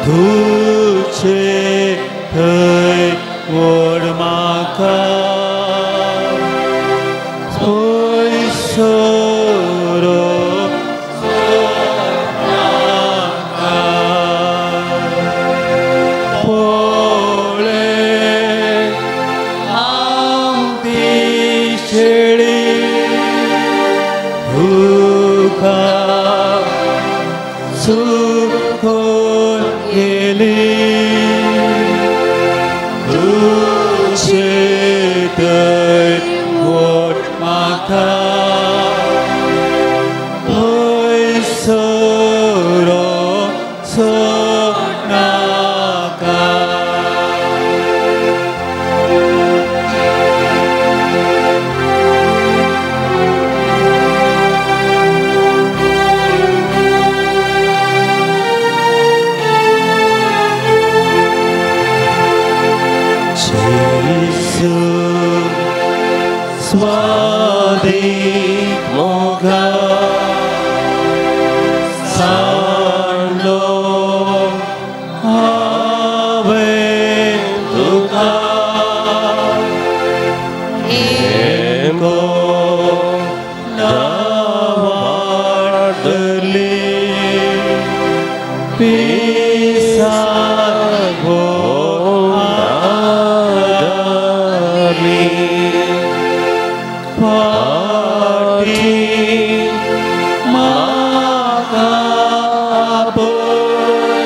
तुझे थंय व्हड म्हाका पयसर नाका पळय हांव ती शेळी तुका चुकोन गेली तुझे थंय व्हड म्हाका पयसर नाका. जेजू स्वादीक मोगा सांडलो हांवें तुका हेमको नावाडली पिसावो आदरली फाटी म्हाका पळय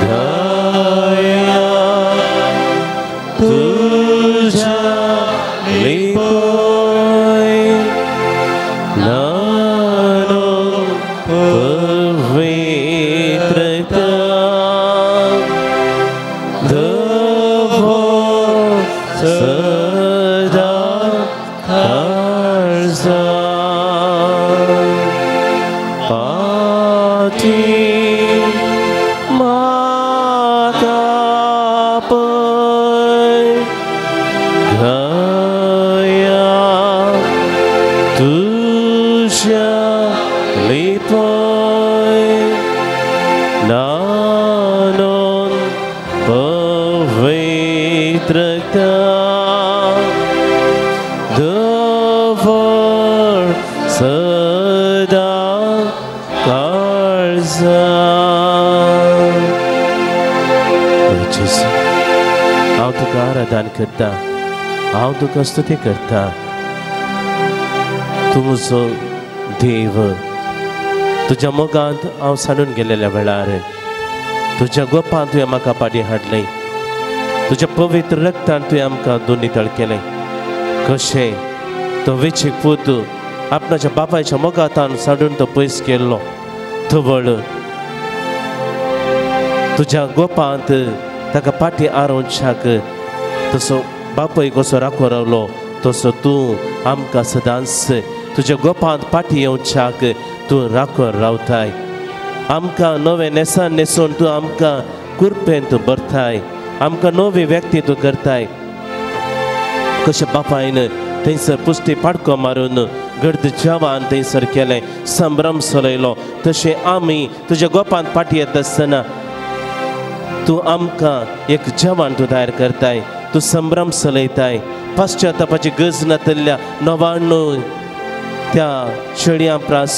दया तुज्या लिपय नानो पवित्रता दवर सदा काळजा पाटी म्हाका पळय दया तुज्या लिपय नानोन पवित्रता दवर सदा काळजा. जेजू हांव तुका आराधन करता, हांव तुका स्तुती करता. तूं म्हजो देव, तुज्या मोगांत हांव सांडून गेलेल्या वेळार तुज्या गोपांत तुवें म्हाका पाटी हाडलें, तुज्या पवित्र रक्तान तुवें आमकां दोन नितळ केलें. कशें तो वेचीक पूत आपणाच्या बापायच्या मोगांतान सांडून तो पयस केल्लो, तवळ तुज्या गोपांत ताका पाटी आरोवच्याक तसो बापय कसो राखो रावलो तसो तूं आमकां सदांच तुज्या गोपांत पाटी येवच्याक तूं राखो रावताय. आमकां नवें न्हेसान न्हेसून तूं आमकां कुरपेन तूं भरताय, आमकां नवी व्यक्ती तूं करताय. कशें बापायन थंयसर पुश्टी पाडको मारून गर्द जेवण थंयसर केलें, संभ्रम चलयलो, तशें आमी तुज्या गोपांत पाटी येता आसतना तूं आमकां एक जेवण तूं तयार करताय, तूं संभ्रम चलयताय. पश्चातापाची गरज नातल्या 99 त्या शेळयां प्रास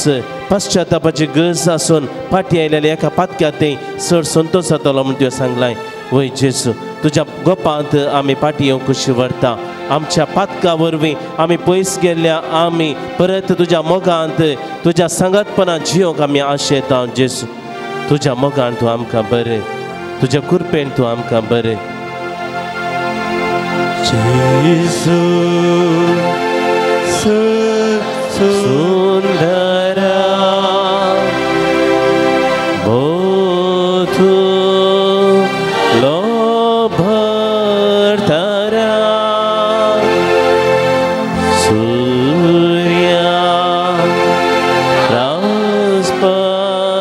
पश्चातापाची गरज आसून पाटी आयलेल्या एका पातक्या तें चड संतोश जातलो म्हूण तुवें सांगलाय. वय जेजू तुज्या गोपांत आमी पाटी येवंक खुशी व्हरता. आमच्या पातका वरवीं आमी पयस गेल्ल्या आमी परत तुज्या मोगांत तुज्या सांगातपणान जियोंक आमी आशेता. जेजू तुज्या मोगान तूं आमकां बरें, तुज्या कृपेन तूं आमकां बरें. जेजू सुंदरा बोधू लोभरतरा सूर्या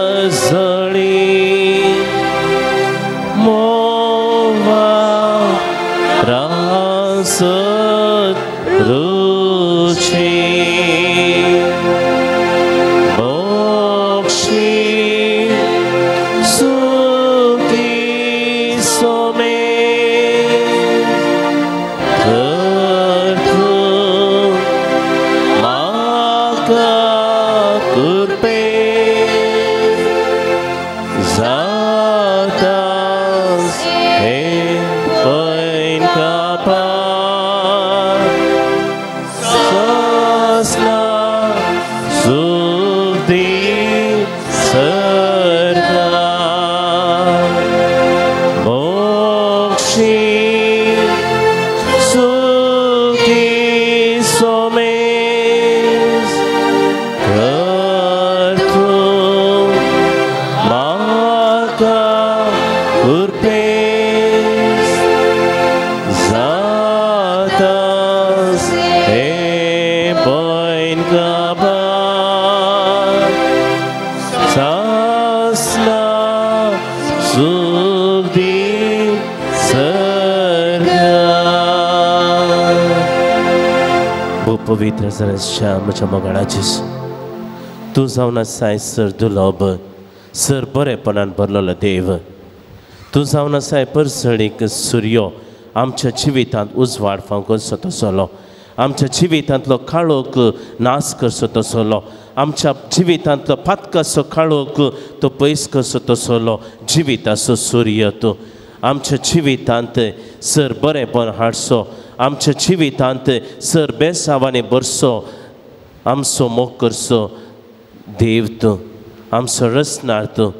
रासपजळी मोवा रास रुची मोक्षी सुखदायक दुर्पेस जातास हे पयन काबार सासना सुख दी सरकार. भोव पवित्र सरसच्या म्हज्या मोगाळा जेजू, तूं जावन आसाय सर दुर्लभ, सर बरेपणान भरलेलो देव. तूं जावन आसाय परसळीक सुर्यो, आमच्या जिवितांत उजवाड फावंक करचो तसलो, आमच्या जिवितांतलो काळोख नाश करचो तसलो, आमच्या जिवितांतलो पातकाचो काळोख तो पयस करचो तसलो जिविताचो सूर्य तूं. आमच्या जिवितांत सर बरेपण हाडचो, आमच्या जिवितांत सर बेसावांनी भरचो, आमचो मोग करचो देव तूं, आमचो रचणार तूं.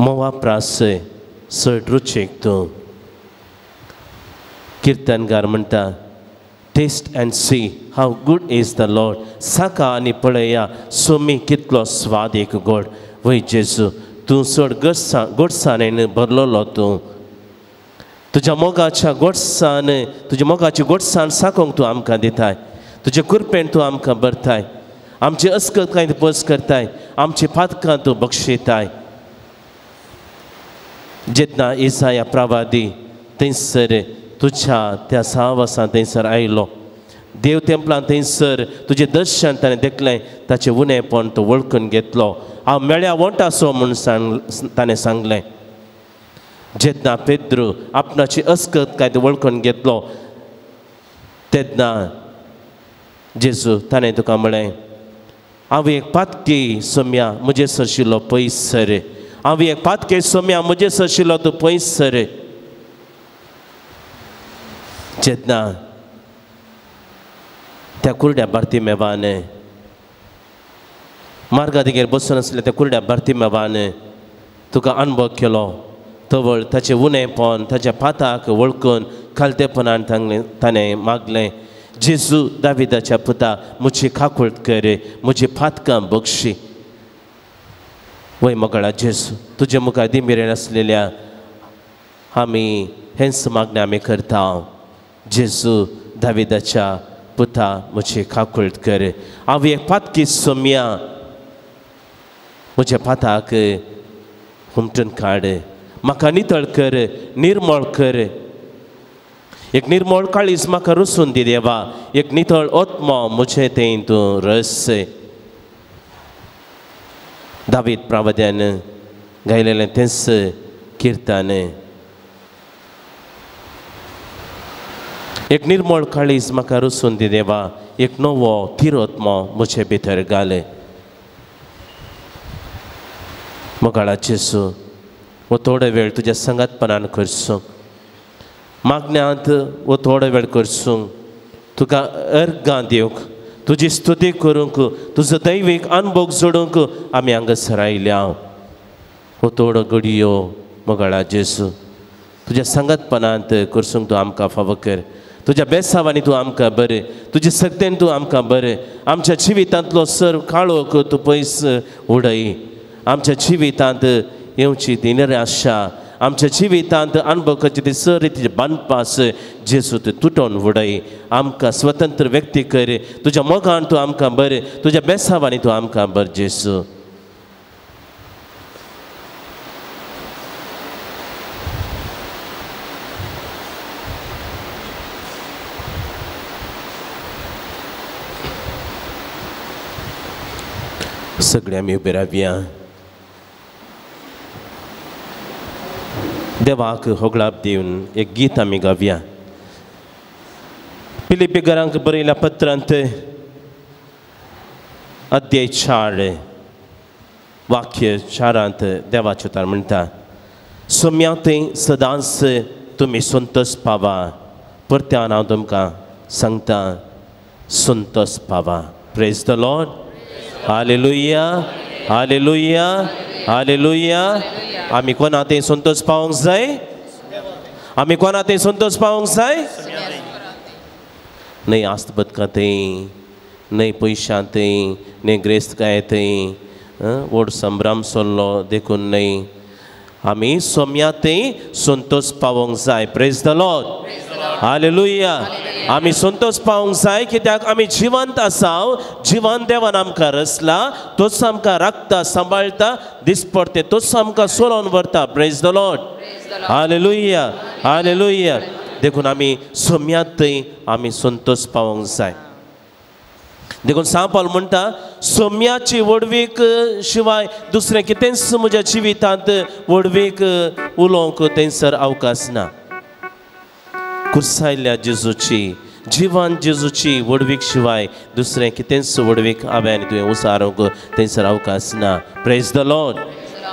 म्होंवा प्रास चड रुचीक तूं. किर्तनगार म्हणटा, taste and see how good is the Lord. साका आनी पळया सोमी कितलो स्वादीक गोड. वय जेजू, तूं चड गोडसाणेन भरलेलो तूं. तुज्या मोगाच्या गोडसान, तुज्या मोगाची गोडसाण साकोंक तूं आमकां दिताय, तुजे कृपेन तूं आमकां भरताय, आमची अस्कत कांय पस करताय, आमची पातकां तूं बक्षिताय. जेन्ना इसाया प्रवादी थंयसर तुज्या त्या साहवासान थंयसर आयलो, देव तेंपलान थंयसर तुजें दर्शन ताणें देखलें, ताचें उणेपण तो वळखून घेतलो. हांव मेळ्या वंटासो म्हूण ताणें सांगलें. जेन्ना पेद्रू आपणाची अस्कत काय वळखून घेतलो तेन्ना जेजू ताणें तुका म्हळें, हांव एक पातकी सोम्या म्हजे सरशिल्लो पयस सर, हांव एक पातके सोम्या म्हजे सरशिल्लो तूं पयस सर. जेन्ना त्या कुरड्या बार्तिमेवान मार्गादिगेर बसून आसल्या त्या कुरड्या बार्तिमेवान तुका अनुभव केलो, तवळ ताचें उणेपण ताच्या पाताक वळखून खालतेपणान ताणें मागलें, जेजू दाविदाच्या पुता म्हजी काकूळट कर, म्हजी पातकां बक्षी. वय मोगाळा जेजू, तुजे मुखार दिमेरेन आसलेल्या आमी हेंच मागणें आमी करता. जेजू दाविदाच्या पुता म्हजी काकूळट कर, हांव एक पातकी सोम्या म्हज्या पाताक हुमटून काड, म्हाका नितळ कर, निर्मळ कर. एक निर्मळ काळीज म्हाका रसून दी देवा, एक नितळ आत्मो म्हजे तें तूं रस. दावीद प्रावद्यान गायलेलें तेंच किर्तन. एक निर्मळ काळीज म्हाका रसून दी देवा, एक नवो थिरोत्मो म्हजे भितर घाले. मोगाळा जेजू, हो थोडो वेळ तुज्या संगातपणान करसूं, मागण्यांत हो थोडो वेळ करसूं, तुका अर्गां दिवंक, तुजी स्तुती करूंक, तुजो दैवीक अनुभव जोडूंक आमी हांगासर आयल्या. हो थोडो घडयो मोगाळा जेजू तुज्या संगातपणांत करसूंक तूं आमकां फावो कर. तुज्या बेसावांनी तूं आमकां बरें, तुजे सक्तेन तूं आमकां बरें. आमच्या जिवितांतलो सर्व काळोख तूं पयस उडय. आमच्या जिवितांत येवची ती निराशा, आमच्या जिवितांत अनुभव करची ती सर रितीचे बांदपास जेजू तूं तुटोवन उडय. आमकां स्वतंत्र व्यक्ती कर, तुज्या मोगान तूं आमकां बरें, तुज्या बेसावांनी तूं आमकां बरें जेजू. सगळे आमी उबे रावया. देवाक होगळाप दिवन एक गीत आमी गावया. फिलिप्पीकरांक बरयल्या पत्रांत अध्याय 4 वाक्य 4 देवाचें उतर म्हणटा, सोम्या थंय सदांच तुमी संतोष पावा. परत्यान हांव तुमकां सांगता, संतोष पावा. Praise the Lord. Hallelujah, hallelujah, hallelujah. आमी कोणा थंय संतोष पावंक जाय? आमी कोणा थंय संतोष पावंक जाय? न्हय आस्त बदका थंय, न्हय पयशां थंय, न्हय ग्रेस्तकाय थंय, व्हड संभ्रम सोल्लो देखून न्हय आमी सोम्यातय संतोष पावोंक जाय. Praise the Lord. हालेलुया. आमी संतोष पावोंक जाय कित्याक आमी जिवंत आसाव. जिवन देवान आमकां रचला, तोच आमकां राखता सांबाळटा, दिसपडटे तोच आमकां सोलोवन व्हरता. Praise the Lord. Hallelujah. Hallelujah. देखून आमी सोम्यातय आमी संतोष पावोंक जाय. देखून सांव पावल म्हणटा सोम्याची व्हडवीक शिवाय दुसरें कितेंच म्हज्या जिवितांत व्हडवीक उलोवंक थंयसर अवकाश ना. कुर्सायल्ल्या जेजूची जिवन जेजूची व्हडवीक शिवाय दुसरें कितेंच व्हडवीक हांवें आनी तुवें उसारूंक थंयसर अवकाश ना. Praise the Lord.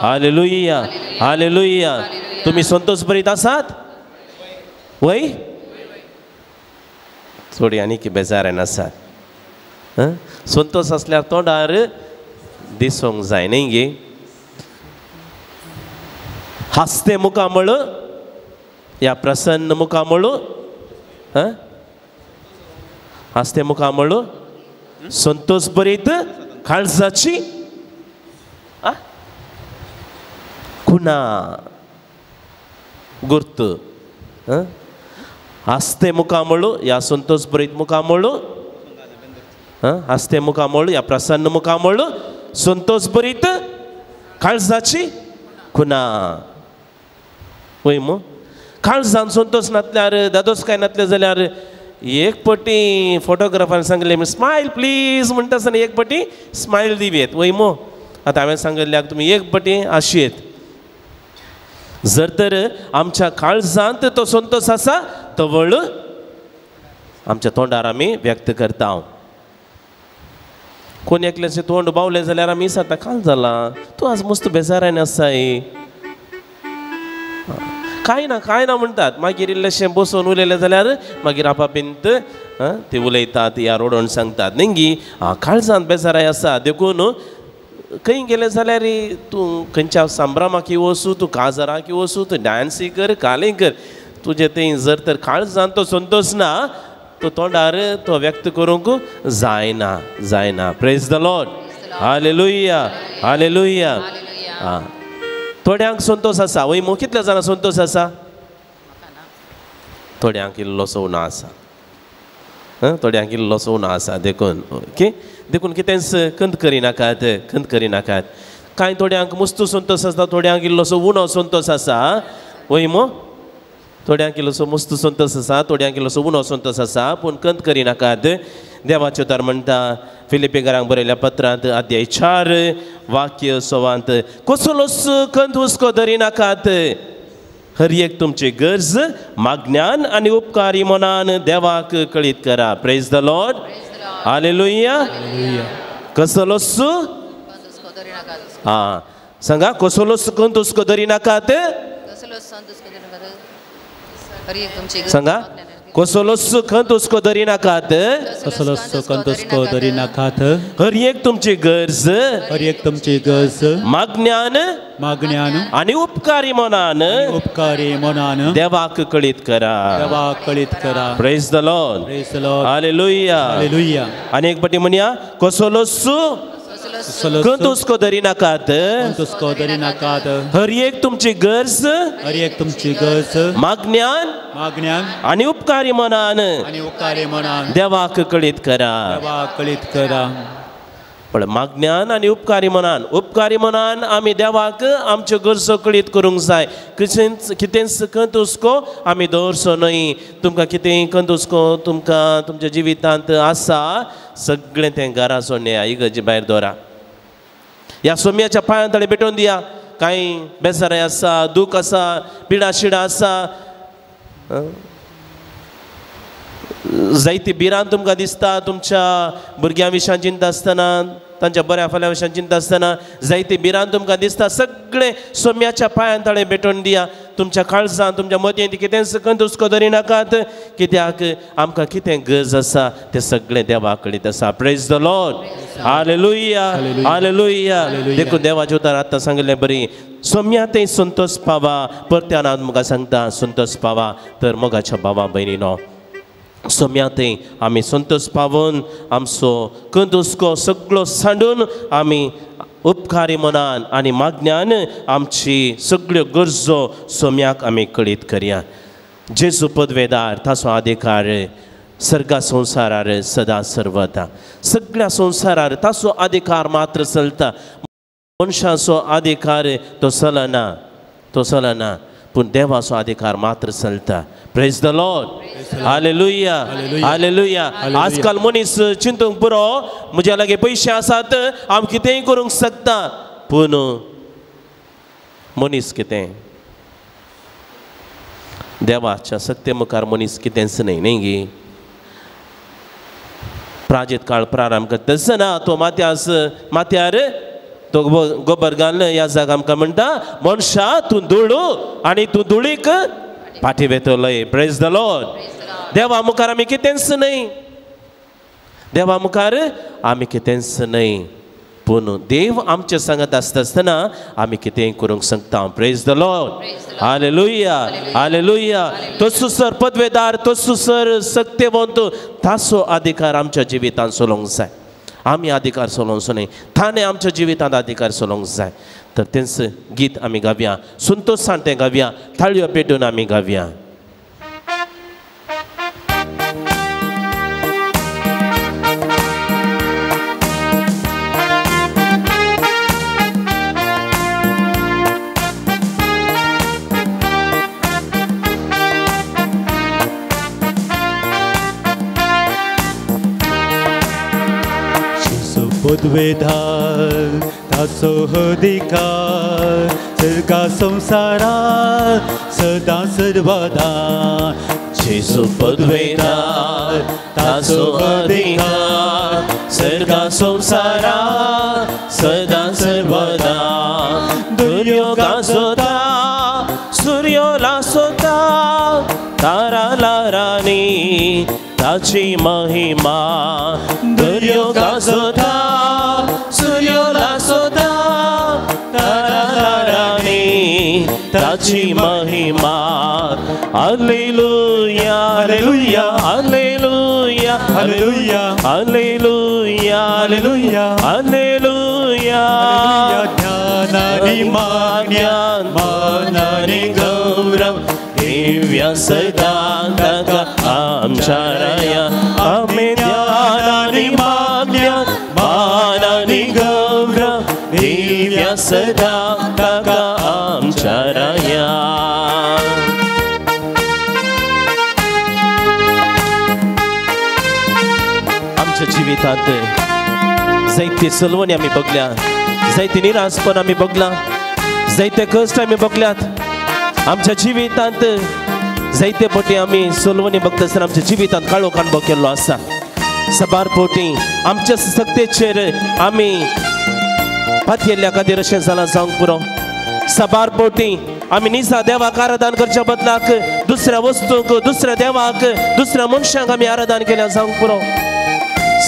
Hallelujah. Hallelujah. तुमी संतोष बरीत आसात वय? थोडी आनीक बेजारान आसात. संतोष आसल्यार तोंडार दिसूंक जाय न्ही गे. हासते मुखामळ या प्रसन्न मुखामळ, हासते मुखामळ संतोष बरीत काळजाची खुणा गुर्त. हासते मुखामळ या संतोष बरीत मुखामळ, हासते मुखामळ या प्रसन्न मुखामळ संतोष बरीत काळजाची खुणा. वय मग काळजान संतोष नातल्यार दादोस काय नातले जाल्यार एक पटी फोटोग्राफरान सांगलें स्मायल प्लीज म्हणटा आसतना एक पटी स्मायल दिवयेत. वय मो आतां हांवें सांगिल्ल्याक तुमी एक पटी आशयेत. जर तर आमच्या काळजांत तो संतोष आसा तवळ आमच्या तोंडार आमी व्यक्त करता. कोण एकल्याचें तोंड बावलें जाल्यार आमी विचारता काल जालां तूं आज मस्त बेजारान आसाय. कांय ना कांय ना म्हणटात. मागीर इल्लेशें बसून उलयलें जाल्यार मागीर आपापींत ते उलयतात या रोडोन सांगतात न्ही गी काळजांत बेजाराय आसा. देखून खंय गेलें जाल्यार तूं खंयच्या संभ्रमाक वचूं, तूं काजाराक वचूं, तूं डांसी कर कालें कर, तुजें थंय जर तर काळजांत तो संतोष ना तो तोंडार तो व्यक्त करूंक जायना जायना. Praise the Lord. Hallelujah. Hallelujah. आं थोड्यांक संतोष आसा. वय मो कितल्या जाणां संतोष आसा? थोड्यांक इल्लोसो उणो आसा. थोड्यांक इल्लोसो उणो आसा. देखून ओके देखून कितेंच खंत करिनाकात खंत करिनाकात. कांय थोड्यांक मस्तू संतोष आसता, थोड्यांक इल्लोसो उणो संतोष आसा. वय मो थोड्यांक इल्लोसो मस्तू संतोष आसा, थोड्यांक इल्लोसो उणो संतोष आसा. पूण खंत करिनाकात. देवाचें उतर म्हणटा फिलिपेकारांक बरयल्या पत्रांत अध्याय 4 वाक्य 6 कसलोच खंत हुस्को धरिनाकात, हर एक तुमची गरज मागण्यान आनी उपकारी मनान देवाक कळीत करा. Praise the Lord. Hallelujah. कसलोच आं सांगा कसलोच खंत हुस्को धरिनाकात. सांगा कसलोच खंत हुस्को धरिनाकात, कसलोच खंत हुस्को धरिनाकात, हर एक तुमची गरज, हर एक तुमची गरज मागण्यान मागण्यान आनी उपकारी मनान उपकारी मनान देवाक कळीत करा, देवाक कळीत करा. Praise the Lord. Praise the Lord. Hallelujah. Hallelujah. आनी एक पटी म्हणया कसलोच खंत हुस्को धरिनाकात, हुस्को धरिनाकात, हर एक तुमची गरज, हर एक तुमची गरज मागण्यान मागण्यान आनी उपकारी मनान आनी उपकारी मनान देवाक कळीत करा, देवाक कळीत करा. पण मागण्यान आनी उपकारी मनान, उपकारी मनान आमी देवाक आमच्यो गरजो कळीत करूंक जाय. कितेंच कितेंच खंत हुस्को आमी दवरचो न्हय. तुमकां कितेंय खंत हुस्को तुमकां तुमच्या जिवितांत आसा सगळें तें घरा सोडया, इगर्जे भायर दवरा, ह्या सोम्याच्या पांयां तळे भेटोवन दिया. कांय बेजाराय आसा, दूख आसा, पिडा शिडा आसा, जायती भिरांत तुमकां दिसता तुमच्या भुरग्यां विशयान चिंता आसतना, तांच्या बऱ्या फाल्यां विशयान चिंता आसतना जायती भिरांत तुमकां दिसता, सगळें सोम्याच्या पांयां तळे भेटोवन दिया. तुमच्या काळजान तुमच्या मतींत कितेंच खंत हुस्को धरिनाकात, कित्याक आमकां कितें गरज आसा तें सगळें देवा कडेन आसा. Praise the Lord. Hallelujah. Hallelujah. देखून देवाच्या उतर आतां सांगिल्लें बरी सोम्या तें संतोष पावा. परत्यान हांव तुमकां सांगता संतोष पावा. तर मोगाच्या भावा भयणीनो सोम्या थंय आमी संतोष पावून आमचो खंत हुस्को सगळो सांडून आमी उपकारी मनान आनी मागण्यान आमची सगळ्यो गरजो सोम्याक आमी कळीत करया. जेजू पदवेदार ताचो अधिकार सर्गा संवसारार सदा सर्वदा. सगळ्या संवसारार ताचो अधिकार मात्र चलता. मनशाचो अधिकार तो चलना, तो चलना, पूण देवाचो अधिकार मात्र चलता. Praise the Lord. Hallelujah, hallelujah. आजकाल मनीस चिंतूंक पुरो म्हज्या लागीं पयशे आसात हांव कितेंय करूंक शकता, पूण मनीस कितें देवाच्या सत्य मुखार मनीस कितेंच न्हय न्ही गी. प्राजीत काळ प्रारंभ करता आसतना तो माथ्यार तो गोबर घालून ह्या जागा आमकां म्हणटा मनशा तूं धुळू आनी तूं धुळीक फाटी वेतलोय. Praise the Lord. देवा मुखार आमी कितेंच न्हय, देवा मुखार आमी कितेंच न्हय, पूण देव आमचे सांगत आसता आसतना आमी कितेंय करूंक शकता. Praise the Lord. Hallelujah, hallelujah. तसो सर पदवेदार, तसो सर सक्तेवंत, ताचो अधिकार आमच्या जिवितांत चलोवंक जाय. आमी अधिकार चलोवचो न्हय, ताणें आमच्या जिवितांत अधिकार चलोवंक जाय. तर तेंच गीत आमी गावया, संतोशान तें गावया, थाळयो पेटून आमी गावया. पदवेदार ताचो अधिकार सर्गा संवसारार सदां सर्वदा. जेजू पदवेदार ताचो अधिकार सर्गा संवसारार सदां सर्वदा. दुर्यो गाजोता सूर्यो लासोता तारा लारानी ताची महिमा. दर्यो गाजोता सूर्यो लासोता तारा लारानी ताची महिमा. Hallelujah, hallelujah, hallelujah, hallelujah, hallelujah, hallelujah, hallelujah. ज्ञानानि मान्यान मानानि गौरव दिव्य सदा ताका आमच्या राया. आमी ज्ञानानि मान्यान मानानि गौरव दिव्य सदा ताका आमच्या राया. आमच्या जिवितांत जायते सलवणी आमी बगल्या, जायते निराशपण आमी बगला, जायते कश्ट आमी बगल्यात. आमच्या जिवितांत जायते पटी आमी सलवणी बगता आसतना आमच्या जिवितांत काळो काणबो केल्लो आसा. सबार पटी आमच्या सक्तेचेर आमी पातयेल्ल्या खातीर अशें जालां जावंक पुरो. सबार पटी आमी निजा देवाक आराधन करच्या बदलाक दुसऱ्या वस्तूंक, दुसऱ्या देवाक, दुसऱ्या मनशांक आमी आराधन केल्या जावंक पुरो.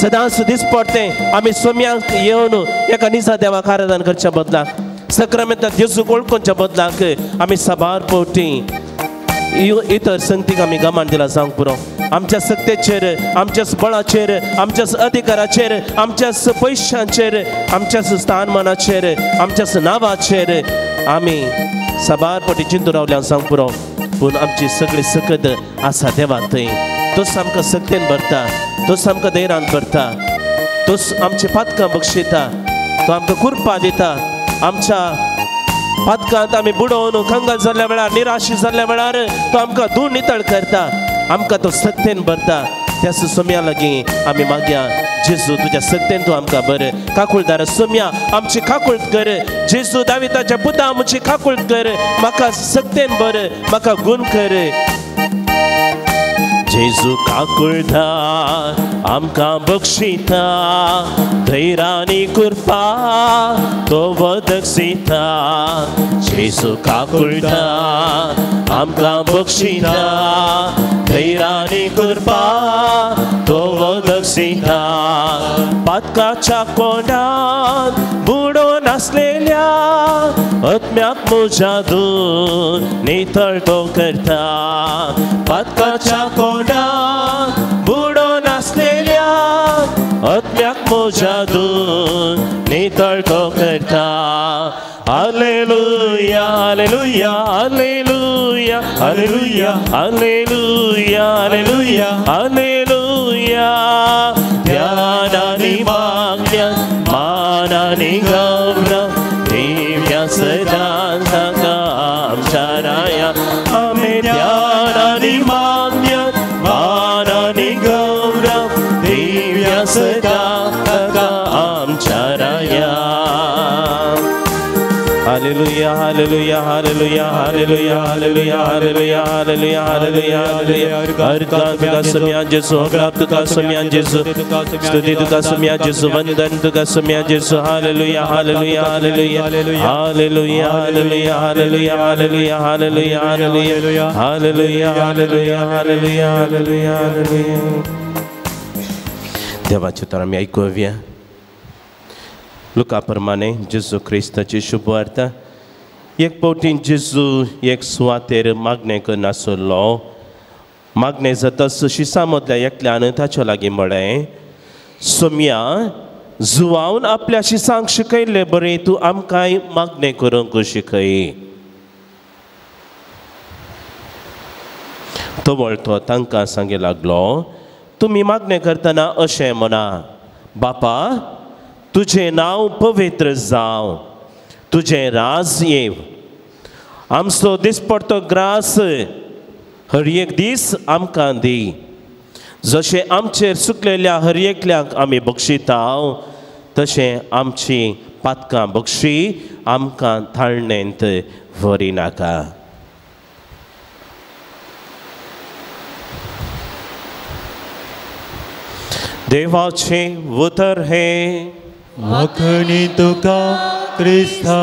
सदांच दिसपडतें आमी सोम्यांक येवन एका निजा देवाक आराधन करच्या बदलाक, सक्रामेंतांत जेजूक वळखुच्या बदलाक आमी साबार पवटी इतर संगतीक आमी गमान दिला जावंक पुरो. आमच्या सक्तेचेर, आमच्याच बळाचेर, आमच्याच अधिकाराचेर, आमच्याच पयशांचेर, आमच्याच स्थानमानाचेर, आमच्याच नांवाचेर आमी साबार पटी चिंतून रावल्या जावंक पुरो. पूण आमची सगळी सकत आसा देवा थंय. तोच आमकां सक्तेन भरता, तोच आमकां धैर्यान भरता, तोच आमची पातकां बक्षिता, तो आमकां कृपा दिता. आमच्या पातकांत आमी बुडोवन कंगाल जाल्ल्या वेळार, निराशी जाल्ल्या वेळार तो आमकां धुवन नितळ करता, आमकां तो सक्तेन भरता. त्या सोम्या लागीं आमी मागया, जेजू तुज्या सक्तेन तूं आमकां बर. काकुळदार सोम्या आमची काकुळट कर. जेजू दाविताच्या पुता आमची काकुळट कर, म्हाका सक्तेन बर, म्हाका गुण कर. जेजू काकुळदार आमकां बक्षिता, धैर्यानी कृपा तो वदक्षिता. जेजू काकुळदार आमकां बक्षिता, धैर्यानी कृपा तो वदक्षिता. पातकाच्या कोंडात बुडोन आसलेल्या आत्म्याक म्हज्या धुवन नितळ तो करता. पातकाच्या कोंडात बुडोन आसलेल्या आत्म्याक म्हज्या धुवन नितळ तो करता. Hallelujah hallelujah hallelujah hallelujah hallelujah hallelujah hallelujah. ध्यानानि मागण्या मानानि गौरव दिव्या सदां ताका आमच्या राया. आमी ध्यानानि मागण्या मानानि गौरव दिव्या सदां ताका आमच्या राया. Hallelujah hallelujah hallelujah hallelujah hallelujah hallelujah hallelujah hallelujah hallelujah. अर्घां तुका सोम्या जेसू, अग्राप तुका सोम्या जेसू, स्तुती तुका सोम्या जेसू, वंदन तुका Saumya जेसू. Hallelujah hallelujah hallelujah hallelujah hallelujah hallelujah hallelujah hallelujah hallelujah hallelujah hallelujah hallelujah hallelujah hallelujah. देवाचें उतर आमी आयकुया. लुका प्रमाणे जेजू क्रिस्ताची शुभवार्ता. एक फावटी जेजू एक सुवातेर मागणें करनासलो. मागणें जातच शिसां मदल्या एकल्यान ताच्या लागीं म्हळें, सोम्या, जुवावन आपल्या शिसांक शिकयल्ले बरें तूं आमकांय मागणें करूंक शिकय. तवळ तो तांकां सांगी लागलो, तुमी मागणें करतना अशें म्हणा, बापा तुजें नांव पवित्र जावं, तुजें राज येव, आमचो दिसपडतो ग्रास हर एक दीस आमकां दी, जशें आमचेर चुकलेल्या हर एकल्याक आमी बक्षिता तशें आमची पातकां बक्षी, आमकां थाळणेंत व्हरिनाका. देवाचें उतर हें. वाखणी तुका क्रिस्ता.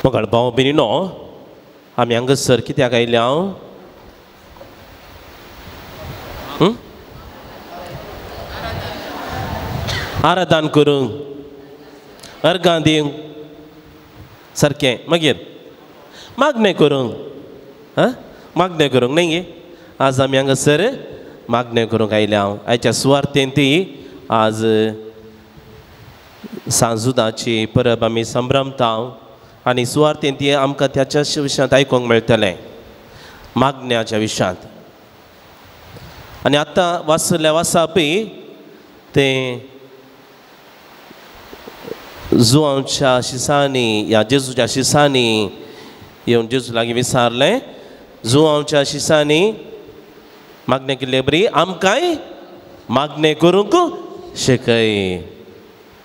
मोगाळ भाव भयणीनो, आमी हांगासर कित्याक आयल्या? आराधन करूंक, अर्गां दिवंक, सारकें. मागीर मागणें करूंक, आं मागणें करूंक न्ही गे. आज आमी हांगासर मागणें करूंक आयल्या. आयच्या सुवार्थेन ती आज सांजुदाची परब आमी संभ्रमता आनी सुवार्थेन ती आमकां त्याच्या विशयांत आयकूंक मेळटलें, मागण्याच्या विशयांत. आनी आतां वाचल्या वाचापी तें जुवांच्या शिसांनी या जेजूच्या शिसांनी येवन जेजू लागीं विचारलें, जुवांच्या शिसांनी मागणें केल्ले बरी आमकांय मागणें करूंक शिकय.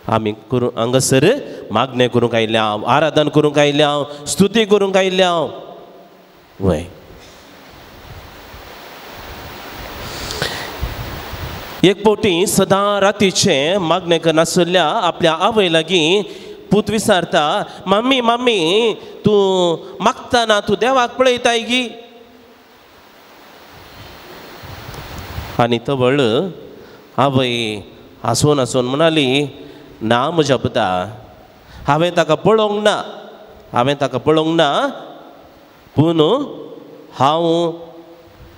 आमी करूं हांगासर मागणें करूंक आयल्या, आराधन करूंक आयल्या, स्तुती करूंक आयल्या. वय एक फावटी सदां रातीचें मागणें करनासल्या आपल्या आवय लागीं पूत विचारता, मामी मामी तूं मागतना तूं देवाक पळयताय गी? आनी तवळ आवय हांसून हांसून म्हणाली, ना म्हज्या पुता, हांवें ताका पळोवंक ना, हांवें ताका पळोवंक ना, पूण हांव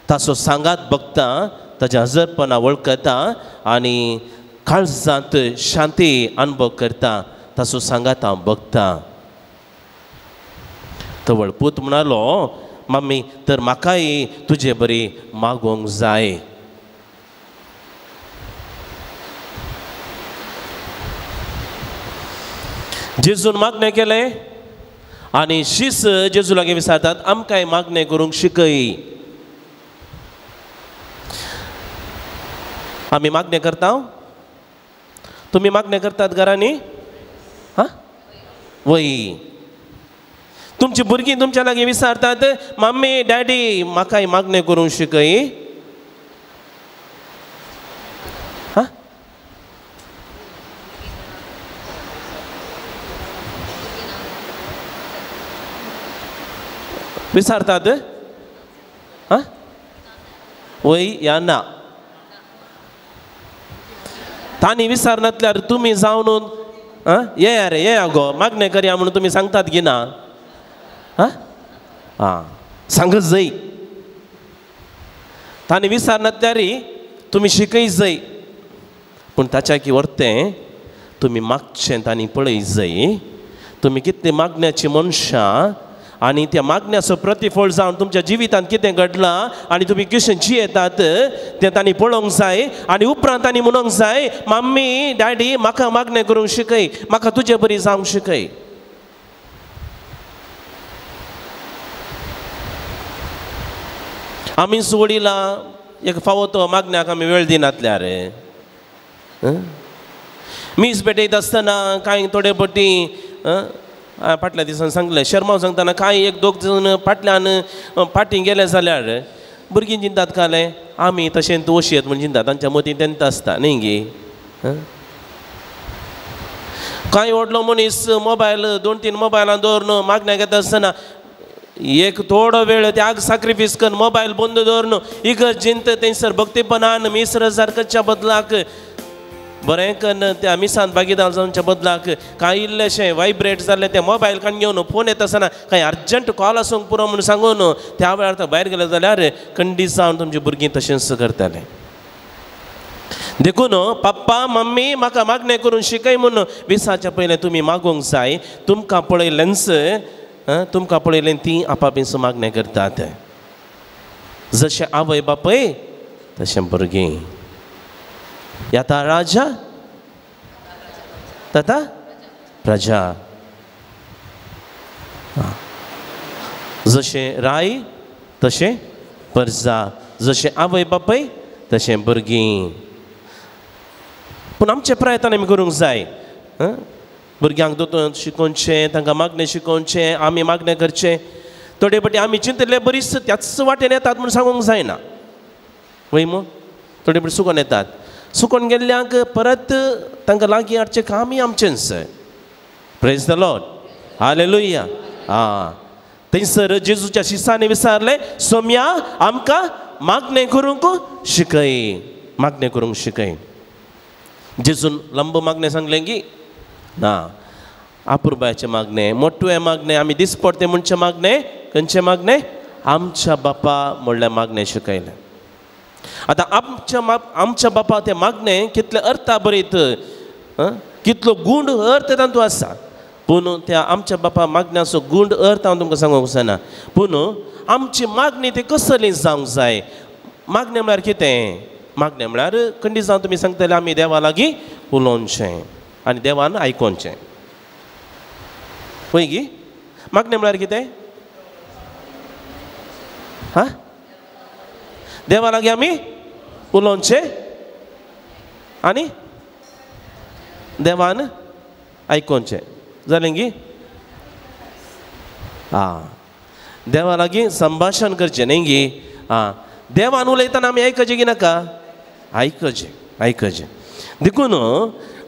ताचो सांगात बघता, ताच्या हजरपणा वळखता आनी काळजांत शांती अनुभव करता, ताचो सांगात हांव बघता. तवळ पूत म्हणालो, मामी तर म्हाकाय तुजे बरी मागोवंक जाय. जेजून मागणें केलें आनी शीस जेजू लागीं विचारतात, आमकांय मागणें करूंक शिकय. आमी मागणें करता? तुमी मागणें करतात घरांनी? हां वय. तुमची भुरगीं तुमच्या लागीं विचारतात, मम्मी डॅडी म्हाकाय मागणें करूंक शिकय. हां विचारतात? हां वय या ना? तांणी विसारनातल्यार तुमी जावन आं येया रे येया गो मागणें करया म्हणून तुमी सांगतात की ना? आं आं सांगत जाय. तांणी विसारनातल्यार तुमी शिकय जाय. पूण ताच्या की वर्तें तुमी मागचें तांणी पळय जाय. तुमी कितली मागण्याची मनशां आनी त्या मागण्याचो प्रतिफळ जावन तुमच्या जिवितांत कितें घडलां आनी तुमी कशें जियेतात तें तांणी पळोवंक जाय. आनी उपरांत तांणी म्हणूंक जाय, मम्मी डॅडी म्हाका मागणें करूंक शिकय, म्हाका तुजे बरी जावंक शिकय. आमी वडिलां एक फावो तो मागण्याक आमी वेळ दिनातल्यार मीस भेटयता आसतना कांय थोडे पटी फाटल्या दिसान सांगलें शर्मा सांगतना कांय एक दोग जाण फाटल्यान फाटीं गेले जाल्यार भुरगीं चिंतात कालें आमी तशें वशयत म्हूण चिंतात, तांच्या मतीं तेंत आसता न्ही गी. कांय व्हडलो मनीस मोबायल 2-3 मोबायलां दवरून मागण्या घेता आसतना एक थोडो वेळ त्याग साक्रिफीस करून मोबायल बंद दवरून इगर्जेंत थंयसर भक्तीपणान मीस रजार करच्या बदलाक बरें कन्न त्या मिसांत भागीदार जावच्या बदलाक कांय इल्लेशें वायब्रेट जाल्लें तें मोबायल काडून घेवन फोन येता आसतना कांय अर्जंट कॉल आसूंक पुरो म्हूण सांगून त्या वेळार तो भायर गेले जाल्यार खंडीत जावन तुमची भुरगीं तशेंच करतलें. देखून पप्पा मम्मी म्हाका मागणें करून शिकय म्हूण विसाच्या पयलें तुमी मागूंक जाय. तुमकां पळयलेंच तुमकां पळयलें तीं आपापीस मागणें करतात. जशें आवय बापूय तशें भुरगीं. यथा राजा तथा प्रजा. जशें राय तशें परजा, जशें आवय बापूय तशें भुरगीं. पूण आमचे प्रयत्न आमी करूंक जाय. भुरग्यांक दोतोर शिकोवचें, तांकां मागणें शिकोवचें, आमी मागणें करचें. थोडे फावटी आमी चिंतिल्ले बरीच त्याच वाटेन येतात म्हूण सांगूंक जायना वय मू. थोडे फावटी सुकोन येतात, सुकोन गेल्ल्यांक परत तांकां लागीं हाडचें कामय आमचेंच. Praise the Lord, hallelujah. आं थंयसर जेजूच्या शिसांनी विचारलें, सोम्या आमकां मागणें करूंक शिकय, मागणें करूंक शिकय. जेजून लंब मागणें सांगलें की ना, आपुरबायचें मागणें, मोटवें मागणें, आमी दिसपडतें म्हणचें मागणें, खंयचें मागणें? आमच्या बापा म्हणलें मागणें शिकयलें. आतां आमच्या बापा तें मागणें कितलें अर्था बरीत, कितलो गूंड अर्थ तातूंत आसा. पूण त्या आमच्या बापा मागण्याचो गूंड अर्थ हांव तुमकां सांगूंक वचना. पूण आमची मागणी ती कसली जावंक जाय? मागणें म्हळ्यार कितें? मागणें म्हळ्यार खंडीत जावन तुमी सांगतले आमी देवा लागीं उलोवचें आनी देवान आयकोवचें. पळय गी, मागणें म्हळ्यार कितें? हा, देवा लागीं आमी उलोवचें आनी देवान आयकोवचें. जालें गी? आं, देवा लागीं संभाशण करचें न्ही गी. आं, देवान उलयतना आमी आयकचें की नाका? आयकचें, आयकचें. देखून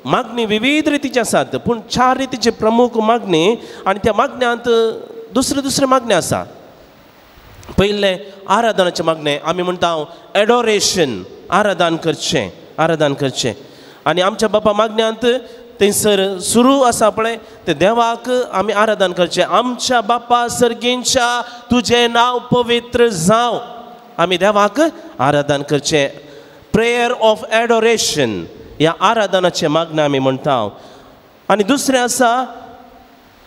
मागणी विविध रितीची आसात, पूण 4 रितीची प्रमुख मागणी आनी त्या मागण्यांत दुसरे दुसरे मागणे आसा. पयलें आराधनाचें मागणें, आमी म्हणटा एडोरेशन, आराधन करचें, आराधन करचें. आनी आमच्या बापा मागण्यांत थंयसर सुरू आसा पळय ते देवाक आमी आराधन करचें. आमच्या बापा सर्गींच्या तुजें नांव पवित्र जावं, आमी देवाक आराधन करचें. प्रेयर ऑफ एडोरेशन ह्या आराधनाचें मागणें आमी म्हणटा. आनी दुसरें आसा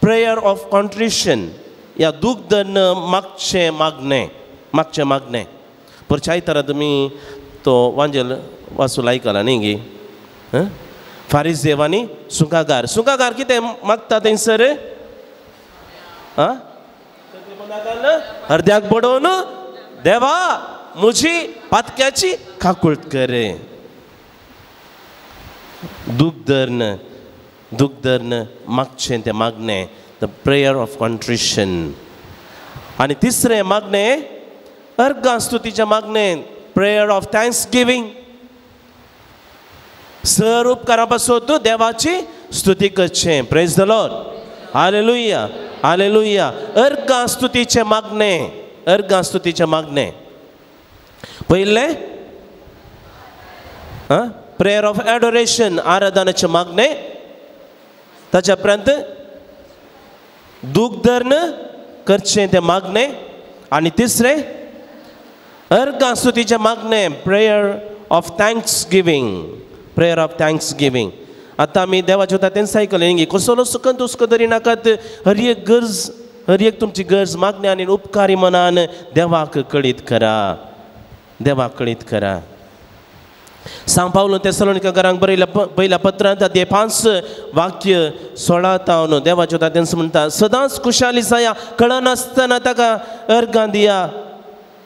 प्रेयर ऑफ कॉन्ट्रिशन, ह्या दुग्धन मागचें मागणें, मागचें मागणें. परच्या आयतारा तुमी तो वांजेल वाचून आयकला न्ही गी? फारीजेव आनी सुंकागार. सुंकागार कितें मागता थंयसर? आं, अर्द्याक बडोवन देवा म्हजी पातक्याची काकूळट कर. दुग्धर्न, दुग्धर्न मागचें तें मागणें, the prayer of कॉन्ट्रिशन. आनी तिसरें मागणें अर्गां स्तुतीचें मागणें, prayer of thanks giving. Sir उपकारा पासत देवाची स्तुती करचें. Praise the Lord, hallelujah, hallelujah. अर्गां स्तुतीचें मागणें, अर्गां स्तुतीचें मागणें. पयलें प्रेयर ऑफ एडोरेशन आराधनाचें मागणें, ताच्या उपरांत दूख धरून करचें तें मागणें, आनी तिसरें अर्गां स्तुतीचें मागणें, prayer of thanksgiving, prayer of thanksgiving. आतां आमी देवाच्या वता सायकल न्ही, कसलो सुकन तुस्को धरी नाकात, हर एक गरज, हर एक तुमची गरज मागणें आनी उपकारी मनान देवाक कळीत करा, देवाक कळीत करा. सांग पावलो तेसलोनिकारांक बरयल्या पयल्या पत्रांत अध्याय 5 वाक्य 16 तावन देवाच्या वता तेंच म्हणटा, सदांच खुशाली जाया, कळनासतना ताका अर्गां दिया,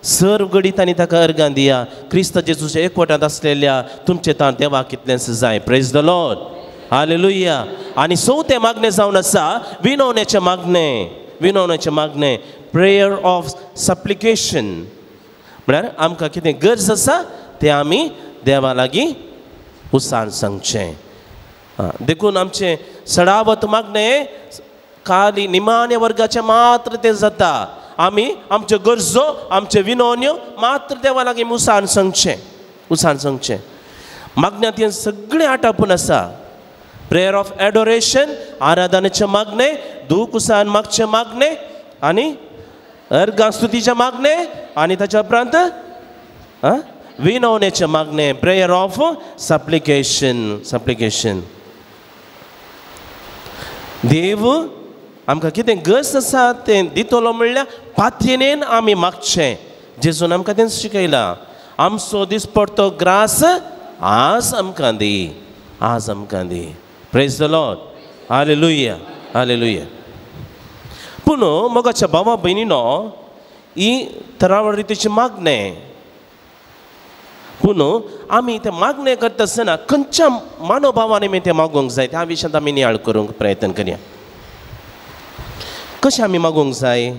सर्व घडीत आनी ताका अर्गां दिया, क्रिस्त जेजूच्या एकवटांत आसलेल्या तुमचें ताण देवाक कितलेंच जाय. Praise the Lord, hallelujah. आनी चवथें मागणें जावन आसा विनवणेचें मागणें, विनवणेचें मागणें, प्रेयर ऑफ सप्लिकेशन. म्हळ्यार आमकां कितें गरज आसा तें आमी देवा लागीं उसान सांगचें. देखून आमचें सडावत मागणें खाली निमाण्या वर्गाचें मात्र तें जाता. आमी आमच्यो गरजो, आमच्यो विनवण्यो मात्र देवा लागीं उसान सांगचें, उसान सांगचें. मागण्यांत हें सगळें आटापून आसा. प्रेयर ऑफ एडोरेशन आराधनेचें मागणें, दूख उसान मागचें मागणें, आनी अर्गां स्तुतीचें मागणें, आनी ताच्या उपरांत विनवणेचें मागणें, प्रेयर ऑफ सप्लिकेशन, सप्लिकेशन. देव आमकां कितें गरज आसा तें दितलो म्हणल्यार पातयेन आमी मागचें. जेजून आमकां तें शिकयलां, आमचो दिसपडतो ग्रास आज आमकां दी, आज आमकां दी. Praise the Lord, hallelujah, hallelujah. पूण मोगाच्या भावा भयणीनो, ही तरावळ रितीचें मागणें, पूण आमी तें मागणें करता आसतना खंयच्या मनोभावान आमी तें मागूंक जाय त्या विशयांत आमी नियाळ करूंक प्रयत्न करया. कशें आमी मागूंक जाय?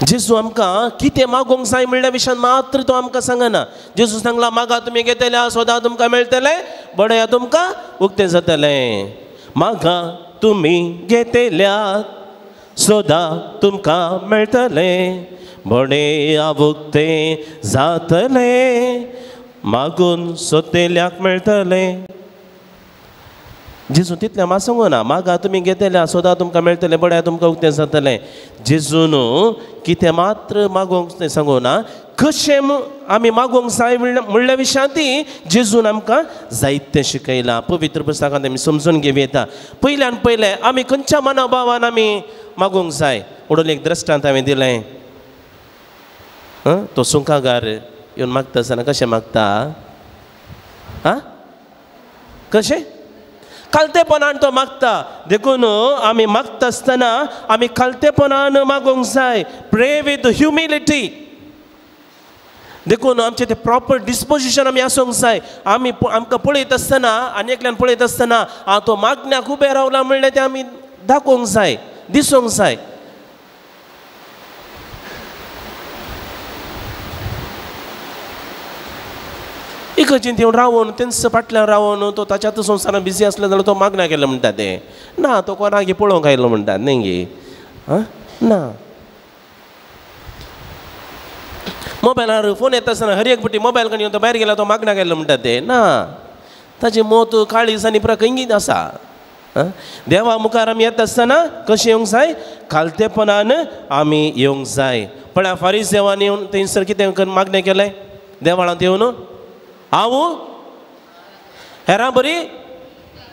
जेजू आमकां कितें मागूंक जाय म्हणल्या विशयान मात्र तो आमकां सांगना. जेजू सांगला, मागा तुमी घेतल्या, सोदा तुमकां मेळटलें, बडया तुमकां उक्तें जातलें. मागा तुमी घेतल्या, सोदा तुमकां मेळटलें, बडया उक्तें जातलें, मागून सोदतल्याक मेळटलें. जेजू तितलें मात सांगूना, मागा तुमी घेतल्या, सोदा तुमकां मेळटलें, बड्या तुमकां उक्तें जातलें. जेजून कितें मात्र मागूंक तें सांगूना, कशें आमी मागूंक जाय म्हणल्या विशयांत जेजून आमकां जायतें शिकयलां. पवित्र पुस्तकांत आमी समजून घेवं येता. पयल्यान पयलें आमी खंयच्या मनोभावान आमी मागूंक जाय. म्हणून एक दृश्टांत हांवें दिलें, तो सुंकागार येवन मागता आसतना कशें मागता, आं कशें खालतेपणान तो मागता. देखून आमी मागता आसतना आमी खालतेपणान मागूंक जाय, प्रे विथ ह्युमिलिटी. देखून आमचें तें प्रॉपर डिस्पोजिशन आमी आसूंक जाय. आमी आमकां पळयत आसतना आनी एकल्यान पळयत आसतना आं तो मागण्याक उबें रावला म्हणल्यार तें आमी दाखोवंक जाय, दिसूंक जाय. इगर्जेंत येवन रावन तेंच फाटल्यान रावन तो ताच्याच संवसारान बिजी आसलो जाल्यार तो मागण्या केलो म्हणटा तें ना, तो कोणाक पळोवंक आयलो म्हणटा न्ही गे, आं ना. मोबायलार फोन येता आसतना हर एक पटी मोबायल कडेन तो भायर गेला तो मागण्या केलो म्हणटा तें ना, ताचें मोत काळीज आनी पुरा खंय आसा. देवा मुखार आमी येता आसतना कशें येवंक जाय, खालतेपणान आमी येवंक जाय. पळया फारीस देवान येवन थंयसर कितें मागणें केलें, देवळांत येवन हांव हेरां बरी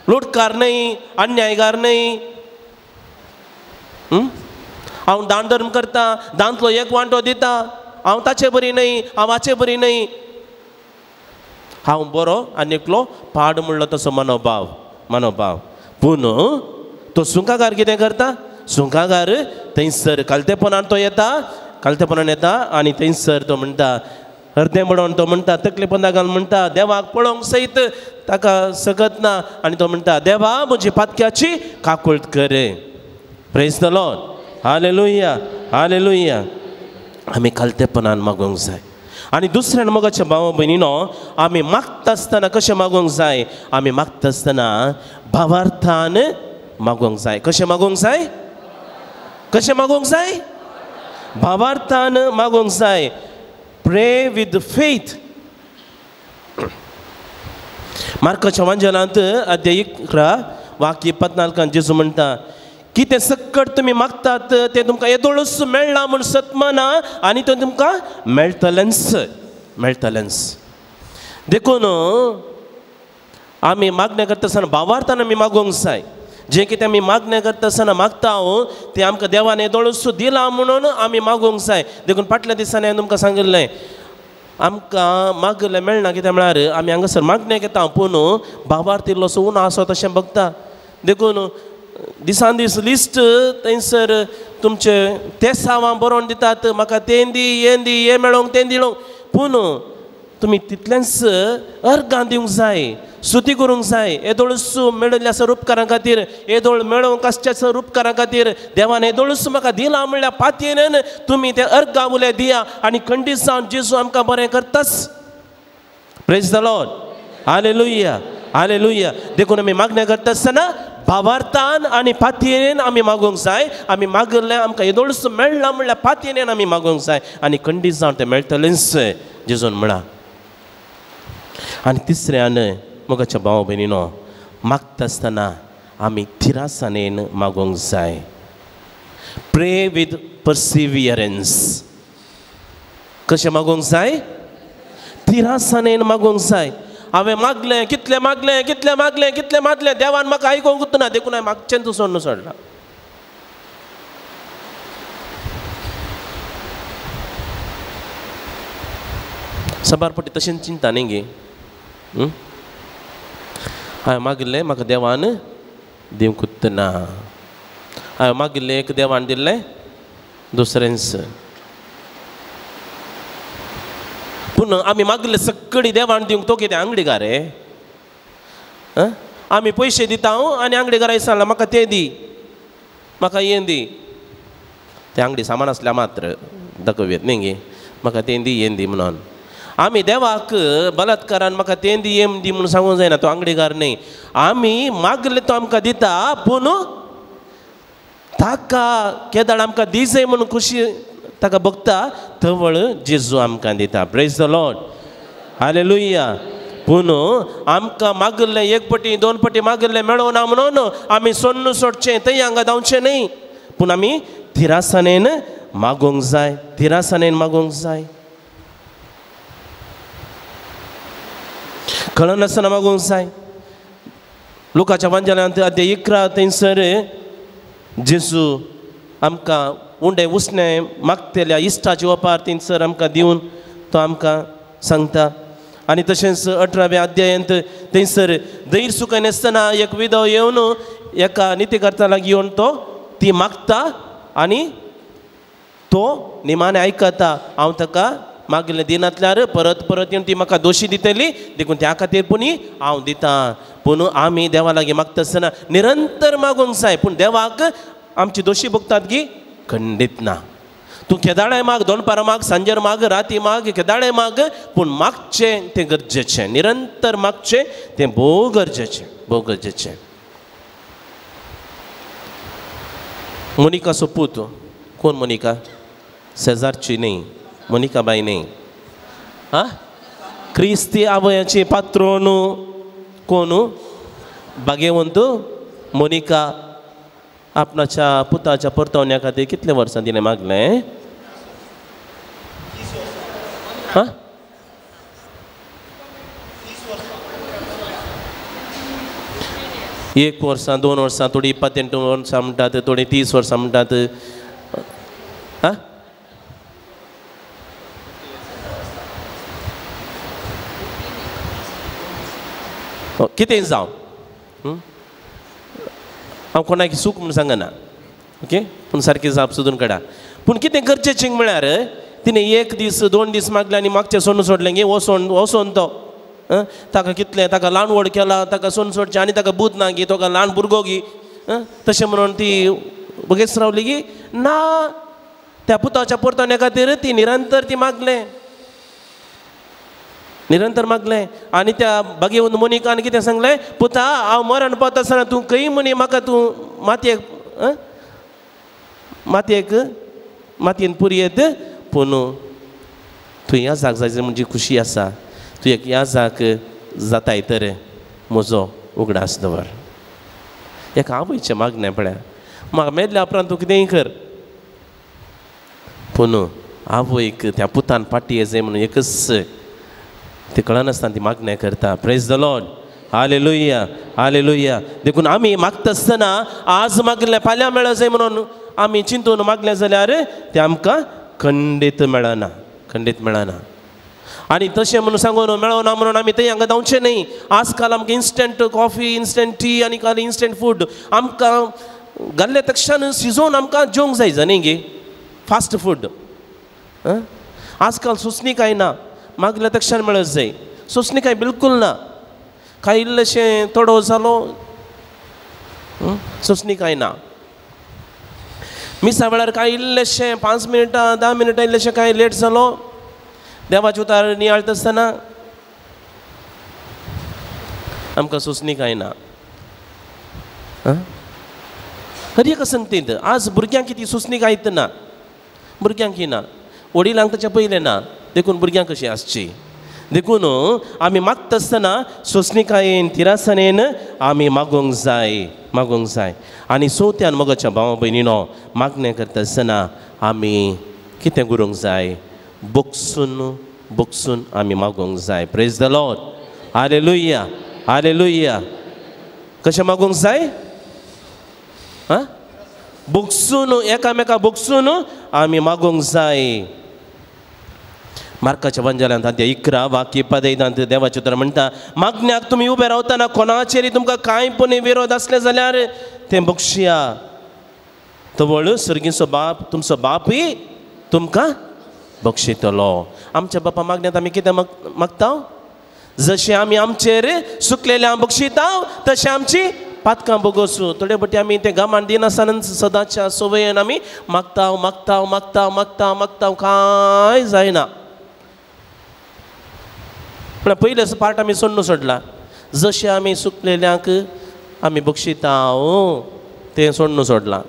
लुटकार न्हय, अन्यायगार न्हय, हांव दान धर्म करता, दांतलो एक वांटो दिता, हांव ताचे बरी न्हय, हांव हाचे बरी न्हय, हांव बरो आनी एकलो पाड म्हणलो तसो मनोभाव, मनोभाव. पूण तो सुंकागार कितें करता, सुंकागार थंयसर खालतेपणान तो येता, खालतेपणान येता आनी थंयसर तो म्हणटा, अर्दें म्हणून तो म्हणटा, तकले पंदा घालून म्हणटा, देवाक पळोवंक सयत ताका सकत ना, आनी तो म्हणटा, देवा म्हजी पातक्याची काकूळट कर. Praise the Lord, hallelujah, hallelujah. आमी खालतेपणान मागूंक जाय. आनी दुसऱ्यान मोगाच्या भावा भयणीनो, आमी मागता आसतना कशें मागूंक जाय, आमी मागता आसतना भावार्थान मागूंक जाय. कशें मागूंक जाय, कशें मागूंक जाय, भावार्थान मागूंक जाय. Pray with faith. मार्काच्या वांजेलांत अध्याय 11 वाक्य 14 जेजू म्हणटा कितें सक्कट तुमी मागतात तें तुमकां येदोळूच मेळ्ळां म्हूण सतमाना आनी तें तुमकां मेळटलेंच मेळटलेंच. देखून आमी मागणें करता आसतना भावार्थान आमी मागूंक जाय. जें कितें आमी मागणें करता आसतना मागता हांव तें आमकां देवान येदोळूच दिलां म्हणून आमी मागूंक जाय. देखून फाटल्या दिसांनी हांवें तुमकां सांगिल्लें आमकां मागिल्लें मेळना कितें म्हळ्यार आमी हांगासर मागणें घेता पूण भावार्थ इल्लोसो उणो आसा तशें बघता. देखून दिसान दीस लिस्ट थंयसर तुमचे ते सावां बरोवन दितात म्हाका तें दी हें दी हें मेळोंक तें दिलोंक पूण तुमी तितलेंच अर्गां दिवंक जाय स्तुती करूंक जाय. येदोळूच मेळिल्ल्या सर उपकारां खातीर येदोळ मेळोवंक आसच्या सर उपकारां खातीर देवान येदोळूच म्हाका दिलां म्हणल्यार पातयेन तुमी ते अर्गां उले दिया आनी खंडीत जावन जेजू आमकां बरें करताच. Praise the Lord. Hallelujah hallelujah. देखून आमी मागणें करता आसतना भावार्थान आनी पातयेन आमी मागूंक जाय. आमी मागिल्लें आमकां येदोळूच मेळ्ळां म्हणल्यार पातयेन आमी मागूंक जाय आनी खंडीत जावन तें मेळटलेंच जेजून म्हळां. आनी तिसऱ्यान मोगाच्या भाव भयणीनो मागता आसतना आमी थिरासाणेन मागूंक जाय. Pray with perseverance. कशें मागूंक जाय? थिरासाणेन मागूंक जाय. हांवें मागलें कितलें मागलें कितलें मागलें कितलें मागलें देवान म्हाका आयकूंक ना देखून हांवें मागचें तूं सोडून सोडलां. साबार पटी तशें चिंता न्ही गे. हांवें मागिल्लें म्हाका देवान दिवंकूच ना. हांवें मागिल्लें एक देवान दिल्लें दुसरेंच. पूण आमी मागिल्लें सगळी देवान दिवंक तो कितें आंगडीकार रे? आमी पयशे दिता आनी आंगडीकाराक सांगलां म्हाका तें दी म्हाका हें दी. तें आंगडी सामान आसल्यार मात्र दाखोवयेत न्ही गे म्हाका तें दी हें दी म्हणून. आमी देवाक बलात्कारान म्हाका तें दी हें दी म्हणून सांगूंक जायना. तो आंगडीकार न्ही. आमी मागले तो आमकां दिता पूण ताका केदाळ आमकां दिजय म्हणून खुशी ताका बघता तवळ जेजू आमकां दिता. Praise the Lord. Hallelujah. पूण आमकां मागिल्लें एक पटी दोन पटी मागिल्लें मेळोना म्हणून आमी सोन्नू सोडचें थंय हांगा धांवचें न्ही. पूण आमी थिरासाणेन मागूंक जाय. थिरासाणेन मागूंक जाय. कळनासतना मागूंक जाय. लोकांच्या वांजेलांत अध्याय 11 थंयसर जेजू आमकां उंडे उसणे मागतल्या इश्टाची ओपार थंयसर आमकां दिवन तो आमकां सांगता. आनी तशेंच 18व्या अध्यायांत थंयसर धैर्य सुकयनासतना एक विधव येवन एका नितीकर्ता लागीं येवन तो ती मागता आनी तो निमाणें आयकता हांव ताका मागिल्लें दिनांतल्यार परत परत येवन ती म्हाका दोशी दितली देखून त्या खातीर पुणी हांव दितां. पूण आमी देवा लागीं मागता आसतना निरंतर मागूंक जाय. पूण देवाक आमची दोशी भोगतात गी खंडीत ना. तूं केदाळे माग, दोनपारां माग, सांजेर माग, राती माग, केदाळे माग, पूण मागचें तें गरजेचें. निरंतर मागचें तें भोव गरजेचें भोव गरजेचें. मोनिकाचो पूत कोण? मोनिका शेजारची न्ही, मोनिका बाय न्ही. आं क्रिस्ती आवयाची पात्रोन कोण? भाग्यवंत मोनिका आपणाच्या पुताच्या परतवण्या खातीर कितले वर्सां तिणें मागलें? हां 1 वर्सां 2 वर्सां, थोडीं 28 वर्सां म्हणटात, थोडीं 30 वर्सां म्हणटात. हां कितें जावं हांव कोणाक चूक म्हूण सांगना. ओके पूण सारकी जाप सोदून काडा. पूण कितें गरजेचें म्हळ्यार तिणें 1 दीस 2 दीस मागले आनी मागचें सोडून सोडलें गे. वचोन वचोन तो ताका कितलें ताका ल्हान व्हड केला ताका सोडून सोडचें आनी ताका बूद ना गी ताका ल्हान भुरगो गी तशें म्हणून ती बगेच रावली गी ना. त्या पुताच्या परतवण्या खातीर ती निरंतर ती मागलें निरंतर मागलें. आनी त्या बागेवन मोनिकान कितें सांगलें? पुता हांव मरण पावता आसतना तूं खंय म्हणी म्हाका तूं मातयेक मातयेक मातयेन पुरयेत पूण तूं ह्या जाग जाय म्हणजे खुशी आसा. तूं एक याजाक जाताय तर म्हजो उगडास दवर. एक आवयचें मागणें पळय, म्हाका मेल्ल्या उपरांत तूं कितेंय कर, पूण आवयक त्या पुतान फाटी येजाय म्हणून एकच ती कळनासतना ती मागणें करता. Praise the Lord, hallelujah, hallelujah. देखून आमी मागता आसतना आज मागलें फाल्यां मेळत जाय म्हणून आमी चिंतून मागलें जाल्यार तें आमकां खंडीत मेळना, खंडीत मेळना. आनी तशें म्हणून सांगून मेळना म्हणून आमी थंय हांगा धांवचें न्हय. आजकाल आमकां इन्स्टंट कॉफी, इन्स्टंट टी आनी काल इन्स्टंट फूड आमकां घाल्ले तक्षण शिजोवन आमकां जेवंक जाय न्ही गे, फास्ट फूड. आजकाल सोंसणीकाय ना, मागल्या तक्षण मेळत जाय, सोंसणीकाय बिलकूल ना. कांय इल्लेशें थोडो जालो सोंसणीकाय ना. मिसा वेळार कांय इल्लेशें 5 मिनटां 10 मिनटां इल्लेशें कांय लेट जालो देवाचे उतार नियाळटा आसतना आमकां सोंसणीकाय ना. हर एका संगतींत आज भुरग्यांक कितें सोंसणीकाय ना, भुरग्यांक ना, वडिलांक ताच्या पयलें ना, देखून भुरग्यांक कशीं आसची. देखून आमी मागता आसतना सोंसणीकायेन तिरासनेन आमी मागूंक जाय, मागूंक जाय. आनी चवथ्यान मोगाच्या भावा भयणीनो मागणें करता आसतना आमी कितें करूंक जाय, बोगसून बोगसून आमी मागूंक जाय. Praise the Lord, hallelujah, hallelujah. कशें मागूंक जाय? आं, बोगसून, एकामेका बोगसून आमी मागूंक जाय. मार्काच्या वंजाल्यांत 11 वाक्य 15 देवाचें उतर म्हणटा, मागण्याक तुमी उबे रावतना कोणाचेर तुमकां कांय पण विरोध आसले जाल्यार तें बक्षया, तवळ सर्गीचो बाप तुमचो बापूय तुमकां बक्षितलो. आमच्या बापा मागण्यांत आमी कितें मागता? जशें आमी आमचेर सुकलेल्या बक्षिता तशें आमची पातकां बोगोसूं. थोडे पटी आमी तें गामान दिनासतना सदांच्या संवयेन आमी मागता मागता मागता मागता मागता, कांय जायना. पूण पयलें पार्ट आमी सोडून सोडला, जशें आमी सुकलेल्यांक आमी बक्षिता तें सोडून सोडलां.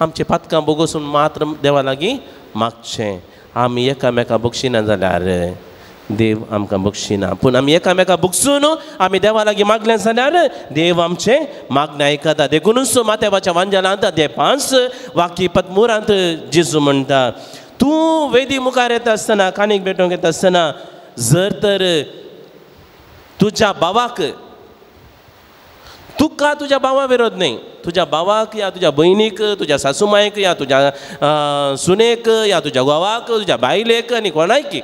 आमचें पातकां बोगोसून मात्र देवा लागीं मागचें. आमी एकामेका बक्षिना जाल्यार देव आमकां बक्षिना, पूण आमी एकामेका बक्षून आमी देवा लागीं मागलें जाल्यार देव आमचें मागणें आयकता. देखुनूच मातेवाच्या वांजेलांत 5 वाक्य 13 जेजू म्हणटा, तूं वेदी मुखार येता आसतना, कानीक भेटोवंक येता आसतना जर तर तुज्या भावाक, तुका तुज्या भावा विरोध न्हय, तुज्या भावाक या तुज्या भयणीक, तुज्या सासूमायक या तुज्या सुनेक या तुज्या घोवाक, तुज्या बायलेक आनी कोणायक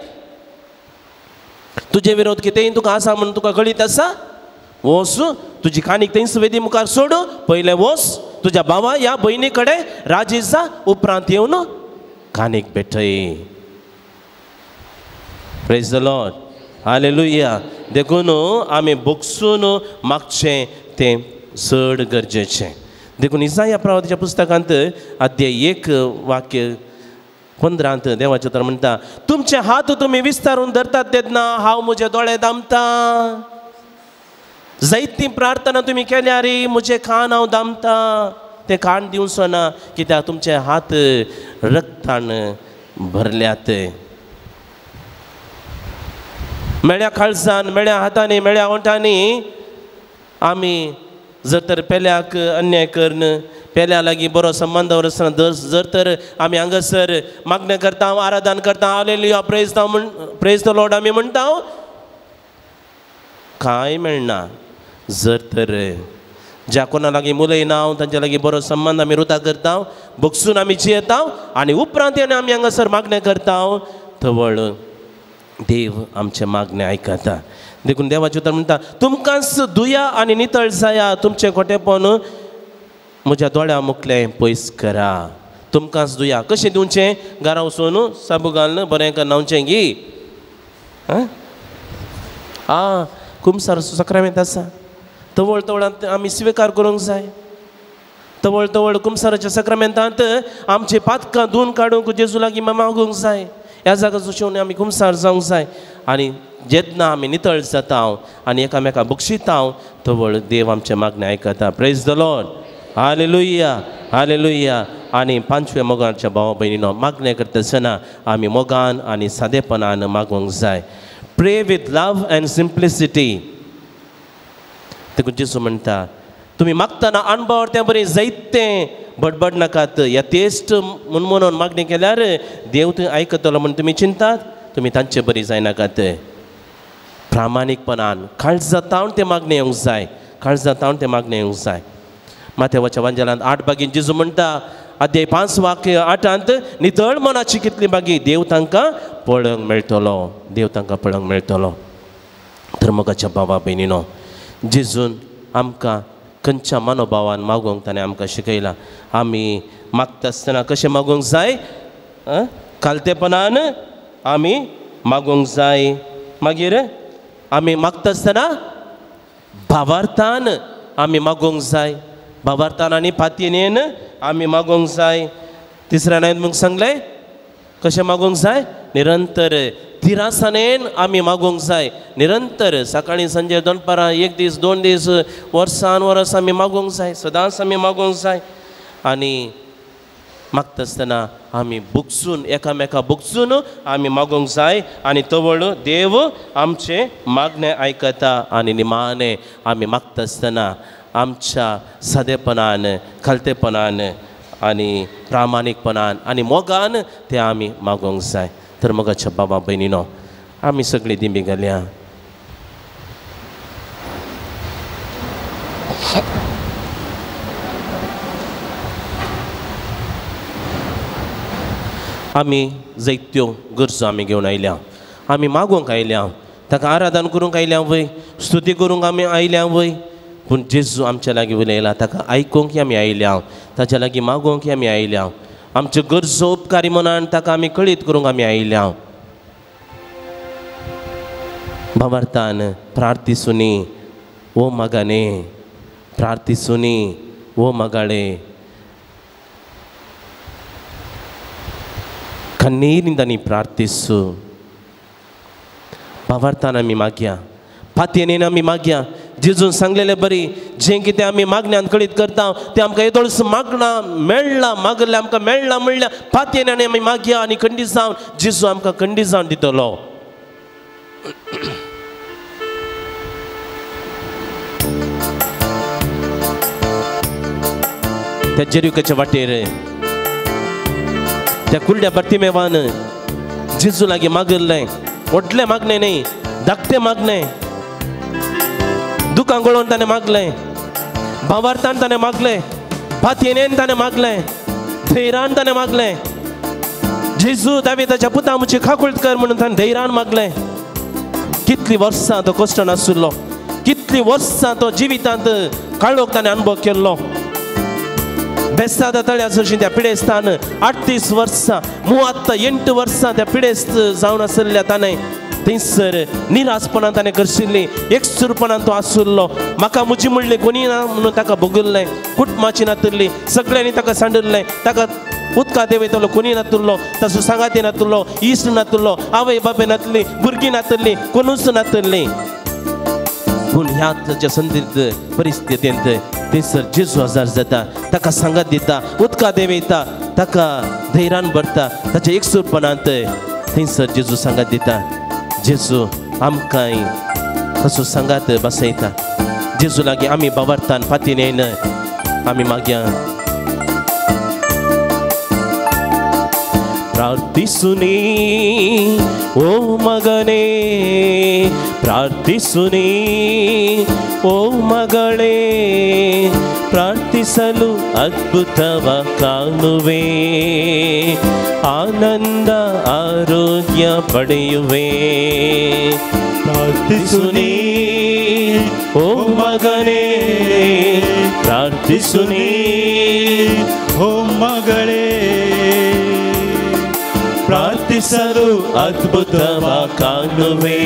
तुजे विरोध कितेंय तुका आसा म्हणून तुका कळीत आसा, वोस तुजी कानीक थंयच वेदी मुखार सोड, पयलें वोस तुज्या भावा या भयणी कडेन राजी जा, उपरांत येवन कानीक भेटय. Praise the Lord, hallelujah. देखून आमी बोगसून मागचें तें चड गरजेचें. देखून इसाया प्रवादाच्या पुस्तकांत 1 वाक्य 15 देवाचें उतर म्हणटा, तुमचे हात तुमी विस्तारून धरतात तेन्ना हांव म्हजे दोळे दामता, जायती प्रार्थना तुमी केल्यार म्हजे कान हांव दामता, तें कान दिवचो ना कित्याक तुमचे हात रक्तान भरल्यात. मेळ्या काळजान, मेळ्या हातांनी, मेळ्या ओंठांनी आमी जर तर पेल्याक अन्याय करून पेल्या लागीं बरो संबंद दवरतना जर तर आमी हांगासर मागणें करता, आराधन करता, हालेलुया प्रेज म्हण, प्रेज the Lord आमी म्हणटा, कांय मेळना. जर तर ज्या कोणा लागीं उलयना तांच्या लागीं बरो संबंद आमी रुता करता, बगसून आमी जियेता आनी उपरांत आमी हांगासर मागणें करता, तवळ देव आमचें मागणें आयकता. देखून देवाचें उतर म्हणटा, तुमकांच दुया आनी नितळ जाया, तुमचें खोटेपण म्हज्या दोळ्या मुखलें पयस करा. तुमकांच दुया कशें दिवचें? घरा वचून साबू घालून बरें कर न्हांवचें गी. आं, कुमसार सक्रामेंत आसा, तवळ तवळांत आमी स्विकार करूंक जाय. तवळ तवळ कुमसाराच्या सक्रामेंतांत आमची पातकां धुवन काडूंक जेजू लागीं मागूंक जाय. ह्या जाग्याचो शेवणी आमी कुमसार जावंक जाय. आनी जेन्ना आमी नितळ जाता आनी एकामेका बक्षिता तवळ देव आमचें मागणें आयकता. Praise the Lord, hallelujah, hallelujah. आनी पांचव्या मोगाच्या भावा भयणीनो मागणें करता आसतना आमी मोगान आनी सादेपणान मागूंक जाय. Pray with love and simplicity. देखून जेजू म्हणटा तुमी मागतना अणभव तें बरें जायतें बडबड नाकात. यथेश्ट म्हणून मागणी केल्यार देव थंय आयकतलो म्हूण तुमी चिंतात, तुमी तांचे बरी जायनाकात. प्रामाणीकपणान काळजा तावन तें मागणें येवंक जाय, काळजा तावन तें मागणें येवंक जाय. माथ्याच्या वांजेलांत 8 बागीन जेजू म्हणटा अध्याय 5 वाक्य 8 नितळ मनाची कितली बागी देव तांकां पळोवंक मेळटलो, देव तांकां पळोवंक मेळटलो. तर मोगाच्या बाबा भयणीनो, जेजून आमकां खंयच्या मनोभावान मागूंक ताणें आमकां शिकयलां. आमी मागता आसतना कशें मागूंक जाय? कालतेपणान आमी मागूंक जाय. मागीर आमी मागता आसतना भावार्थान आमी मागूंक जाय, भावार्थान आनी पातयेन आमी मागूंक जाय. तिसऱ्या हांवें सांगलें कशें मागूंक जाय? निरंतर तिरासानेन आमी मागूंक जाय, निरंतर सकाळीं सांजे दनपारां 1 दीस 2 दीस वर्सान वर्स आमी मागूंक जाय, सदांच आमी मागूंक जाय. आनी मागता आसतना आमी बुगसून एकामेका बुगसून आमी मागूंक जाय आनी तवळ देव आमचें मागणें आयकता. आनी निमाणें आमी मागता आसतना आमच्या सादेपणान, खालतेपणान आनी प्रामाणीकपणान आनी मोगान तें आमी मागूंक जाय. तर मोगाच्या बाबा भयणीनो, आमी सगळीं दिंबी घालया. आमी जायत्यो गरजो आमी घेवन आयल्या, आमी मागूंक आयल्या, ताका आराधन करूंक आयल्या वय, स्तुती करूंक आमी आयल्या वय. पूण जेजू आमच्या लागीं उलयला, ताका आयकूंक आमी आयल्या, ताच्या लागीं मागूंक आमी आयल्या, आमच्यो गरजो उपकारी मनान ताका आमी कळीत करूंक आमी आयल्या. भावार्थान प्रार्थिसुनी ओ मगाने, प्रार्थिसुनी ओ मगाळे, कन्नीरिंद नी प्रार्थिसु. भावार्थान आमी मागया, पातयेन आमी मागया. जेजून सांगलेले बरी जें कितें आमी मागण्यान कळीत करता तें आमकां येदोळस मागणा मेळ्ळां, मागलें आमकां मेळ्ळां म्हणल्यार पातयेन आमी मागया आनी खंडीत जावन जेजू आमकां खंडीत जावन दितलो. त्या जेरिकाच्या वाटेर त्या कुर्ड्या बर्तिमेवान जेजू लागीं मागिल्लें, व्हडलें मागणें न्ही, धाकटें मागणें. दुकां गळोवन ताणें मागलें, भावार्थान ताणें मागलें, पातयेन ताणें मागलें, धैर्यान ताणें मागलें. जेजू दाविदाच्या पुता म्हजी काकूळट कर म्हणून ताणें धैर्यान मागलें. कितलीं वर्सां तो कश्टान आशिल्लो, कितलीं वर्सां तो जिवितांत काळोख ताणें अनुभव केल्लो. बेस्तादा तळ्या सरशी त्या पिडेस्तान 38 वर्सां, 38 वर्सां त्या पिडेस्त जावन आशिल्ल्या ताणें थंयसर निराशपणान ताणें करशिल्ली, एकसुरपणान तो आशिल्लो. म्हाका म्हजी म्हणलें कोणी ना म्हणून ताका भोगिल्लें, कुटुंबाची नातिल्ली, सगळ्यांनी ताका सांडिल्लें, ताका उदका देंवयतलो कोणी नातिल्लो, ताचो सांगाती नातिल्लो, इश्ट नातिल्लो, आवय बापूय नातिल्ली, भुरगीं नातिल्ली, कोणूच नातिल्ली. पूण ह्या ताच्या संदिग्ध परिस्थितींत थंयसर जेजू हजार जाता, ताका सांगात दिता, उदका देंवयता, ताका धैर्यान भरता. ताच्या एकसुरपणांत थंयसर जेजू सांगात दिता. जेजू आमकांय कसो सांगात बसयता. जेजू लागीं आमी भावार्थान फातीन आमी मागया. ಪ್ರಾರ್ಥಿಸುನಿ ಓ ಮಗನೇ, ಪ್ರಾರ್ಥಿಸುನಿ ಓ ಮಗಳೇ, ಪ್ರಾರ್ಥಿಸಲು ಅದ್ಭುತವ ಕಾಣುವೆ, ಆನಂದ ಆರೋಗ್ಯ ಪಡೆಯುವೆ. ಪ್ರಾರ್ಥಿಸುನಿ ಓ ಮಗನೇ, ಪ್ರಾರ್ಥಿಸುನಿ ಓ ಮಗಳೇ, ಪ್ರಾರ್ಥಿಸಲು ಅದ್ಭುತವ ಕಾಣುವೆ,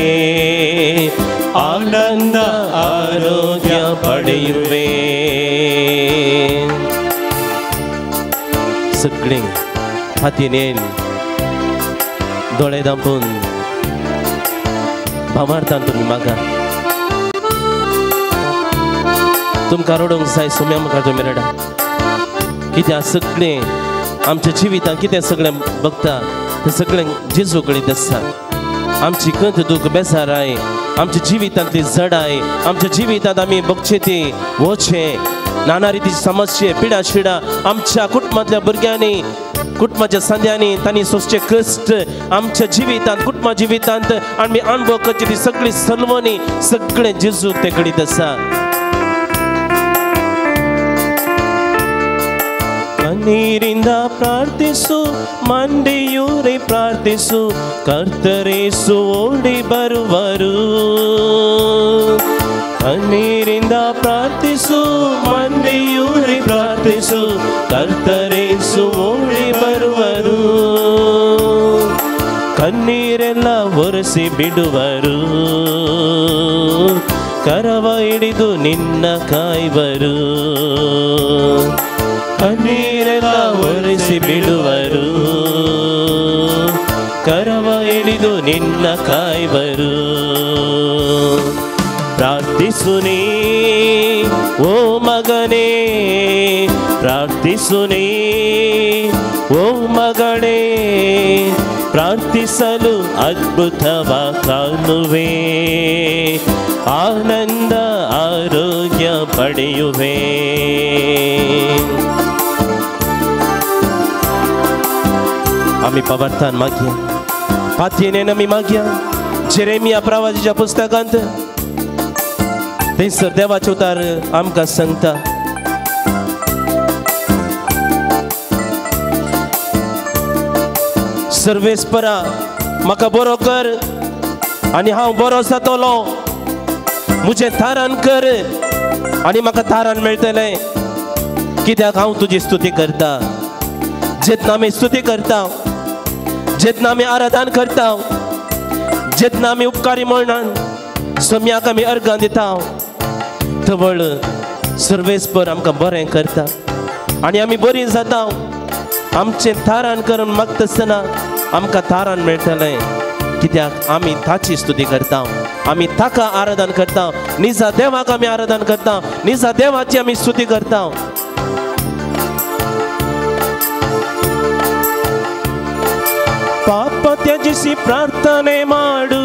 ಆನಂದ ಆರೋಗ್ಯ ಪಡೆಯುವೆ. सगळीं हातीन दोळे दांपून भावार्थान तुमी मागा. तुमकां रडूंक जाय सोम्या मुखार तुमी रडा. कित्याक सगळें आमच्या जिवितांत कितें सगळें बघता तें सगळें जेजू कडेन आसा. आमची कंत दूख बेजाराय, आमच्या जिवितांतली जडाय, आमच्या जिवितांत आमी बगचे ती वचें नाना रितीची समस्ये पिडा शिडा आमच्या कुटुंबांतल्या भुरग्यांनी कुटुंबाच्या संद्यांनी तांणी सोंसचे कश्ट आमच्या जिवितांत कुटुंबा जिवितांत आमी अणभव करची ती सगळी सलवणी सगळें जेजूक ते घडीत आसा. ಕಣ್ಣೀರಿಂದ ಪ್ರಾರ್ಥಿಸು, ಮಂಡಿಯೂರಿ ಪ್ರಾರ್ಥಿಸು, ಕರ್ತರೇಸು ಓಡಿ ಬರುವರು. ಕಣ್ಣೀರಿಂದ ಪ್ರಾರ್ಥಿಸು, ಮಂಡಿಯೂರಿ ಪ್ರಾರ್ಥಿಸು, ಕರ್ತರೇಸು ಓಡಿ ಬರುವರು. ಕಣ್ಣೀರೆಲ್ಲ ಒರೆಸಿ ಬಿಡುವರು, ಕರವ ಹಿಡಿದು ನಿನ್ನ ಕಾಯುವರು. ಕಣ್ಣೀರೆಲ್ಲ ಒರೆಸಿ ಬಿಡುವರು, ಕರವ ಹಿಡಿದು ನಿನ್ನ ಕಾಯುವರು. ಪ್ರಾರ್ಥಿಸು ನೀ ಓ ಮಗನೇ, ಪ್ರಾರ್ಥಿಸು ನೀ ಓ ಮಗಳೇ, ಪ್ರಾರ್ಥಿಸಲು ಅದ್ಭುತವ ಕಾಣುವೆ, ಆನಂದ ಆರೋಗ್ಯ ಪಡೆಯುವೆ. आमी पवार्थान मागया, पातयेन आमी मागया. जेरेमिया प्रवासीच्या पुस्तकांत थंयसर देवाचें उतार आमकां सांगता, सर्वेस्परा म्हाका बरो कर आनी हांव बरो जातलो, म्हजें थारान कर आनी म्हाका थारान मेळटलें, कित्याक हांव तुजी स्तुती करता. जेन्ना आमी स्तुती करता, जेन्ना आमी आराधन करता, जेन्ना आमी उपकारी म्हणून सम्याक आमी अर्गां दिता, तवळ सर्वेस्पर आमकां बरें करता आनी आमी बरीं जाता. आमचें थारान करून मागता आसतना आमकां थारान मेळटलें, कित्याक आमी ताची स्तुती करता, आमी ताका आराधन करता, निजा देवाक आमी आराधन करता, निजा देवाची आमी स्तुती करता. ಪಾಪ ತ್ಯಜಿಸಿ ಪ್ರಾರ್ಥನೆ ಮಾಡು,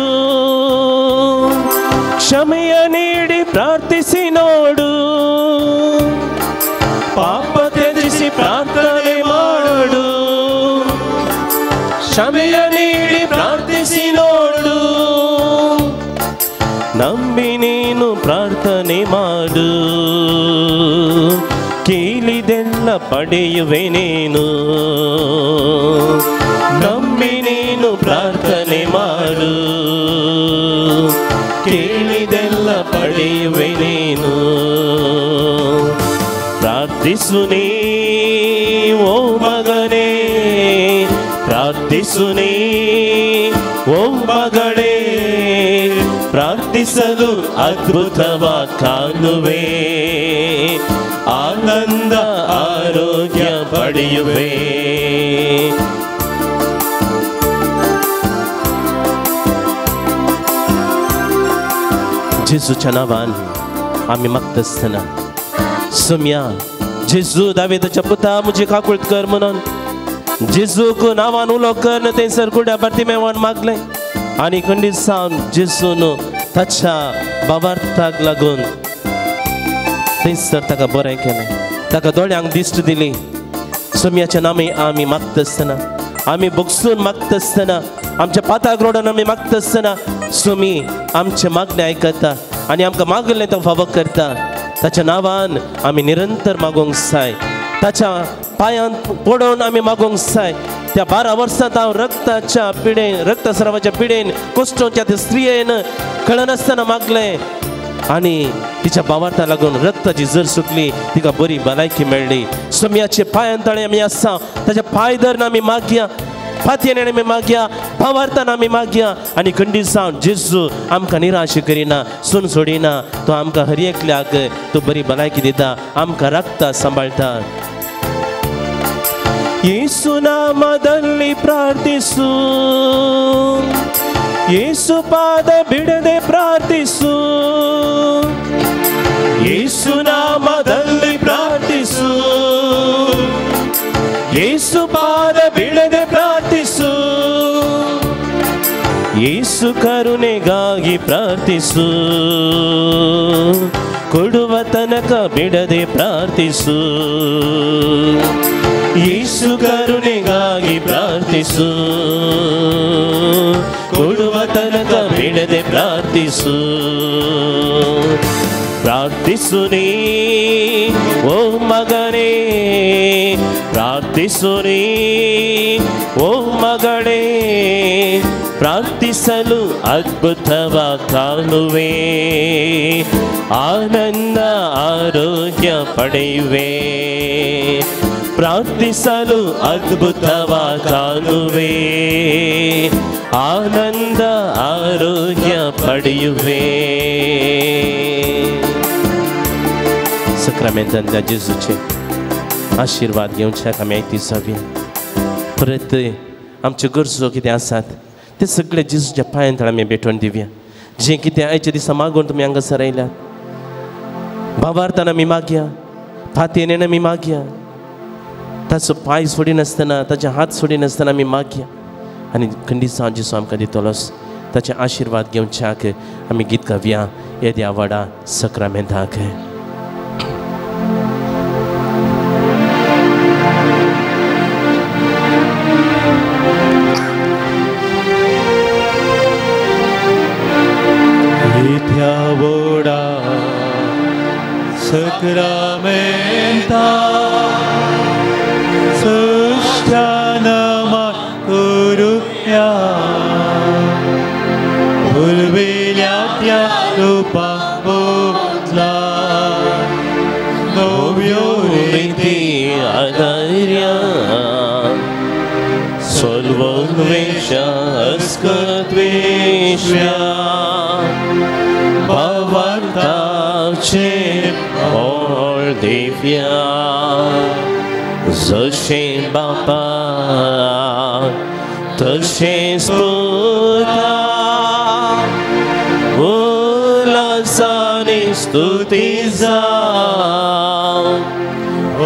ಕ್ಷಮೆಯ ನೀಡಿ ಪ್ರಾರ್ಥಿಸಿ ನೋಡು. ಪಾಪ ತ್ಯಜಿಸಿ ಪ್ರಾರ್ಥನೆ ಮಾಡು, ಕ್ಷಮೆಯ ನೀಡಿ ಪ್ರಾರ್ಥಿಸಿ ನೋಡು. ನಂಬಿ ನೀನು ಪ್ರಾರ್ಥನೆ ಮಾಡು, ಕೇಳಿದೆಲ್ಲ ಪಡೆಯುವೆ ನೀನು. ನಂಬಿ ನೀನು ಪ್ರಾರ್ಥನೆ ಮಾಡು, ಕೇಳಿದೆಲ್ಲ ಪಡೆಯುವೆ ನೀನು. ಪ್ರಾರ್ಥಿಸು ನೀ ಓ ಮಗನೇ, ಪ್ರಾರ್ಥಿಸು ನೀ ಓ ಮಗಳೇ, ಪ್ರಾರ್ಥಿಸಲು ಅದ್ಭುತವ ಕಾಣುವೆ, ಆನಂದ ಆರೋಗ್ಯ ಪಡೆಯುವೆ. जेजूच्या नांवान आमी मागता आसतना सोम्या जेजू दावेदाच्या पुता म्हजी काकूळत कर म्हणून जेजूक नांवान उलो कर थंयसर कुड्या बार्तिमेवान मागलें आनी खंडीत सावन जेजून ताच्या बाबार्थाक लागून थंयसर ताका बरें केलें, ताका दोळ्यांक दिश्ट दिली. सोम्याच्या नामे आमी मागता आसतना, आमी भोगसून मागता आसतना, आमच्या पाताक रोडान आमी मागता आसतना सोमी आमचें मागणें आयकता आनी आमकां मागलें तो फावो करता. ताच्या नांवान आमी निरंतर मागोंक जाय, ताच्या पांयांत पडोवन आमी मागोंक जाय. त्या 12 वर्सांत हांव रक्ताच्या पिडेन, रक्तस्रावाच्या पिडेन कोश्टोच्या त्या स्त्रियेन कळनासतना मागलें आनी तिच्या बावार्था लागून रक्ताची जर सुटली, तिका बरी भलायकी मेळ्ळी. सोम्याचे पांयान तळे आमी आसा, ताच्या पांय धरून आमी मागया, फातयेन आमी मागया, भावार्थान आमी मागया आनी खंडीत सावन जेजू आमकां निराश करिना, सून सोडिना. तो आमकां हर एकल्याक तो बरी भलायकी दिता, आमकां राखता, सांबाळटा. येसू नामದಲ್ಲಿ ಪ್ರಾರ್ಥಿಸು, ಯೇಸು ಪಾದ ಬಿಡದೆ ಪ್ರಾರ್ಥಿಸು, ಯೇಸು ನಾಮದಲ್ಲಿ ಪ್ರಾರ್ಥಿಸು, ಯೇಸು ಪಾದ ಬಿಡದೆ ಪ್ರಾರ್ಥಿಸು, ಯೇಸು ಯೇಸು ಕರುಣೆಗಾಗಿ ಪ್ರಾರ್ಥಿಸು, ಕೊಡುವ ತನಕ ಬಿಡದೆ ಪ್ರಾರ್ಥಿಸು. ಯೇಸು ಕರುಣೆಗಾಗಿ ಪ್ರಾರ್ಥಿಸು, ಕೊಡುವ ತನಕ ಬಿಡದೆ ಪ್ರಾರ್ಥಿಸು. ಪ್ರಾರ್ಥಿಸು ನೀ ಓ ಮಗನೇ, ಪ್ರಾರ್ಥಿಸು ನೀ ಓ ಮಗಳೇ, ಪ್ರಾರ್ಥಿಸಲು ಅದ್ಭುತವ ಕಾಣುವೆ, ಆನಂದ ಆರೋಗ್ಯ ಪಡೆಯುವೆ. ಪ್ರಾರ್ಥಿಸಲು ಅದ್ಭುತವ ಕಾಣುವೆ, ಆನಂದ ಆರೋಗ್ಯ ಪಡೆಯುವೆ. सक्रामेंतांतल्या जेजूचे आशिर्वाद घेवच्याक आमी आयती जावया. परत आमच्यो गरजो कितें आसात ते सगळे जेजूच्या पांयांत आमी भेटोवन दिवया. जें कितें आयच्या दिसा मागून तुमी हांगासर आयल्यात, भावार्थान आमी मागया, फातयेन आमी मागया, ताचो पांय सोडिनासतना, ताचे हात सोडिनासतना आमी मागया आनी खंडीत जेजू आमकां दितलोच. ताचे आशिर्वाद घेवच्याक आमी गीत गावया येद्या व्हडा सक्रामेंताक. वडा सक्रामेंता सृष्ट्यान करुया, पुर्विल्या त्या रूपा बदला नव्यो रिती आदार्या सर्वद्वेषा अस्कद्वेष्या भावार्थाचे ओळ दिव्या. जशें बापा तशें पुता उल्हासानी स्तुती जावं,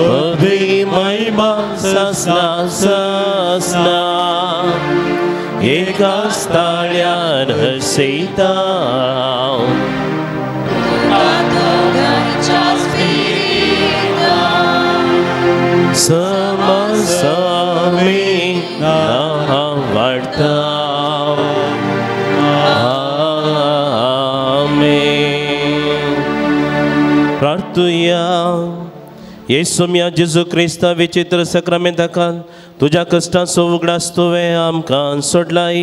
अभिमहिमा ससना ससना एकाच ताळ्यान हसयता. समसमी वाडटा. आमेन. प्रार्थुया. येसुम्या जेजू क्रिस्ता विचित्र सक्रामेंताकान तुज्या कश्टांचो उगडास तुवें आमकां सोडलाय.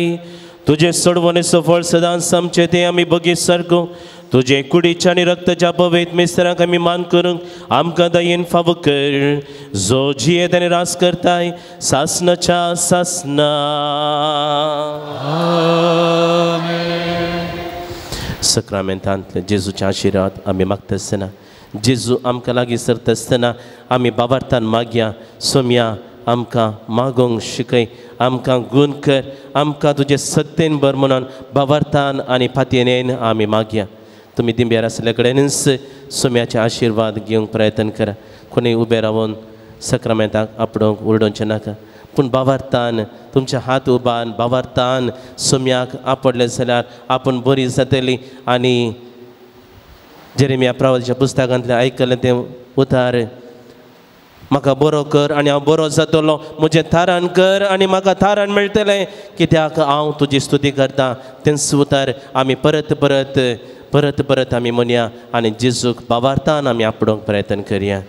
तुजें सोडवणेचो फळ सदांच आमचें तें आमी बगीत सारको तुजे कुडीच्या आनी रक्ताच्या पवित्र मिस्त्रांक आमी मान करूंक आमकां दयेन फावो कर. जो जियेत आनी रास करताय सासनाच्या सासना. सक्रामेंतांतले जेजूच्या आशिर्वाद आमी मागता आसतना, जेजू आमकां लागीं सरता आसतना आमी बाबार्थान मागया, सोम्या आमकां मागोंक शिकय, आमकां गूण कर, आमकां तुजे सत्तेन भर म्हणून बाबार्थान आनी फातयेन आमी मागया. तुमी दिंब्यार आसल्या कडेनच सोम्याचे आशिर्वाद घेवंक प्रयत्न करा. कोणीय उबे रावन सक्रामेंताक आपडोवंक उरडोवचें नाका, पूण बाबार्थान तुमचे हात उबान बाबार्थान सोम्याक आपडले जाल्यार आपूण बरी जातली. आनी जेरेमिया प्रावलच्या पुस्तकांतलें आयकलें तें उतार, म्हाका बरो कर आनी हांव बरो जातलो, म्हजें थारान कर आनी म्हाका थारान मेळटलें, कित्याक हांव तुजी स्तुती करता. तेंच उतार आमी परत परत परत परत आमी म्हणया आनी जेजूक बाबार्थान आमी आपडोवंक प्रयत्न करया.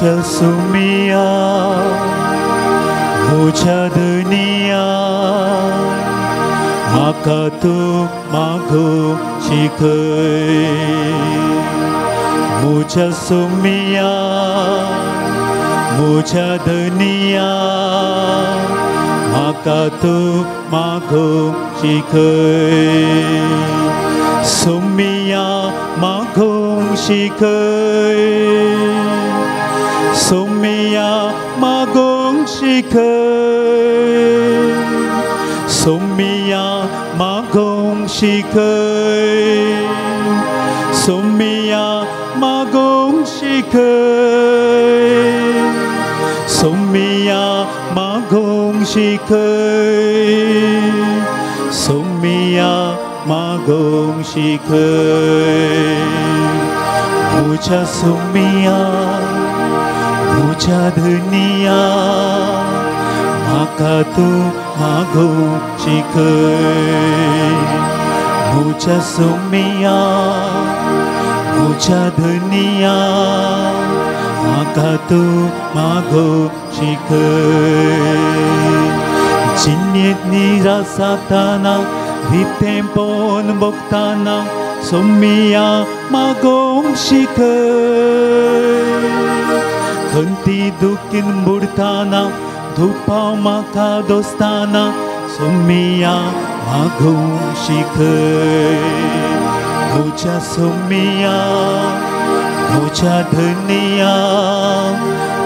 मुझ्या सुमिया मुझ्या दुनिया म्हाका तूं मागूंक शिकय मुझ्या सुमिया मुझ्या दुनिया म्हाका तूं मागूंक शिकय सुमिया मागूंक शिकय सुमिया मागूंक शिकय सुमिया मागूंक शिकय सुमिया मागूंक शिकय सुमिया मागूंक शिकय सुमिया मागूंक शिकय मुझ्या सुमिया मुझ्या धनिया म्हाका तूं मागूंक शिकय मुझ्या सुमिया मुझ्या धनिया म्हाका तूं मागूंक शिकय जिन्येंत निरासाताना रितेंपण भोगताना सुमिया मागूंक शिकय खंती दुखीन बुडताना दुपाव म्हाका दोस्ताना सुमिया मागूंक शिकय मुझ्या सुमिया मुझ्या धनिया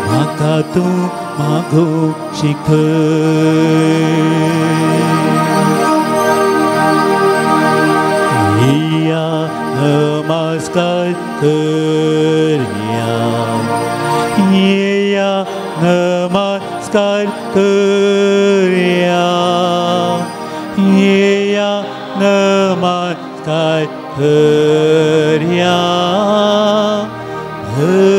म्हाका तूं मागूंक शिकय या नमस्कार करया या नमस्कार करया या नमस्कार करया धनिया।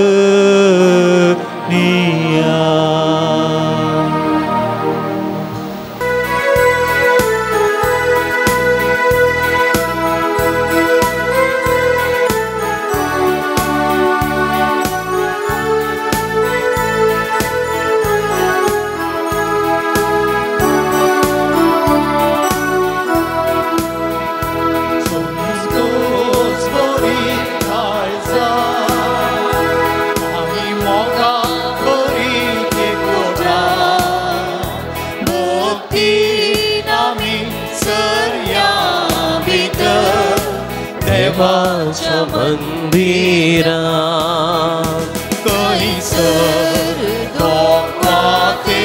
देवाच्या मंदिरा कैसर दोकाते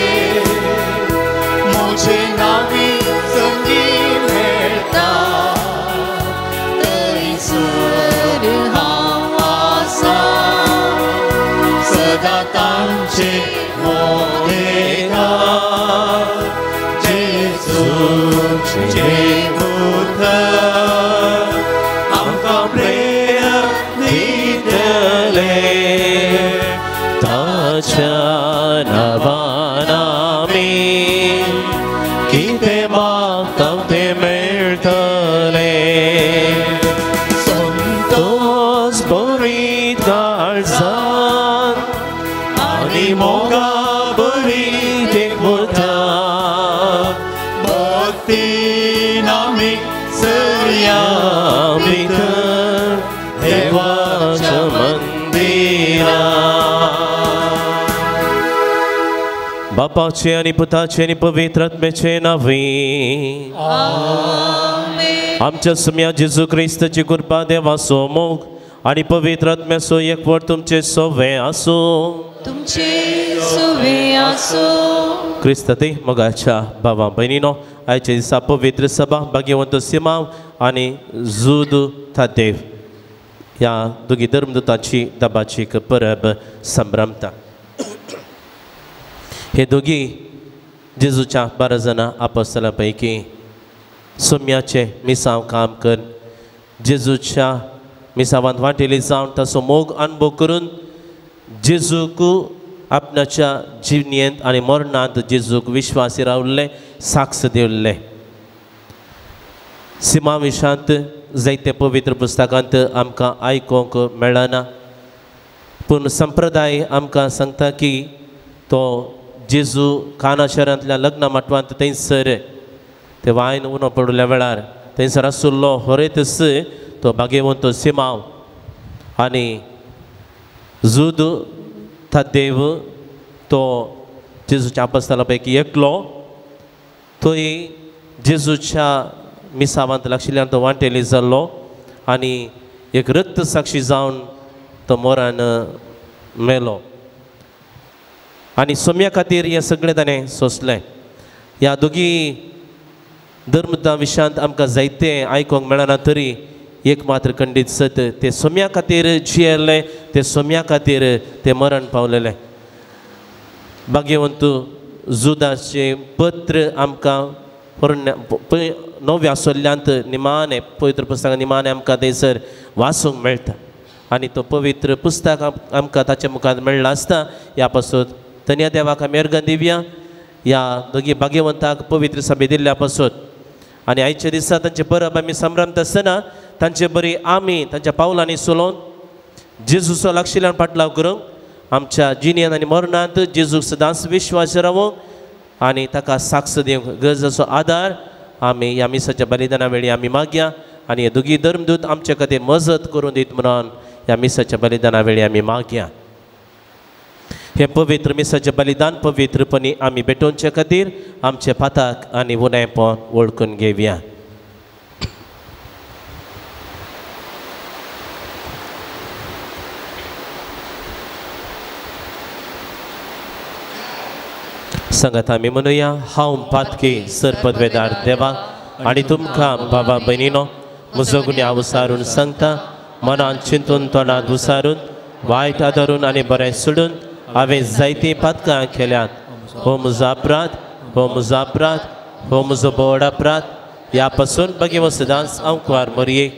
मुझे नावी संगी मेळता थंयसर हांव आसा सदां तांचे मोदेकार जेजूचें उतर आमकां प्रेरणा दितले ताच्या नांवान आमी कितें मागता तें मेळटलें संतोष बरी काळजान आनी मोगा बरी एकवटा भक्तीन आमी सरया भितर देवाच्या मंदिरा। बापाचे आनी पुताचे आनी पवित्र आत्म्याचे नांवे आमच्या सुम्या जेजू क्रिस्ताची कृपा देवाचो मोग आनी पवित्र आत्म्याचो एकवट तुमचे सोवे आसूं तुमचे सोवे आसूं। क्रिस्ताते मोगाच्या भावा भयणीनो आयच्या दिसा पवित्र सभा भाग्यवंत सिमाव आनी जुद थादेव ह्या दोगी धर्मदूताची दबाची परब संभ्रमता। हे दोगी जेजूच्या 12 जाणां आपोस्तलां पैकी सोम्याचें मिसांव काम कर जेजूच्या मिसावांत वांटेली जावन ताचो मोग अनुभव करून जेजूक आपणाच्या जिवनेंत आनी मरणांत जेजूक विश्वासी रावल्ले साक्ष दिवल्ले। सिमा विशांत जायते पवित्र पुस्तकांत आमकां आयकूंक मेळना। पूण संप्रदाय आमकां सांगता की तो जेजू काना शहरांतल्या लग्न माटवांत थंयसर ते वायन उणो पडल्या वेळार थंयसर आशिल्लो होरेतस तो भागेवंत सिमांव आनी जुद थादेव तो जेजूच्या आपस्ताला पैकी एकलो थंय जेजूच्या मिसावांत लागशिल्ल्यान तो वांटेली जाल्लो आनी एक रक्त साक्षी जावन तो मोरान मेलो आनी सोम्या खातीर हें सगळें ताणें सोंसलें. ह्या दोगी धर्मदा विशयांत आमकां जायतें आयकूंक मेळना तरी एक मात्र खंडीत सत, ते सोम्या खातीर जियेल्ले, ते सोम्या खातीर ते मरण पावलेले. भाग्यवंत जुदाचें पत्र आमकां नव्या सोल्ल्यांत निमाणें पवित्र पुस्तकां निमाणें आमकां थंयसर वाचूंक मेळटा आनी तो पवित्र पुस्तक आमकां ताच्या मुखार मेळ्ळा आसता. ह्या पासून तन्या देवाक आमी अर्गां दिवया ह्या दोगी भाग्यवंताक पवित्र सभे दिल्ल्या पासून. आनी आयच्या दिसा तांचे परब आमी संभ्रमता आसतना तांचे बरी आमी तांच्या पावलांनी चलोवन जेजूचो लागशिल्ल्यान फाटलाव करूंक आमच्या जिणेन आनी मरणांत जेजूक सदांच विश्वास रावूंक आनी ताका साक्ष दिवंक गरजेचो आदार आमी ह्या मिसाच्या बलिदाना वेळी आमी मागया आनी हे दोगी धर्मदूत आमचे खातीर मजत करून दीत म्हणून ह्या मिसाच्या बलिदाना वेळी आमी मागया. हें पवित्र मिसाचें बलिदान पवित्रपणी आमी भेटोवचे खातीर आमचे पाताक आनी उणेपण वळखून घेवया. सांगात आमी म्हणुया, हांव पातकी सरपदवेदार देवा आनी तुमकां बाबा भयणीनो म्हजो गुन्यांव उसारून सांगता, मनान चिंतून तोंडांत उसारून वायट आदारून आनी बरें सोडून हांवें जायतीं पातकां केल्यात. हो म्हजो अपराध, हो म्हजो अपराध, हो म्हजो बोड अपराध. ह्या पासून भगिनी सदांच हांव कुवार मरये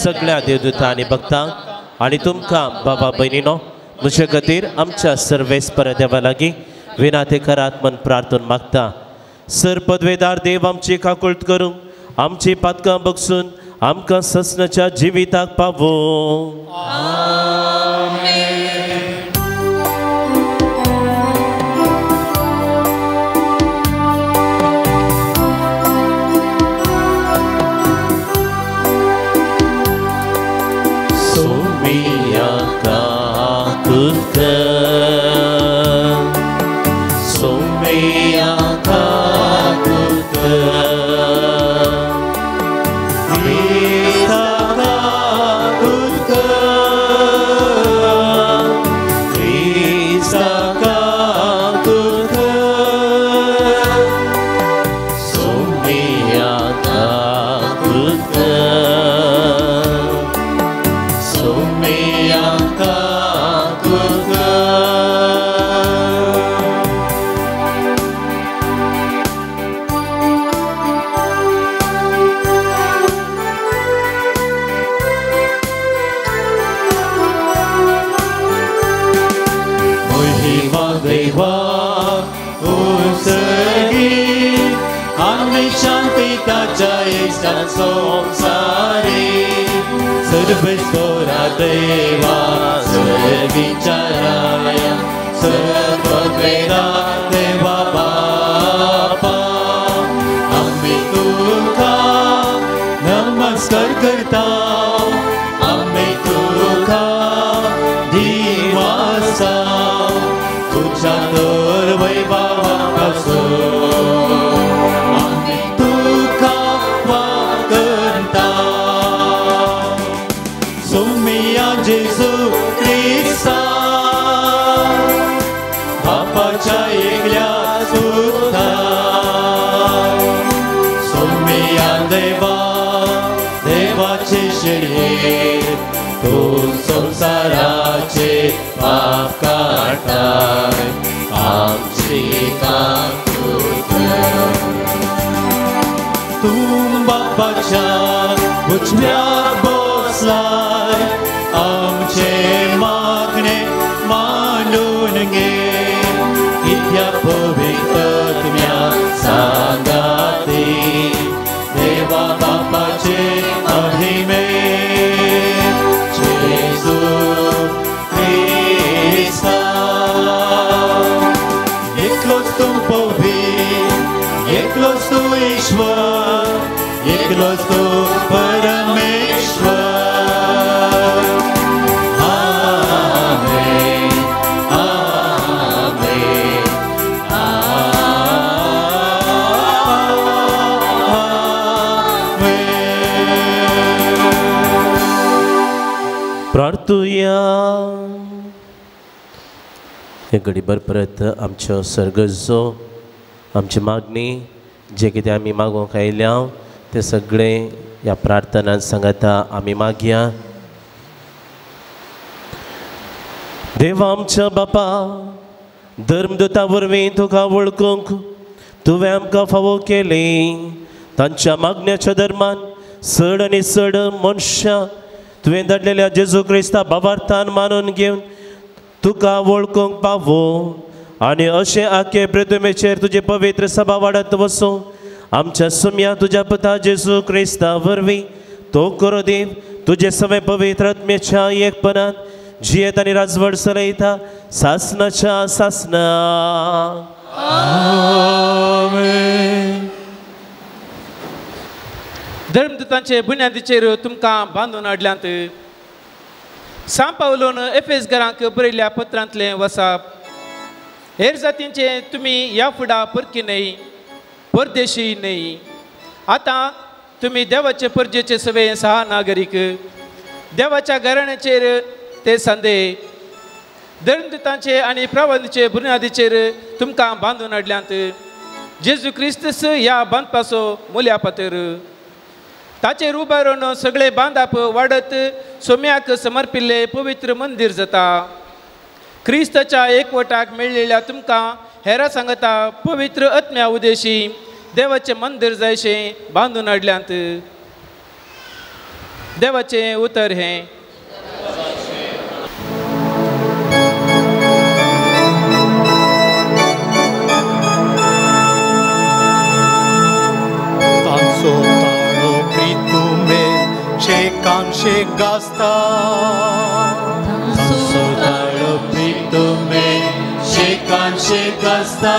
सगळ्या देवदूतां आनी भक्तांक आनी तुमकां बाबा भयणीनो म्हजे खातीर आमच्या सर्वेस्पर देवा लागीं विनाते करात मन प्रार्थन मागता. सर पदवेदार देव आमची काकुळट करूं, आमची पातकां बगसून आमकां ससनाच्या जिविताक पावो. सोमिया काकुळट, सोमिया काकुळट, क्रिस्ता काकुळट, क्रिस्ता काकुळट, सोमिया काकुळट, सोमिया काकुळट. संसारी सर्वेश्वरा देवा सर्विचाराय सर्ववेदा देवा बापा आम्ही तुका नमस्कार करता, आम्ही तुका दिवासा तुझ्या तर वैभवापासून आम्ही तुका सोमिया जेजू क्रिस्ता बापाच्या एकल्या सुता, सोमिया देवा देवाचे शेळये तूं संवसाराचे पाप काडटाय आमची काकुळट. तूं बापाच्या उजव्या बसलाय आमचे मागणे मांडून घे, कित्या पवित्रत्म्या सांगाती देवा बापाचे महिमे जेजू क्रिस्ता. एकलोच तूं परमेश्वर. आमेन, आमेन, आमेन. प्रार्थुया. हे घडीभर परत आमच्यो सर्गजो आमची मागणी जे कितें आमी मागूंक आयल्या तें सगळें ह्या प्रार्थनान सांगता आमी मागया. देवा आमच्या बापा, धर्मदूता वरवीं तुका वळखूंक तुवें आमकां फावो केली. तांच्या मागण्याच्या धर्मान चड आनी चड मनशां तुवें धाडलेल्या जेजू क्रिस्ता बाबार्थान मानून घेवन तुका वळखूंक पावो आनी अशें आखे पृथ्वीचेर तुजे पवित्र सभा वाडत वचूं. आमच्या सुम्या तुज्या पुता जेजू क्रिस्ता वरवीं तो करो देव तुजे सगळे पवित्र आत्म्याच्या एकपणान जियेत आनी राजवट चलयता सासनाच्या सासना. आमेन. धर्मदूतांचे बुन्यादीचेर तुमकां बांदून हाडल्यांत. सांव पावलोन एफेस घरांक बरयल्ल्या पत्रांतलें वसाप. हेर जातींचे तुमी ह्या फुडा परकी न्हय, परदेशी न्हय. आतां तुमी देवाचे परजेचे सगळे सहा नागरीक. देवाच्या घराण्याचेर ते संदे धर्मदूतांचे आनी प्रवादीचे बुन्यादीचेर तुमकां बांदून हाडल्यांत. जेजू क्रिस्तस ह्या बांदपाचो मुल्या पातर. ताचेर उबारून सगळे बांदाप वाडत सोम्याक समर्पिल्ले पवित्र मंदीर जाता. क्रिस्ताच्या एकवटाक मेळिल्ल्या तुमकां हेरा सांगता पवित्र आत्म्या उदेशी देवाचें मंदीर जायशें बांदून हाडल्यांत. देवाचें उतर हें. तांचो ताळो प्रितुमेर शेकान शेक गाजता. तांचो ताळो प्रितुमेर शेकान शेक गाजता.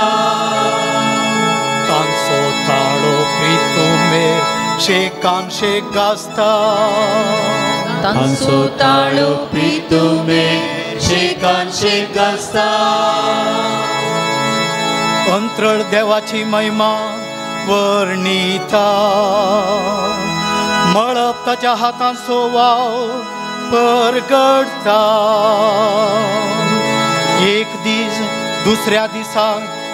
तांचो ताळो प्रितुमेर शेकान शेक गाजता. तांचो ताळो प्रितुमेर शेकान शेक गाजता. अंतरळ देवाची महिमा वर्णिता. मळब ताच्या हातांचो वाव परगडता. एक दीस दुसऱ्या दिसा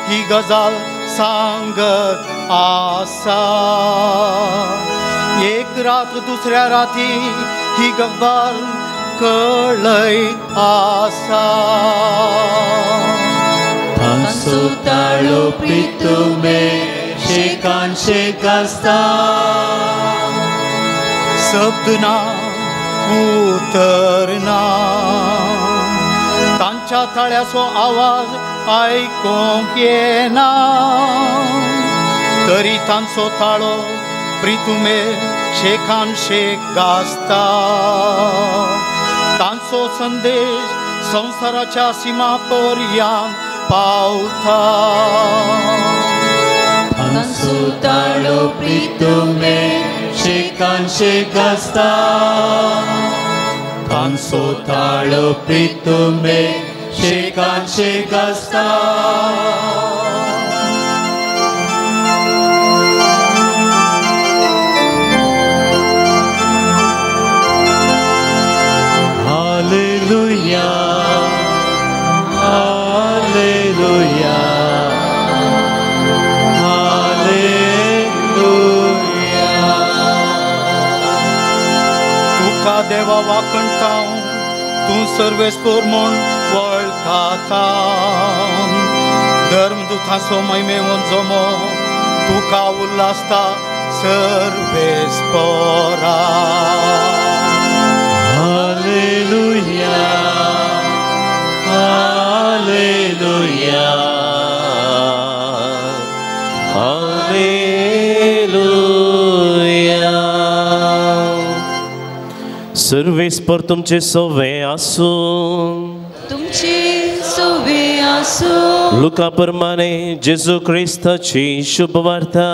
ही गजाल सांगत आसा. एक रात दुसऱ्या राती ही गजाल कळयत आसा. तांचो ताळो प्रितुमेर शेकान शेक गाजता. शब्द ना उतर ना तांच्या ताळ्याचो आवाज आयकूंक येना. तरी तांचो ताळो प्रितुमेर शेकान शेक गाजता. तांचो संदेश संवसाराच्या सीमा पर्यंत पावता. तांचो ताळो प्रितुमेर शेकान शेक गाजता. तांचो ताळो प्रितुमेर शेकान शेक गाजता. हालेलुया, हालेलुया, हालेलुया. तुका देवा वाखणता तूं सर्वेस्पर म्हूण वळखता. धर्मदूतांचो महिमेवन जमो तुका उल्हासता सर्वेस्परा. हालेलुया, हालेलुया, हालेलुया. सर्वेस्पर तुमचे सवे आसूं. तुमचे सवे आसूं. लुका प्रमाणे जेजू क्रिस्ताची शुभवार्ता.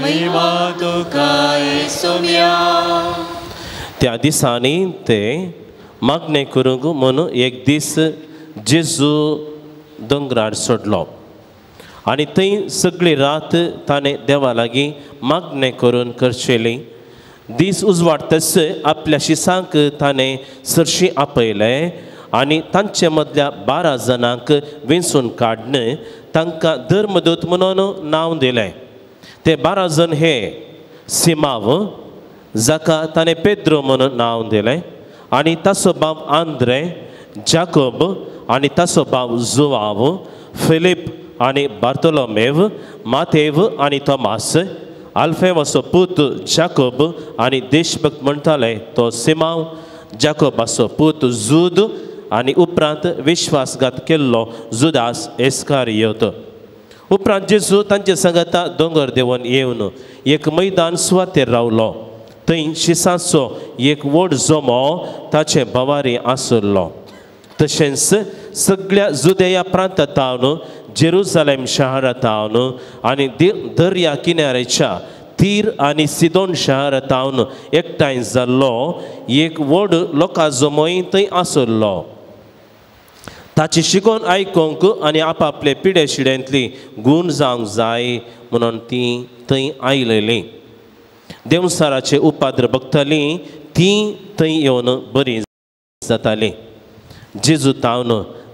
महिमा तुका येसुम्या. त्या दिसांनी ते मागणें करूंक म्हणून एक दीस जेजू दोंगरार सोडलो आनी थंय सगळी रात ताणें देवा लागीं मागणें करून करचेली. दीस उजवाडतच आपल्या शिसांक ताणें सरशी आपयलें आनी तांचे मदल्या 12 जाणांक वेंचून काडून तांकां धर्मदूत म्हणून नांव दिलें. ते 12 जण हे सिमाव, जाका ताणें पेद्रो म्हणून नांव दिलें, आनी ताचो बाब आंद्रे, जाकोब आनी ताचो बाब जुवाव, फिलीप आनी बार्तोलोमेव, मातेव आनी तोमास, आल्फेवाचो पूत जाकोब आनी देशभक्त म्हणटाले तो सिमाव, जाकोबाचो पूत जूद आनी उपरांत विश्वासघात केल्लो जुदास इस्कारियोत. उपरांत जेजू तांचे सांगाता दोंगर देंवन येवन एक मैदान सुवातेर रावलो. थंय शिसाचो एक व्हड जमो ताचे भवारी आसलो. तशेंच सगळ्या जुदेया प्रांतांत, जेरुजालेम शहरांत आनी दर्या किनाऱ्याच्या तीर आनी सिदोन शहरांत एकठांय जाल्लो एक व्हड लोकां जमोय थंय आसलो. ताची शिकोवन आयकूंक आनी आपापले पिडे शिड्यांतली गूण जावंक जाय म्हणून ती थंय आयलेली. देंवसाराचे उपाद्र बघताली ती थंय येवन बरी जाताली. जेजू तावन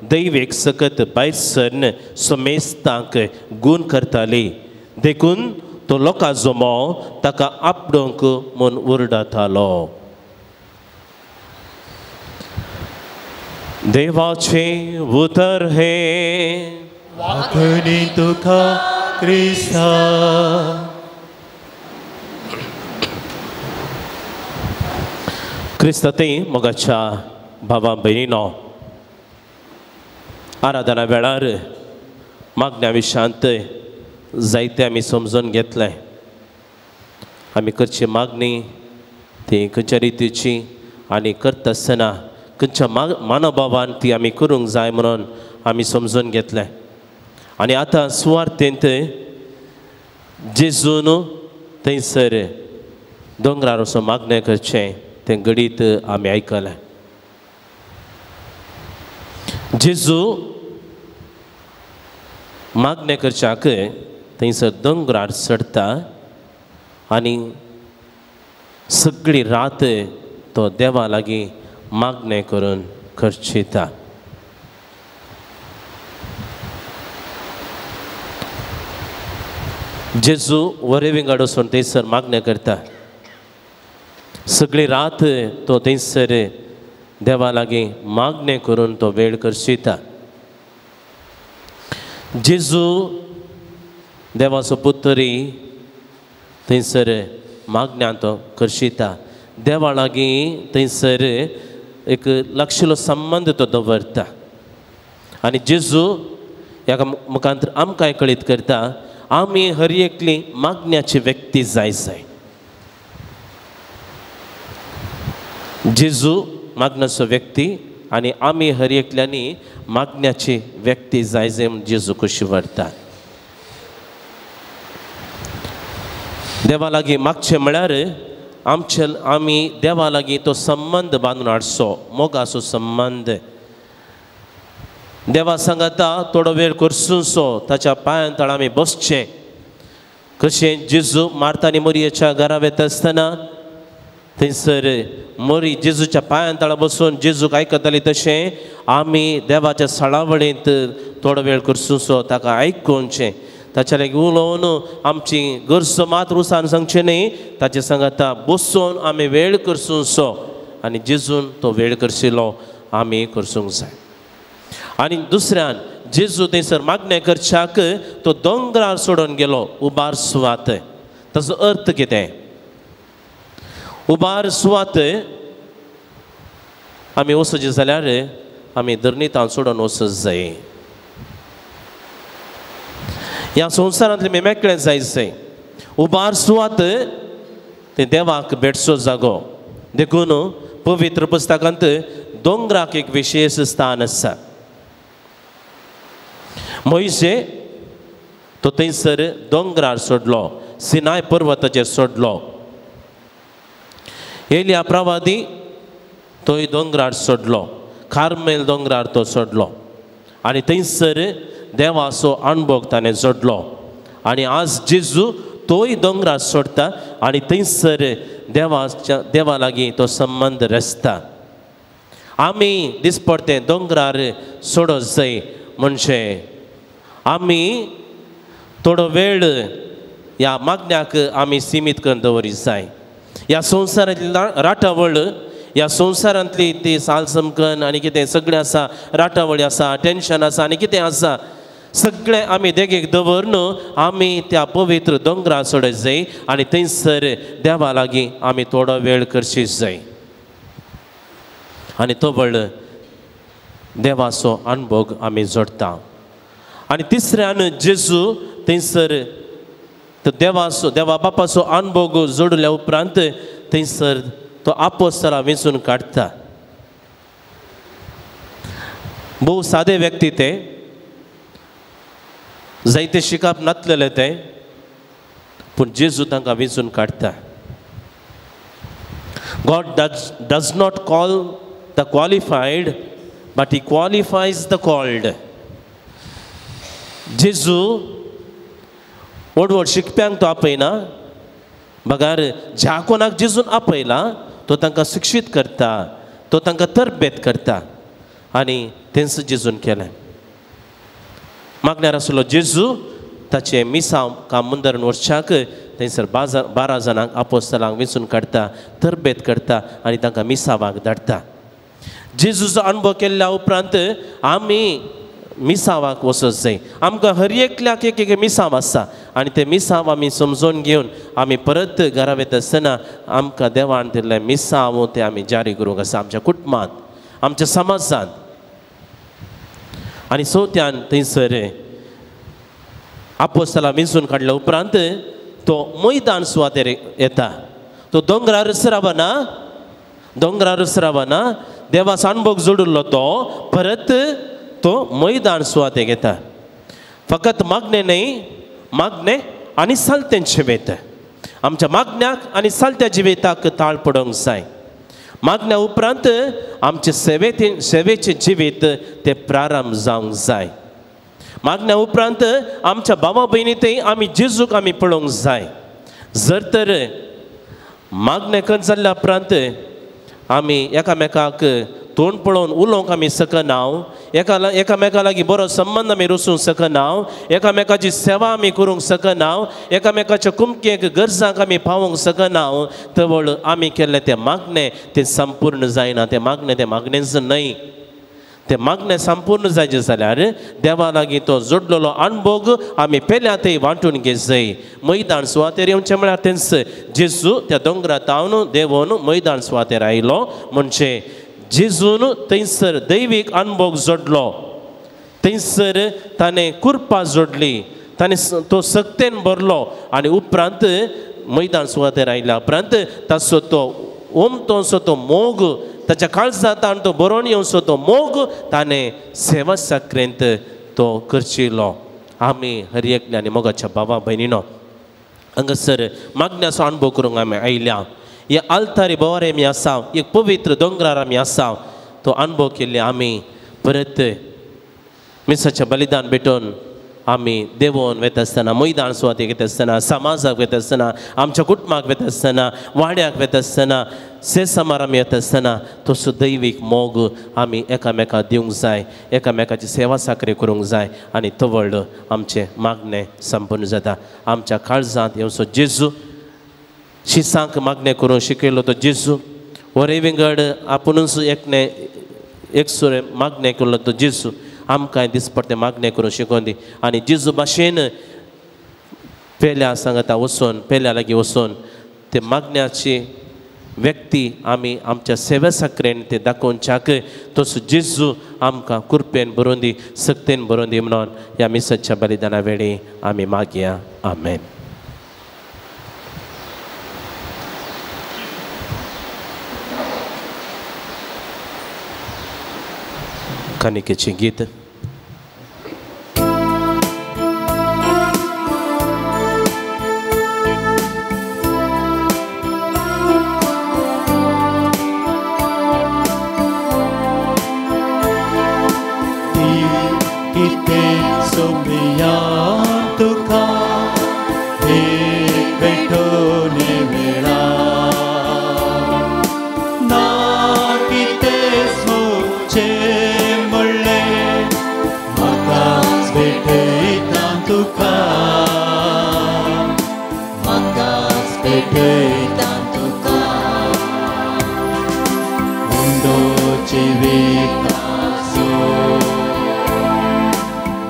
दैवेक सकत भायर सरन समेस्तांक गूण करताली. देखून तो लोकां जमो ताका आपडोवंक म्हूण उरडतालो. देवाचें उतर हें वाखणी तुका क्रिस्ता. क्रिस्ता ते मोगाच्या भावा भयणीनो, आराधना वेळार मागण्या विशांत जायते आमी समजून घेतलें. आमी करची मागणी ती खंयच्या रितीची आनी करता आसतना खंयच्या मानोभावान ती आमी करूंक जाय म्हणून आमी समजून घेतलें. आनी आतां सुवार्थेंत जेजून थंयसर दोंगरार वचून मागणें करचें तें घडीत आमी आयकलें. जेजू मागणें करच्याक थंयसर दोंगरार चडटा आनी सगळी रात तो देवा लागीं मागणें करून खर्चिता. जेजू वरे विंगड वचून थंयसर मागणें करता. सगळी रात तो थंयसर देवा लागीं मागणें करून तो वेळ खर्चिता. जेजू देवाचो पुतरी थंयसर मागण्यान तो खर्चिता. देवा लागीं थंयसर एक लागशिल्लो संबंद तो दवरता. आनी जेजू ह्या मुखांत आमकां कळीत करता आमी हर एकली मागण्याची व्यक्ती जाय जाय. जेजू मागण्याचो व्यक्ती आनी आमी हर एकल्यांनी मागण्याची व्यक्ती जाय जाय म्हूण जेजू कशी व्हरता. देवा लागीं मागचें म्हळ्यार आमचे आमी देवा लागीं तो संबंद बांदून हाडचो, मोगाचो संबंद. देवा सांगाता थोडो वेळ करसुनसो ताच्या पांयां तळा आमी बसचें. कशें जेजू मार्ता आनी मोरयेच्या घरा वता आसतना थंयसर मोरी जेजूच्या पांयां तळा बसून जेजूक आयकताली, तशें आमी देवाच्या साळावळींत थोडो वेळ करसुनसो ताका आयकुचें. ताच्या लागीं उलोवन आमची गरजो मात रुसान सांगचें न्ही, ताचे सांगाता बसून आमी वेळ करसुनसो आनी जेजून तो वेळ करशिल्लो आमी करसूंक जाय. आनी दुसऱ्यान जेजू थंयसर मागणें करच्याक तो दोंगरार सोडून गेलो उबार सुवात. ताचो अर्थ कितें? उबार सुवात आमी वचचें जाल्यार आमी धरणीतान सोडून वचत जाय. ह्या संवसारांतले आमी मेकळें जाय जाय. उबार सुवात ते देवाक भेटचो जागो. देखून पवित्र पुस्तकांत दोंगराक एक विशेश स्थान आसा. मोयशे तो थंयसर दोंगरार सोडलो, सिनाय पर्वताचेर सोडलो. एलिया प्रवादी तोय दोंगरार सोडलो, कार्मेल दोंगरार तो सोडलो आनी थंयसर देवाचो अणभव ताणें जोडलो. आनी आज जेजू तोय दोंगरार सोडटा आनी थंयसर देवाच्या देवा लागीं तो संबंद रचता. आमी दिसपडते दोंगरार सोडो जाय म्हणजे आमी थोडो वेळ ह्या मागण्याक आमी सिमीत करून दवरी जाय. ह्या संवसारांतली राटावळ, ह्या संवसारांतली ती सालसमकन आनी कितें सगळें आसा, राटावळी आसा, टेंशन आसा आनी कितें आसा सगळें आमी देगेक दवरून आमी त्या पवित्र दोंगरार सोडत जाय आनी थंयसर देवा लागीं आमी थोडो वेळ करशी जाय आनी तो वेळ देवाचो अणभव आमी जोडटा. आनी तिसऱ्यान जेजू थंयसर तो देवाचो देवा बापाचो अणभव जोडल्या उपरांत थंयसर तो आपोस्तलां वेंचून काडटा. भोव सादे व्यक्ती ते, जायते शिकप नातलेले ते, पूण जेजू तांकां वेंचून काडटा. God does not call the qualified, but he qualifies the called. जेजू व्हड व्हड शिकप्यांक तो आपयना, बगार ज्या कोणाक जेजून आपयला तो तांकां शिक्षीत करता, तो तांकां तरबेत करता आनी तेंच जेजून केलें. मागण्यार आसलो जेजू ताचें मिसांव काम मुंदरून वर्साक थंयसर 12 जाणांक आपोस्तलांक वेंचून काडटा, तरबेत करता आनी तांकां मिसावाक धाडटा. जेजूचो अणभव केल्ल्या उपरांत आमी मिसावाक वचत जाय. आमकां हर एकल्याक एक एक मिसांव आसा आनी ते मिसांव आमी समजून घेवन आमी परत घरा वयता आसतना आमकां देवान दिल्लें मिसांव तें आमी जारी करूंक आसा आमच्या कुटुंबांत, आमच्या समाजांत. आनी चवथ्यान थंयसर आपोस्तलां वेंचून काडल्या उपरांत तो मैदान सुवातेर येता. तो दोंगरारच रावना, दोंगरारच रावना, देवाचो अणभव जोडिल्लो तो परत तो मैदान सुवातेक येता. फकत मागणें न्हय, मागणें आनी सालतें जिवीत. आमच्या मागण्याक आनी सालत्या जिविताक ताळ पडोवंक जाय. मागण्या उपरांत आमचे सेवेचें जिवीत तें प्रारंभ जावंक जाय. मागण्या उपरांत आमच्या भावा भयणी थंय आमी जेजूक आमी पळोवंक जाय. जर तर मागणें करत जाल्ल्या उपरांत आमी एकामेकाक तोंड पळोवन उलोवंक आमी शकना, एकामेका लागीं बरो संबंद आमी रोसूंक शकना, एकामेकाची सेवा आमी करूंक शकना, एकामेकाच्या कुमकेक गरजांक आमी पावोवंक शकना, तवळ आमी केल्लें तें मागणें तें संपूर्ण जायना. तें मागणें तें मागणेंच न्हय. तें मागणें संपूर्ण जायचें जाल्यार देवा लागीं तो जोडलेलो अणभव आमी पेल्या थंय वांटून घेत जाय. मैदान सुवातेर येवचें म्हळ्यार तेंच जेजू त्या दोंगरा तावन देंवोन मैदान सुवातेर आयलो म्हणजे जेजून थंयसर दैवीक अणभव जोडलो, थंयसर ताणें कुरपा जोडली, ताणें तो सक्तेन भरलो आनी उपरांत मैदान सुवातेर आयल्या उपरांत ताचो तो ओमतोसो तो मोग ताच्या काळजांत तो बरोवन येवचो तो मोग ताणें सेवा साकरेंत तो करचिलो. आमी हर एकल्या आनी मोगाच्या भावा भयणीनो हांगासर मागण्याचो अणभव करूंक आमी आयल्या. हे आल्तारी भोंवारे आमी आसा, एक पवित्र दोंगरार आमी आसा, तो अणभव केल्ले आमी परत मिसाचें बलिदान भेटोवन आमी देवोन वयता आसतना, मैदान सुवातेक वयता आसतना, समाजाक वयता आसतना, आमच्या कुटुंबाक वयता आसतना, वाड्याक वयता आसतना, सेसमार आमी येता आसतना तसो दैवीक मोग आमी एकामेकाक दिवंक जाय, एकामेकाची सेवा साकरी करूंक जाय आनी तवळ आमचें मागणें संपूर्ण जाता. आमच्या काळजांत येवचो जेजू शिसांक मागणें करूंक शिकयलो तो जेजू, वरे विंगड आपुणूच एकने एकसुरे मागणें केल्लो तो जेजू आमकां दिसपडतें मागणें करूंक शिकोवन दी. आनी जेजू भाशेन पेल्या सांगता वचून, पेल्या लागीं वचून ते मागण्याची व्यक्ती आमी आमच्या सेवे साकरेन ते दाखोवच्याक तसो जेजू आमकां कृपेन बरोवन दी, सक्तेन बरोवन दी म्हणून ह्या मिसाच्या बलिदाना वेळी आमी मागया. आमेन. कानिकेचें गीत. जिविताचो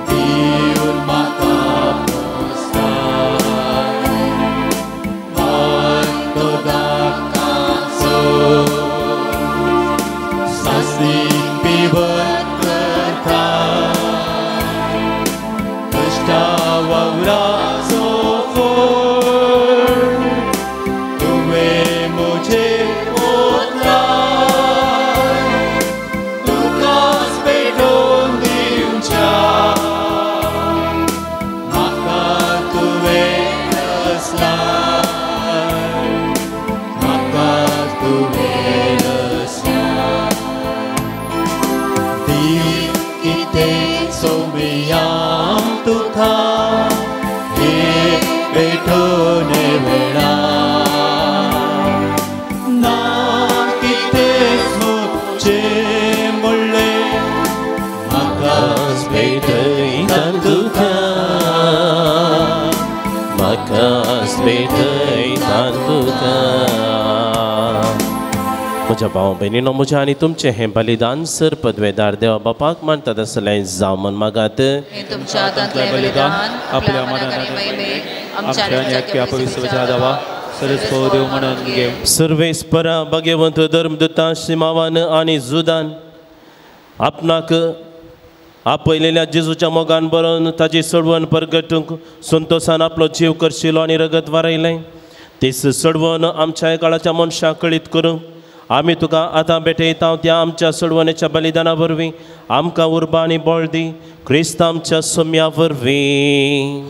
दिवन म्हाका पोसताय वांटो दाकाचो सासणीक पिवन करता कश्टा वावराचो फळ तुवें म्हजेर ओतला तुकाच पेटोवन दिवच्या म्हाका तुवें रचलाय म्हाका तुवें रचलाय दिव कितें सोम्यां तुका हे पेटोवणे वेळा ना कितेंच म्हजें म्हणलें म्हाकाच भेटयता तुका म्हाकाच भेटयता तुका. म्हज्या भाव भयणीनो, म्हज्या आनी तुमचें हें बलिदान सर पदवेदार देवा बापाक मानतात आसलें जावं म्हण मागात. हें तुमच्या हातांतलें बलिदान आपल्या मनान आनी महिमेक आमच्या आमच्या आनी पवित्र दावा सरस्वती देव म्हणून घेव. सर्वेस्परा भगवंत धर्मदूता शिमावान आनी जुदान आपणाक आपयलेल्या जेजूच्या मोगान बरोवन ताची सडवण परगटूंक संतोसान आपलो जीव करशिलो आनी रगत वारयलें. तीच सडवण आमच्या काळाच्या मनशाक कळीत करूंक आमी तुका आतां भेटयता त्या आमच्या सडवणेच्या बलिदाना वरवीं आमकां उर्बा आनी बळ दी, क्रिस्त आमच्या सोम्या वरवीं.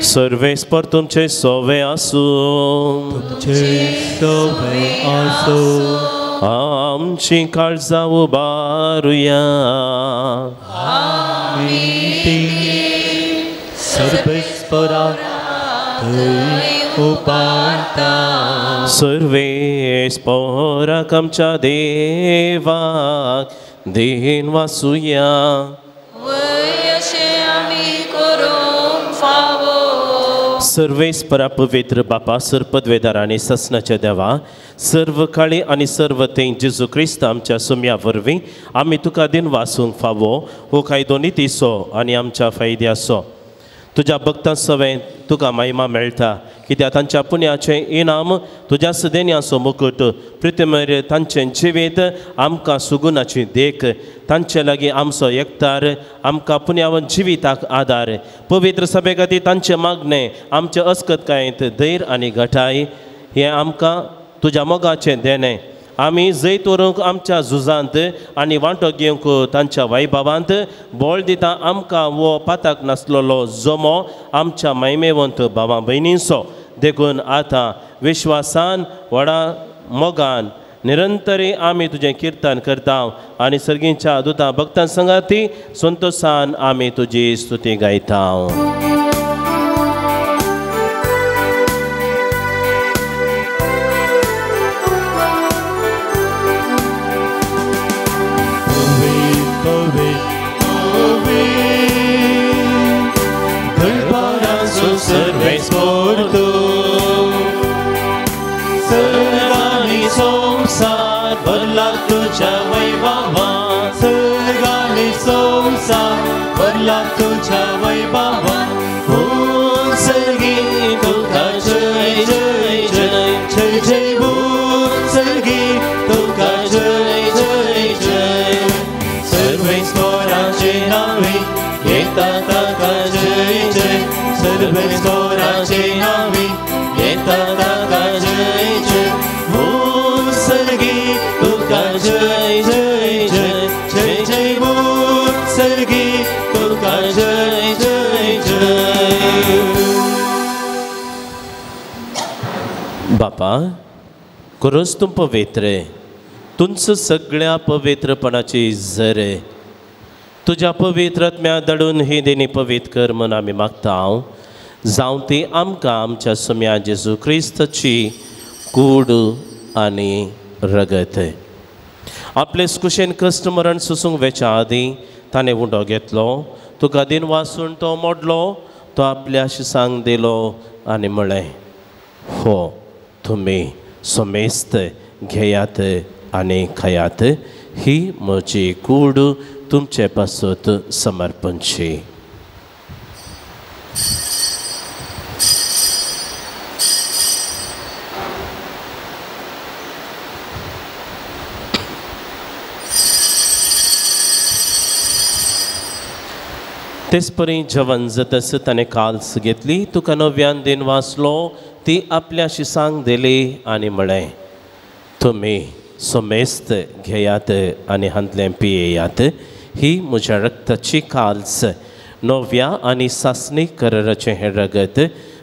सर्वेस्पर तुमचे सोवे आसूं. तुमचे सोवे आसूं. आमची काळजां उबारुया. सर्वेस्परा थंय उबारता. सर्वेस्पराक आमच्या देवाक then वासुया. वय अशें आमी करूंक फावो. सर्वेस्परा पवित्र बापा, सर पदवेदार आनी ससनाच्या देवा, सर्व काळी आनी सर्व थंय जेजू क्रिस्त आमच्या सुम्या वरवीं आमी तुका दिन वासूंक फावो हो कायदो नितीचो आनी आमच्या फायद्याचो. तुज्या भक्तां सवें तुका महिमा मेळटा, कित्याक तांच्या पुण्याचें इनाम तुज्या सदेन्याचो मुकूट प्रितमेर तांचें जिवीत आमकां सुगुनाची देख, तांचे लागीं आमचो एकतार आमकां पुण्यावन जिविताक आदार. पवित्र सभे खातीर तांचें मागणें आमचे अस्कतकायेंत धैर्य आनी घटाय हें आमकां तुज्या मोगाचें देणें. आमी जैत व्हरूंक आमच्या झुजांत आनी वांटो घेवंक तांच्या वैभवांत बळ दिता आमकां वो पाताक नासलेलो जमो आमच्या महिमेवंत भावा भयणींचो. देखून आतां विश्वासान व्हडा मोगान निरंतरी आमी तुजें किर्तन करता आनी सर्गीच्या दुता भक्तां संगाती संतोसान आमी तुजी स्तुती गायता. सर्गानी संसार भरला तुझ्या वैभवान, सर्गानी संसार भरला तुझ्या वैभवान. हो सर्गी तुका जय जय जय जय जय भूत सर्गी तुका जय जय जय. सर्वेस्पराचे नावे येता ताका जय जय, सर्वेस्पराचे नावे येता ताका जय जय. भूत सर्गी तुका जय जय जय जय जय भूत सर्गी तुका जय जय जय. बापा खरोच तूं पवित्र, तुमचं सगळ्या पवित्रपणाची झरे तुज्या पवित्र आत्म्या धाडून ही देणी पवित्र कर म्हूण आमी मागता. जावं ती आमकां आमच्या सोम्या जेजू क्रिस्ताची कूड आनी रगत. आपले कुशेन कश्ट मरण सोसूंक वेच्या आदीं ताणें उंडो घेतलो, तुका दिन वासून तो मोडलो, तो आपल्या शिसांक दिलो आनी म्हळें, हो तुमी समेस्त घेयात आनी खायात. ही म्हजी कूड तुमचे पासत समर्पणची. तेचपरी जेवण जातस ताणें काल्स घेतली, तुका नव्यान दिन वाचलो, ती आपल्या शिसांक दिली आनी म्हळें, तुमी समेस्त घेयात आनी हांतलें पियेयात. ही म्हज्या रक्ताची काल्स, नव्या आनी सासणी कराराचें हें रगत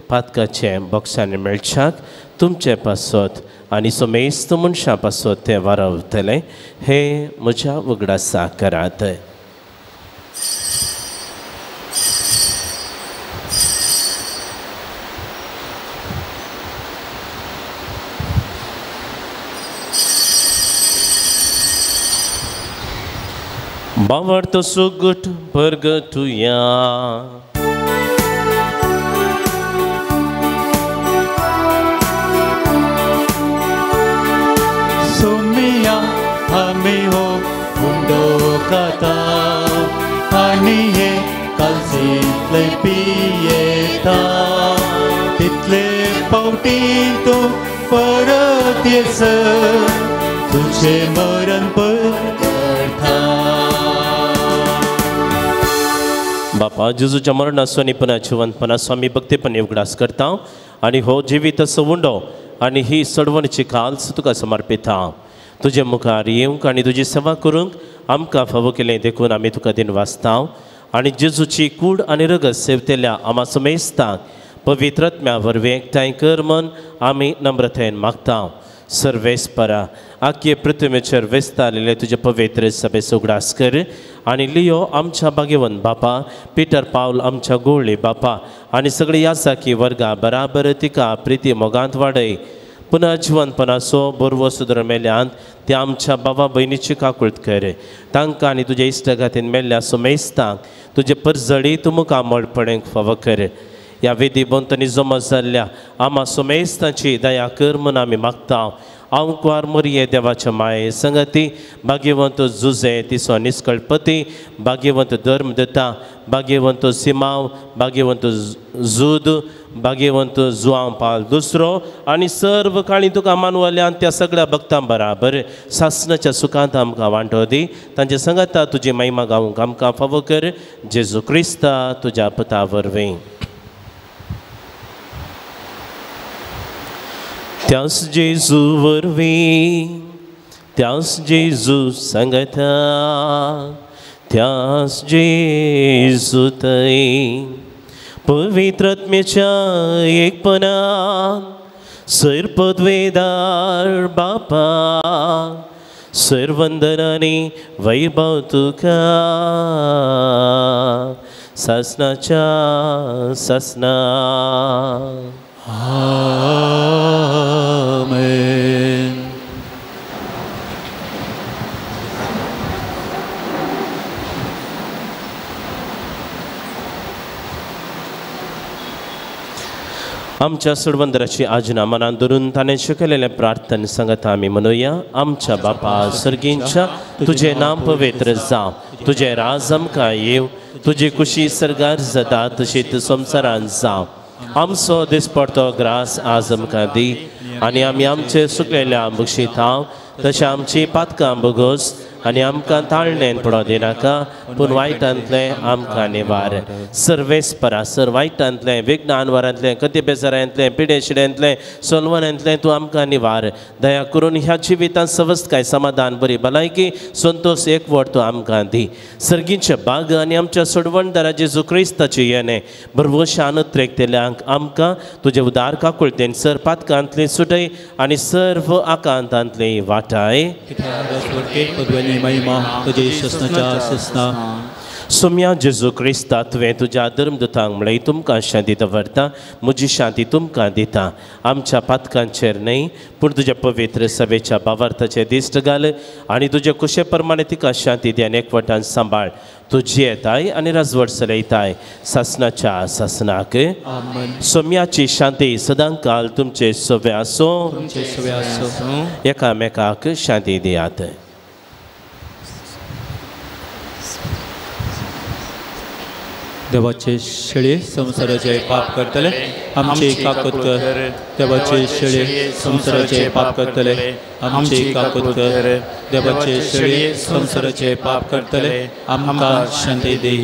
पातकाचें बक्षांनी मेळच्याक तुमचे पासत आनी समेस्त मनशां पासत तें वारावतलें. हें म्हज्या उगडासा करात. बावडतो सुगट परगटुया. सोमिया आमी हो उंडो खाता आनी हे कालसींतले पियेता, तितले पावटी तूं परत येसर तुजें मरण परगटा. बापा, जेजूच्या मरणाचो आनी पुन्हा जिवंतपणाचो आमी भक्तीपणी उगडास करता आनी हो जिवीत असो उंडो आनी ही सडवणीची काल्स तुका समर्पिता. तुजे मुखार येवंक आनी तुजी सेवा करूंक आमकां फावो केलें देखून आमी तुका दिन वाचता. आनी जेजूची कूड आनी रगत सेवतेल्या आमा समेस्तांक पवित्र आत्म्या वरवीं एकठांय कर म्हूण आमी नम्रतायेन मागता. सर्वेस्परा, आख्ये पृथ्वीचेर वेस्तालेले तुजे पवित्र सभेचो उगडास कर आनी लियो आमच्या भाग्यवंत बापा, पिटर पावल आमच्या गोळी बापा आनी सगळी यासाकी वर्गा बराबर तिका प्रिती मोगांत वाडय. पुन्हा जिवनपणाचो बरवो सुदर मेल्यांत त्या आमच्या बाबा भयणीची काकूळत कर. तांकां आनी तुज्या इश्टगातीन मेल्ल्या सुमेस्तांक तुजे परजळी तूं मुखार मळपणेक फावो कर. ह्या वेदी भोंवतणी जमा जाल्ल्या आमा सुमेस्तांची दया कर म्हूण आमी मागता. आंकवार मोरये देवाच्या माये संगती, भाग्यवंत जुजे तिसो निस्कळपती, भाग्यवंत धर्म दिता, भाग्यवंत सिमाव, भाग्यवंत जूद, भाग्यवंत जुआंव पाल दुसरो आनी सर्व काळी तुका मानवल्यान त्या सगळ्या भक्तां बराबर सासणाच्या सुखांत आमकां वांटो दी. तांचे संगता तुजी महिमा गावंक आमकां फावो कर. जेजू क्रिस्ता तुज्या पुता वरवीं. त्यास जेजू वरवीं, त्यास जेजू संगता, त्यास जेजू थंय पवित्र आत्म्याच्या एकपणान सर्पद्वेदार बापा सर्वंदनानी वैभव तुका सासनाच्या सासना. आमेन. आमच्या सोडवंदराची आज्ञा मनान धरून ताणें शिकयलेलें प्रार्थन सांगता आमी म्हणुया. आमच्या बापा सर्गींच्या, तुजें नांव पवित्र जावं, तुजें राज आमकां येवं, तुजी कुशी सर्गार जाता तशीच संवसारांत जावं. आमचो दिसपडतो ग्रास आज आमकां दी आनी आमी आमचे सुकलेल्या बक्षिता तशें आमची पातकां बोगोस आनी आमकां ताळणेन पडो दिनाका, पूण वायटांतलें आमकां निवार. सर्वेस्परा, सर वायटांतलें, विघ्नानवरांतलें, कती बेजारांतलें, पिडे शिड्यांतलें, सोलवणांतलें तूं आमकां निवार. दया करून ह्या जिवितांत सवस्तकाय, समाधान, बरी भलायकी, संतोश, एकवट तूं आमकां दी. सर्गीचे बाग आनी आमच्या सोडवणदारा जेजू क्रिस्ताची येणें भरवशान त्रेकतेल्यांक आमकां तुजे उदार काकुळतेन सर पातकांतलें सुटय आनी सर्व आकांतांतलें वाटाय. महिमा तुझे ससनाच्या ससना. सोम्या जेजू क्रिस्ता तुवें तुज्या धर्मदूतांक म्हळें तुमकां शांती दवरता, म्हजी शांती तुमकां दिता. आमच्या पातकांचेर न्हय पूण तुज्या पवित्र सभेच्या भावार्थाचे दिश्ट घाल आनी तुजे कुशे प्रमाणे तिका शांती दी आनी एकवटान सांबाळ. तुजी येताय आनी राजवट चलयताय सासनाच्या सासनाक. सोम्याची शांती सदांकाल तुमचे सवे आसूं. एकामेकाक शांती दियात. देवाचे शेळे संवसाराचे पाप करतले आमचे काकूत कर. देवाचे शेळे संवसाराचे पाप करतले आमचे काकूत कर. देवाचे शेळे संवसाराचे पाप करतले आमकां शांती दी.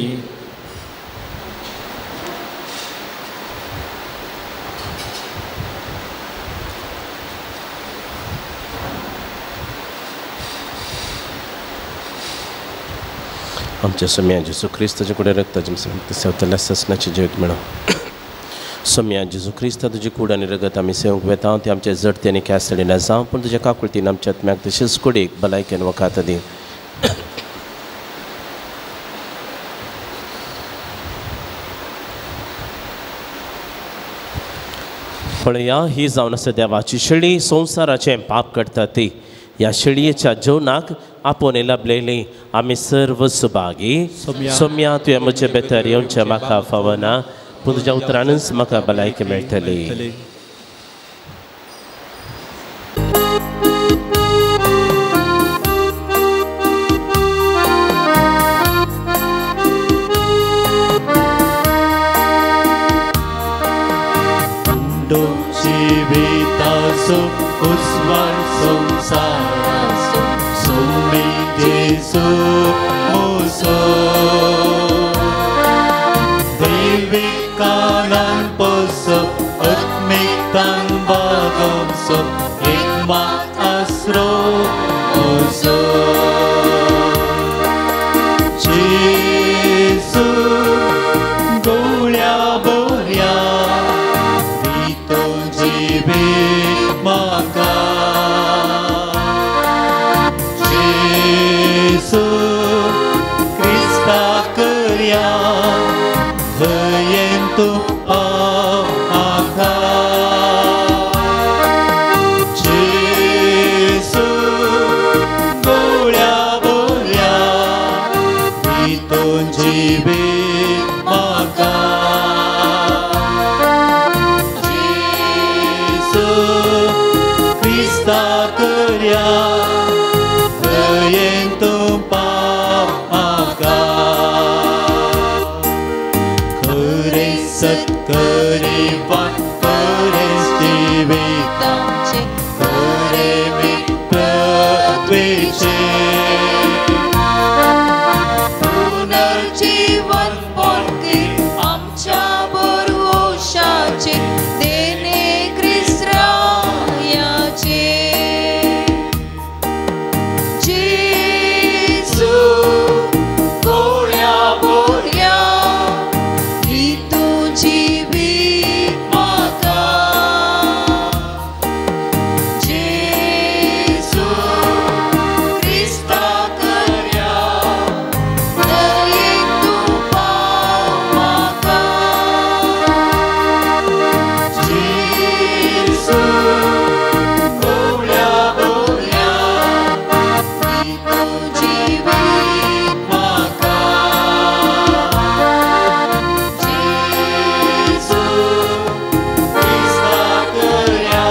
आमच्या सोम्या जेजू क्रिस्ताचे कुडे रगताचे सेवतल्या ससनाचे जिवीत मेळो. सोम्या जेजू क्रिस्ता तुजी कूड आनी रगत आमी सेवंक वेता ते आमचे जडते आनी ख्यासडी ना जावं पूण तुज्या काकुळतीन आमच्या आत्म्याक तशेंच कुडीक भलायकेन वखात दी. पळया ही जावन आसा देवाची शेळी, संवसाराचें पाप करता ती. ह्या शेळयेच्या जेवणाक आपोवन लाभलेली आमी सर्व सुभागी. सोम्या तुवें म्हजे भितर येवचें म्हाका फावना पूण तुज्या उतरानूच म्हाका भलायकी मेळटली. जिविताचो उजवाड संवसाराचो सोमी जेजू मोसो दैवीक कानान पोसो आत्मिकतान बागोवचो एक मात आसरो मोसो. जेजू गोळ्या बोऱ्या दितो जिवीत म्हाका. जेजू क्रिस्ता करया दयेन तूं पाव म्हाका. जेजू गोळ्या बोऱ्या दितो जिवीत म्हाका. जेजू क्रिस्ता करया दयेन तूं पाव म्हाका. खरें सत खरें वाट खरें जिविताचें खरें मित्रत्वेचें पुनर्जीवन पोरकी आमच्या भरवशाचें देणे क्रिस्ताचे. जेजू गोळ्या बोऱ्या दितो जिवीत म्हाका. जेजू क्रिस्ता करया दयेन तूं पाव म्हाका. जेजू गोळ्या बोऱ्या दितो जिवीत म्हाका. जेजू क्रिस्ता करया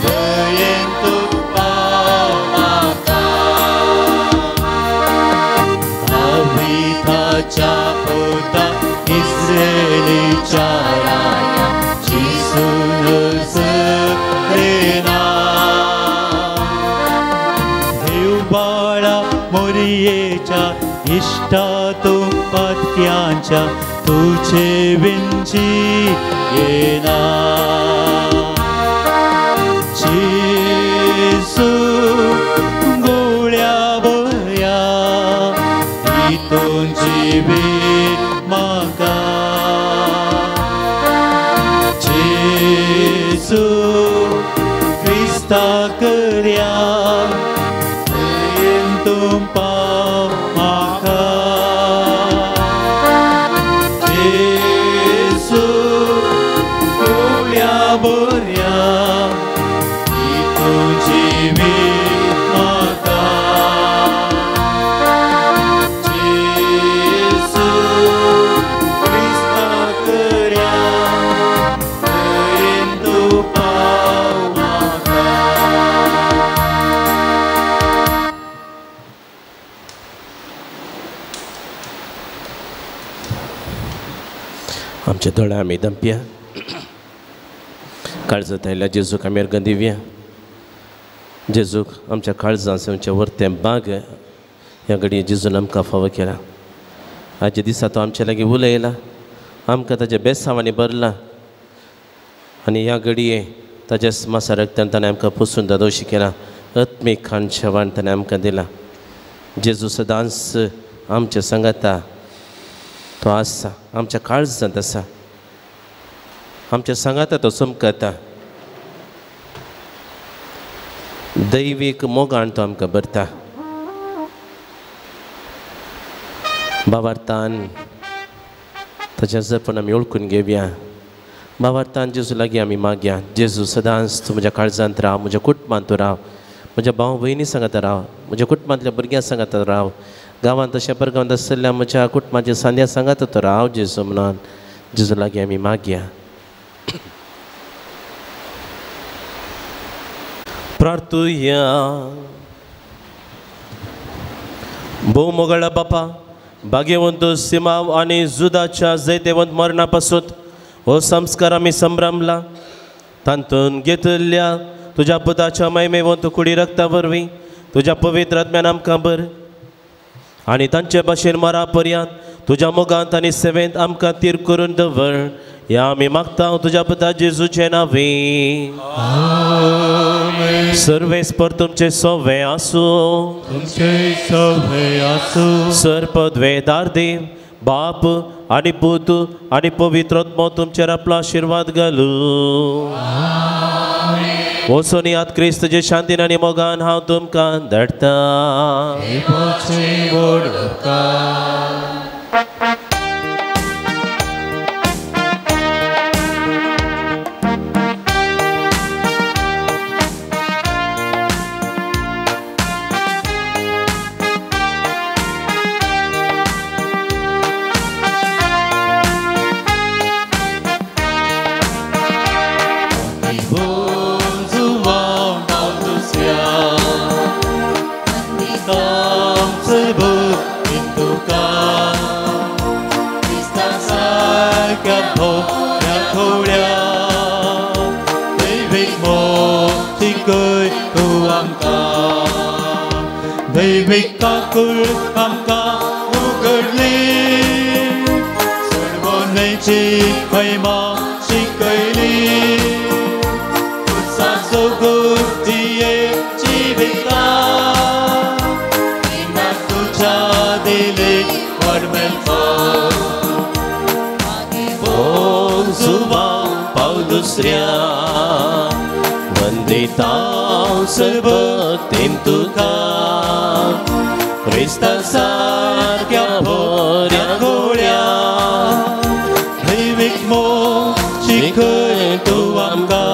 दयेन तूं पाव म्हाका. दाविदाच्या पुता इस्रायेलीच्या राया जेजू नजरेना. देव बाळा मोरयेच्या इश्टा तूं पातक्यांच्या तुजे विंची येना. जेजू गोळ्या बोऱ्या दितो जिवीत म्हाका. जेजू क्रिस्ता करया दयेन तूं पाव म्हाका. आमचे दोळे आमी दंपया काळजांत आयिल्ल्या जेजूक आमी अर्गां दिवया. जेजूक आमच्या काळजांत आमच्या वर्तें बाग ह्या घडये जेजून आमकां फावो केला. आयच्या दिसा तो आमच्या लागीं उलयला, आमकां ताच्या बेसांवांनी भरला आनी ह्या घडये ताच्या मासा रक्तान ताणें आमकां पुसून दादोशी केला. आत्मीक खाण शेवान ताणें आमकां दिला. जेजू सदांच आमच्या सांगाता तो आसा, आमच्या काळजांत आसा, आमच्या सांगाता तो चमकता. दैवीक मोगान तो आमकां भरता. बाबार्थान ताच्या जपण आमी वळखून घेवया. बाबार्थान जेजू लागीं आमी मागया. जेजू सदांच तूं म्हज्या काळजांत राव, म्हज्या कुटुंबांत तूं राव, म्हज्या भाव भयणी सांगाता राव, म्हज्या कुटुंबांतल्या भुरग्यां सांगाता राव, गांवांत तशें परगांवांत आशिल्ल्या म्हज्या कुटुंबाच्या सांद्या सांगाता तो राव जेजू म्हणून जेजू लागीं आमी मागया. प्रार्थुया. भोव मोगळा बापा, भाग्यवंत सिमाव आनी जुदाच्या जैतेवंत मरणा पासून हो संस्कार आमी संभ्रमला. तातूंत घेतिल्ल्या तुज्या पुताच्या महिमेवंत कुडी रक्ता वरवीं तुज्या पवित्र आत्म्यान आमकां बर आनी तांचे भाशेन मरा पर्यंत तुज्या मोगांत आनी सेवेंत आमकां तीर करून दवर. ह्या आमी मागता तुज्या पुता जेजूचे नांवे. सर्वेस्पर तुमचे सोवे आसूं. तुमचे सोवे आसूं. सर पदवेदार देव बाप आनी पूत आनी पवित्र आत्मो तुमचेर आपलो आशिर्वाद घालूं. वचून याद क्रिस्तचे शांतीन आनी मोगान हांव तुमकां धाडटा. दैवीक काकूळ आमकां उगडली, सर्वोन्नयची महिमा शिकयली, उत्साचो गुर्दिये जिविता तुझ्या दिले परमेश्वर. पाव दुसऱ्या वंदिता सर्वतेन तुका क्रिस्ता सारक्या बऱ्या गोळ्या दैवीक मोग शिकय तूं आमकां.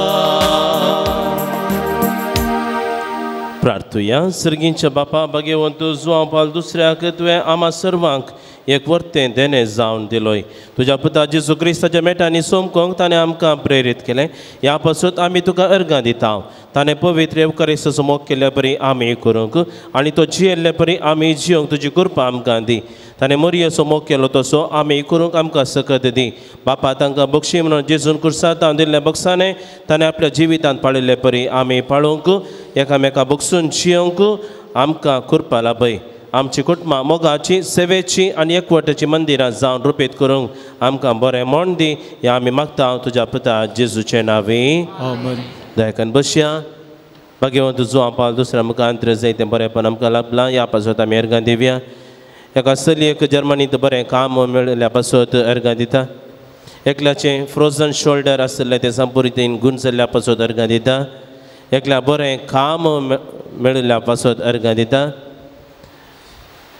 प्रार्थुया. सर्गींच्या बापा भाग्यवंत जुवांव पाल दुसऱ्याक तुवें आमा सर्वांक एक वर्तें देणें जावन दिलोय. तुज्या पुता जेजू क्रिस्ताच्या मेटांनी सोमकोंक ताणें आमकां प्रेरीत केलें. ह्या पासून आमी तुका अर्गां दिता. ताणें पवित्र येवकारिस्ताचो मोग केल्ले परी आमी करूंक आनी तो जियेल्ले परी आमी जियोंक तुजी कृपा आमकां दी. ताणें मोरयेचो मोग केलो तसो आमी करूंक आमकां सकत दी. बापा तांकां बक्षी म्हणून जेजून कुर्सांत दिल्ल्या बक्षाने ताणें आपल्या जिवितांत पाळिल्ले परी आमी पाळोवंक एकामेका बक्षून जियोंक आमकां कृपा लाभय. आमची कुटुंबां मोगाची सेवेची आनी एकवटाची मंदिरां जावन रुपेत करूंक आमकां बरें म्हण दी. ह्या आमी मागता तुज्या पुता जेजूचे नांवे. दयाकन बसया. भाग्यवंत जुवांव पाल दुसऱ्या मुखांत जायतें बरेंपण आमकां लाभलां. ह्या पासत आमी अर्गां दिवया. एका चलयेक जर्मनींत बरें काम मेळिल्ल्या पासत अर्गां दिता. एकल्याचें फ्रोजन शोल्डर आशिल्लें तें संपुरीतीन गुण जाल्ल्या पासत अर्गां दिता. एकल्या बरें काम मेळिल्ल्या पासत अर्गां दिता.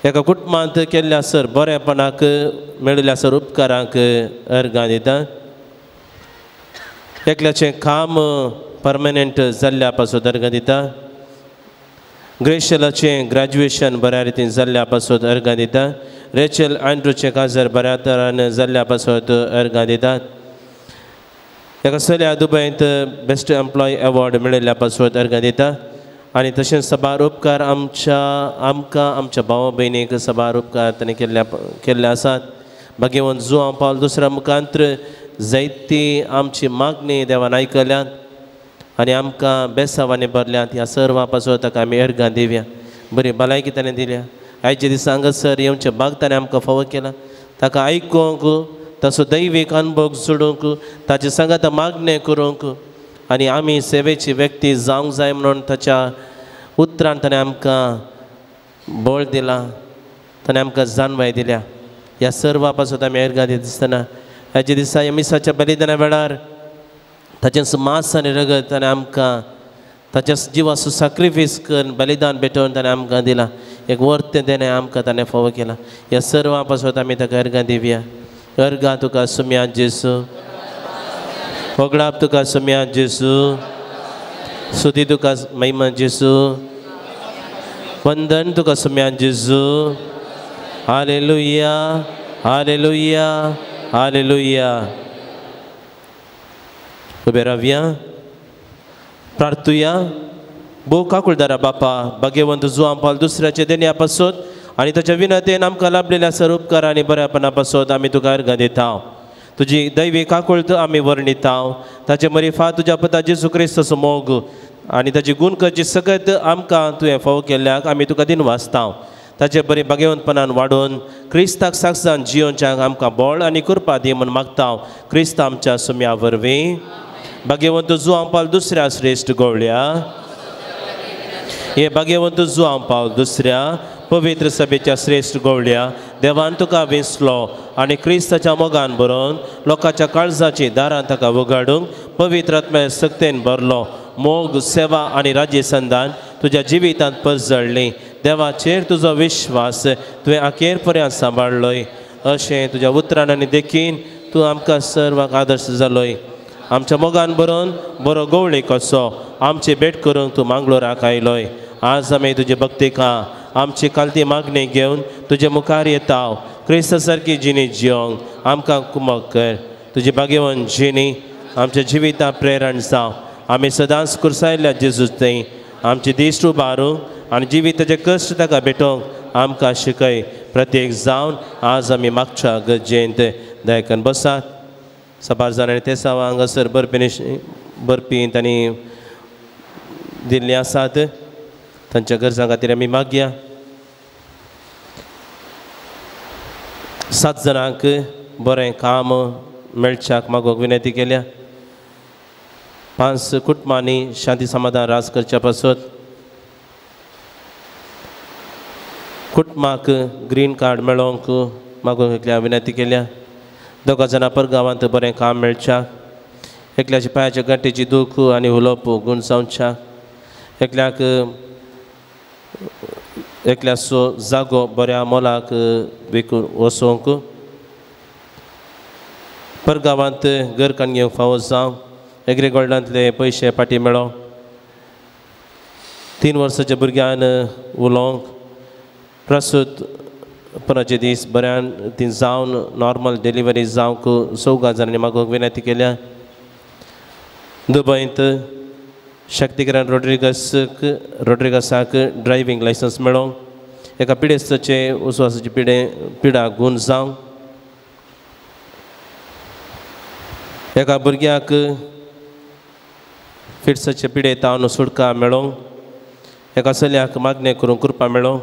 एका कुटुंबांत केल्ल्या सर बरेपणाक मेळिल्ल्या सर उपकारांक अर्गां दिता. एकल्याचें काम परमनंट जाल्ल्या पासत अर्गां दिता. ग्रेशलाचें ग्रॅज्युएशन बऱ्या रितीन जाल्ल्या पासत अर्गां दिता. रेचल आंड्रूचें काजर बऱ्या तरान जाल्ल्या पासत अर्गां दितात. एका चलया दुबयंत बेस्ट एम्प्लॉय एवॉर्ड मेळिल्ल्या पासत अर्गां दिता. आनी तशेंच सबार उपकार आमच्या आमकां आमच्या भावा भयणीक सबार उपकार ताणें केल्ले आसात. भाग्यवंत जुआंव पावल दुसऱ्या मुखांत्र जायती आमची मागणी देवान आयकल्यात आनी आमकां बेसावांनी भरल्यात. ह्या सर्वा पासून ताका आमी अर्गां दिवया. बरी भलायकी ताणें दिल्या. आयच्या दिसा हांगासर येवचें भाग ताणें आमकां फावो केला. ताका आयकूंक, ताचो दैवीक अनुभव जोडूंक, ताचे सांगाता मागणें करूंक आनी आमी सेवेची व्यक्ती जावंक जाय म्हणून ताच्या उतरान ताणें आमकां बळ दिलां, ताणें आमकां जाणवाय दिल्या. ह्या सर्वा पासून आमी अर्गां दिता आसतना आयच्या दिसा ह्या मिसाच्या बलिदाना वेळार ताचें मांस आनी रगत ताणें आमकां ताच्या जिवाचो साक्रिफायस करून बलिदान भेटोवन ताणें आमकां दिलां. एक वर्तें देणें आमकां ताणें फावो केलां. ह्या सर्वा पासून आमी ताका अर्गां दिवया. अर्गां तुका सुम्या जेसू, होगडाप तुका सुम्या जेसू, सुती तुका महिमा जेसू, वंदन तुका सुम्या जेसू. हालेलुया, हालेलुया, हालेलुया. उबे रावया, प्रार्थुया. भोव काकुळदारा बापा, भाग्यवंत जुआंव पावल दुसऱ्याचे देण्या पासत आनी ताच्या विनंतेन आमकां लाभलेल्या सर उपकार आनी बऱ्यापणा पासत आमी तुका अर्गां दिता. तुजी दैवी काकुळत आमी वर्णिता. ताचे मरिफा तुज्या पुता जेजू क्रिस्ताचो मोग आनी ताची गुणकरची सकत आमकां तुवें फावो केल्ल्याक आमी तुका दिनवासता. ताचे बरे भाग्यवंतपणान वाडोवन क्रिस्ताक साक्षान जियोवच्याक आमकां बळ आनी कृपा दी म्हूण मागता. क्रिस्त आमच्या सुम्या वरवीं. भाग्यवंत जुआंव पावल दुसऱ्या श्रेश्ठ गवळ्या, हे भाग्यवंत जुआंव पावल दुसऱ्या पवित्र सभेच्या श्रेश्ठ गवळ्या, देवान तुका वेंचलो आनी क्रिस्ताच्या मोगान बरोवन लोकांच्या काळजाची दारां ताका उगाडूंक पवित्र आत्म्या सक्तेन भरलो. मोग, सेवा आनी राज्यसंधान तुज्या जिवितांत परजळ्ळी. देवाचेर तुजो विश्वास तुवें अखेर पर्यंत सांबाळ्ळोय. अशें तुज्या उतरान आनी देखीन तूं आमकां सर्वांक आदर्श जालोय. आमच्या मोगान बरोवन बरो गवळी कसो आमची भेट करूंक तूं मांगलोराक आयलोय. आज आमी तुजे भक्तिका आमची कालती मागणी घेवन तुजे मुखार येता. क्रिस्ता सारकी जिणी जियोंक आमकां कुमक कर. तुजी भाग्यवंत जिणी आमच्या जिविता प्रेरण जावं. आमी सदांच कुर्सायल्ल्या जेजूस थंय आमची दिश्ट उबारूंक आनी जिविताचे कश्ट ताका भेटोवंक आमकां शिकय. प्रत्येक जावन आज आमी मागच्या गरजेंत दयाकन बसात. सबार जाणांनी ते सावा हांगासर बरपी तांणी दिल्ली आसात. तांच्या गरजां खातीर आमी मागया. 7 जाणांक बरें काम मेळच्याक मागूंक विनंती केल्या. 5 कुटुंबांनी शांती समाधान राज करच्या पासत कुटुंबाक ग्रीन कार्ड मेळोवंक मागूंक एकल्या विनंती केल्या. 2 जाणां परगांवांत बरें काम मेळच्याक, एकल्याच्या पांयाच्या गांठीची दूख आनी उलोवप गूण जावच्याक, एकल्याक एकल्याचो जागो बऱ्या मोलाक विकून वसोवंक, परगांवांत घर काडून घेवंक फावो जावं, एग्रीगोल्डांतले पयशे फाटीं मेळो, 3 वर्साच्या भुरग्यान उलोवंक, प्रसूत पराचे दीस बऱ्यान ती जावन नॉर्मल डिलिव्हरी जावंक 4 जाणांनी मागूंक विनंती केल्या. दुबयंत शक्तिकिरण रोड्रिगसाक ड्रायव्हींग लायसन्स मेळोवंक, एका पिडेस्ताचे उस्वासाचे पिडा गूण जावंक, एका भुरग्याक फिट्साचे पिडे तावन सुटका मेळोवंक, एका चल्याक मागणें करूंक कृपा मेळोवंक,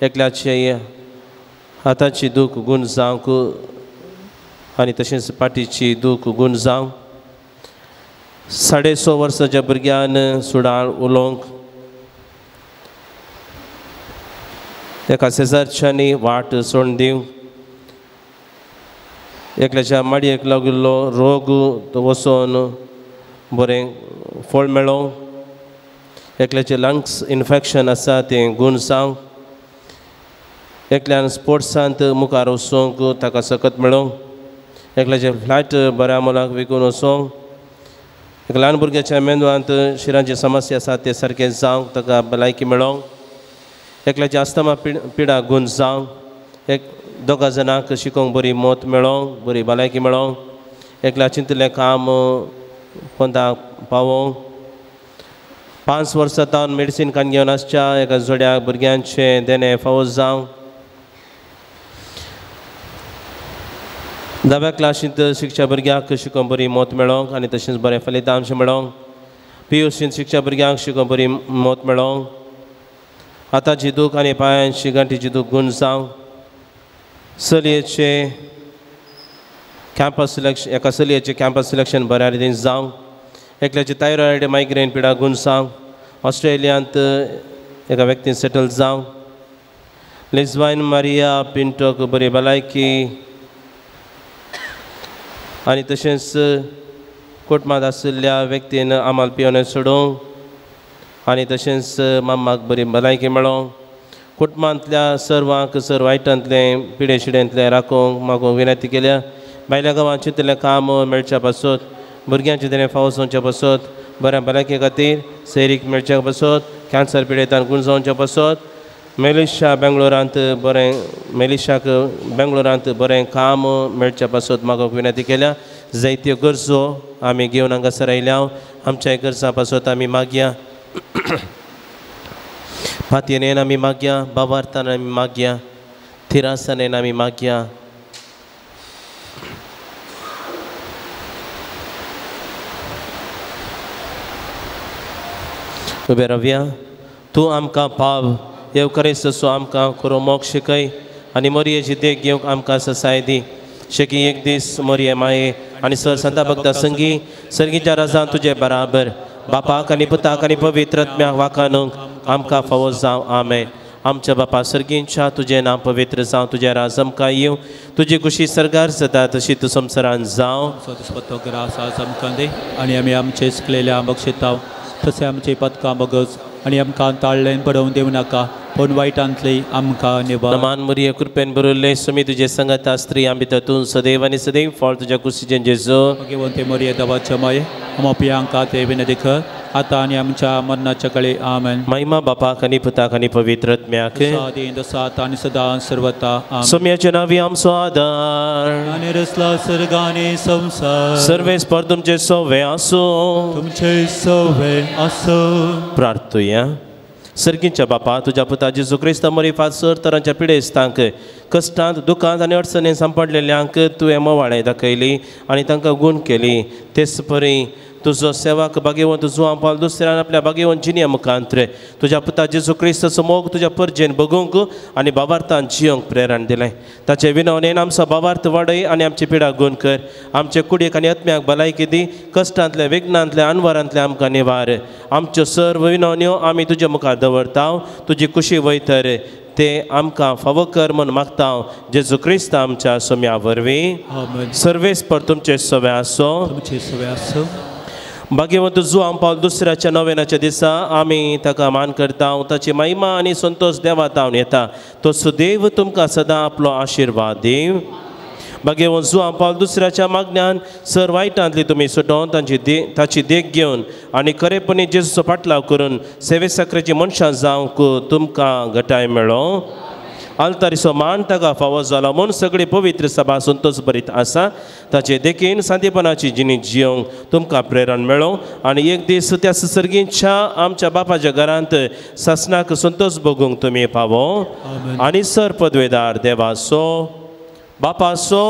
एकल्याचे हाताची दूख गूण जावंक आनी तशेंच पाटीची दूख गूण जावंक, 6.5 वर्साच्या भुरग्यान सुडाळ उलोवंक, एका शेजारच्यांनी वाट सोडून दिवंक, एकल्याच्या माडयेक लागिल्लो रोग तो वचोन बरें फळ मेळोवंक, एकल्याचें लंग्स इन्फेक्शन आसा तें गूण जावंक, एकल्यान स्पोर्ट्सांत मुखार वचोंक ताका सकत मेळोवंक, एकल्याचें फ्लॅट बऱ्या मोलाक विकून वचोंक, एक ल्हान भुरग्याच्या मेंदवांत शिरांची समस्या आसा तें सारकें जावंक ताका भलायकी मेळोवंक, एकल्याची आस्तमा पिडा गूण जावंक, 2 जाणांक शिकोवंक बरी मत मेळोवंक, बरी भलायकी मेळोवंक, एकल्या चिंतलें काम पोंदाक पावोवंक, 5 वर्सां तावन मेडिसीन कान घेवन आसच्या एका जोड्या भुरग्यांचें देणें फावो जावंक, धाव्या क्लासींत शिकच्या भुरग्यांक शिकोवंक बरी मत मेळोंक आनी तशेंच बरें फलितांश मेळोंक. पी you सींत शिकच्या भुरग्यांक शिकोवंक बरी मत मेळोंक. हाताची दूख आनी पांयांची गांठीची दूख गूण जावंक. चलयेचे कॅम्पस सिलेक्शन एका चलयेचें कॅम्पस सिलेक्शन बऱ्या रितीन जावंक. एकल्याची थायरॉयड मायग्रेन पिडा गूण जावंक. ऑस्ट्रेलियांत एका व्यक्तीन सेटल जावंक. लिजवायन मारिया पिंटोक बरी भलायकी आनी तशेंच कोटमांत आशिल्ल्या व्यक्तीन आमाल पिवणे सोडूंक आनी तशेंच मामाक बरी भलायकी मेळोंक. कुटुंबांतल्या सर्वांक सर वायटांतलें पिडे शिडेंतलें राखूंक मागूंक विनंती केल्या. भायल्या गांवांत चिंतलें काम मेळच्या पासत, भुरग्यांचें तेणें फावो जावच्या पासत, बऱ्या भलायके खातीर सैरीक मेळच्या पासत, कॅन्सर पिडेतान गूण जावच्या पासत, मेलिशा बेंगलोरांत बरें मेलिशाक बेंगलोरांत बरें काम मेळच्या पासत मागूंक विनंती केल्या. जायत्यो गरजो आमी घेवन हांगासर आयल्या. आमच्या गरजां पासत आमी मागया. फातयेन आमी मागया, बाबार्थान आमी मागया, थिरासनेन आमी मागया. उबे रावया. तूं आमकां पाव येवकरेस्त सो आमकां खरो मोग शिकय आनी मोरयेची देख घेवंक आमकां ससाय दी. शेकी एक दीस मोरये माये आनी सर संता भक्ता संगी सर्गीच्या राजान तुजे बराबर बापाक आनी पुताक आनी पवित्र आत्म्याक वाखाणूंक आमकां फावो जावं. आमेन. आमच्या बापा सर्गींच्या तुजें नांव पवित्र जावं, तुजें राज आमकां येवं, तुजी खुशी सर्गार जाता तशी तूं संवसारांत जावं. ग्रास आज आमकां दी आनी आमी आमचे शिकलेल्या बक्षिताव तशें आमचे पदकां बगस आनी आमकां ताळ्ळेन पडोवन दिवं नाका पूण वायटांतली आमकां निवार. नमान मरिये कृपेन भरिल्ले सुमी तुजे संगता स्त्रियां भितर तूं सदैव आनी सदैव फळ तुज्या कुशीचें जेजू. भगवंते मरिये देवाच्या माये आमपियांका ते विनंती कर आतां आनी आमच्या मरणाच्या कळे. आमेन. महिमा बापाक आनी पुताक आनी पवित्र आत्म्याक आदी आनी सदां सर्वता. सोम्याच्या नांवी आमचो आदार आनी रचला सर्ग आनी संवसार. सर्वेस्पर तुमचे सवे आसूं. तुमचे सवे आसूं. प्रार्थुया. सर्गींच्या बापा तुज्या पुता जेजू क्रिस्ता मरिफात सर तरांच्या पिडेस्तांक कश्टांत दुखांत आनी अडचणेन सांपडलेल्यांक तुवें मोवाळें दाखयली आनी तांकां गूण केली. तेच परी तुजो सेवाक भागेवंत जुवां पावल दुसऱ्यान आपल्या भागेवंत जिन्या मुखांत तुज्या पुता जेजू क्रिस्ताचो मोग तुज्या परजेन बगूंक आनी बाबार्थान जियोंक प्रेरण दिलें. ताचे विनवणेन आमचो बाबार्थ वाडय आनी आमची पिडा गूण कर. आमचे कुडीक आनी आत्म्याक भलायकी दी. कश्टांतले विघ्नांतले अनवरांतले आमकां निवार. आमच्यो सर्व विनवण्यो आमी तुज्या मुखार दवरता. तुजी कुशी वयतर ते आमकां फावो कर म्हूण मागता जेजू क्रिस्त आमच्या सोम्या वरवीं. सर्वेस्पर तुमचे सवे आसो. तुमचे सवे आसो. भाग्यवंत जुवां पावल दुसऱ्याच्या नोवेनाच्या दिसा आमी ताका मान करता. ताची महिमा आनी संतोश देवा तावन येता. तो सुदैव तुमकां सदां आपलो आशिर्वाद दीव. भाग्यवंत जुवां पावल दुसऱ्याच्या मागण्यान सर वायटांतली तुमी सुटोवन तांची ताची देख घेवन आनी खरेपणी जेजूचो फाटलाव करून सेवेसाकरेची मनशां जावंक तुमकां घटाय मेळो. आल्तारीचो मान ताका फावो जालो म्हूण सगळी पवित्र सभा संतोष भरीत आसा. ताचे देखीन सांतेपणाची जिणी जियोंक तुमकां प्रेरण मेळो आनी एक दीस त्या सर्गींच्या आमच्या बापाच्या घरांत सासणाक संतोष भोगूंक तुमी पावो. आनी सर पदवेदार देवाचो बापाचो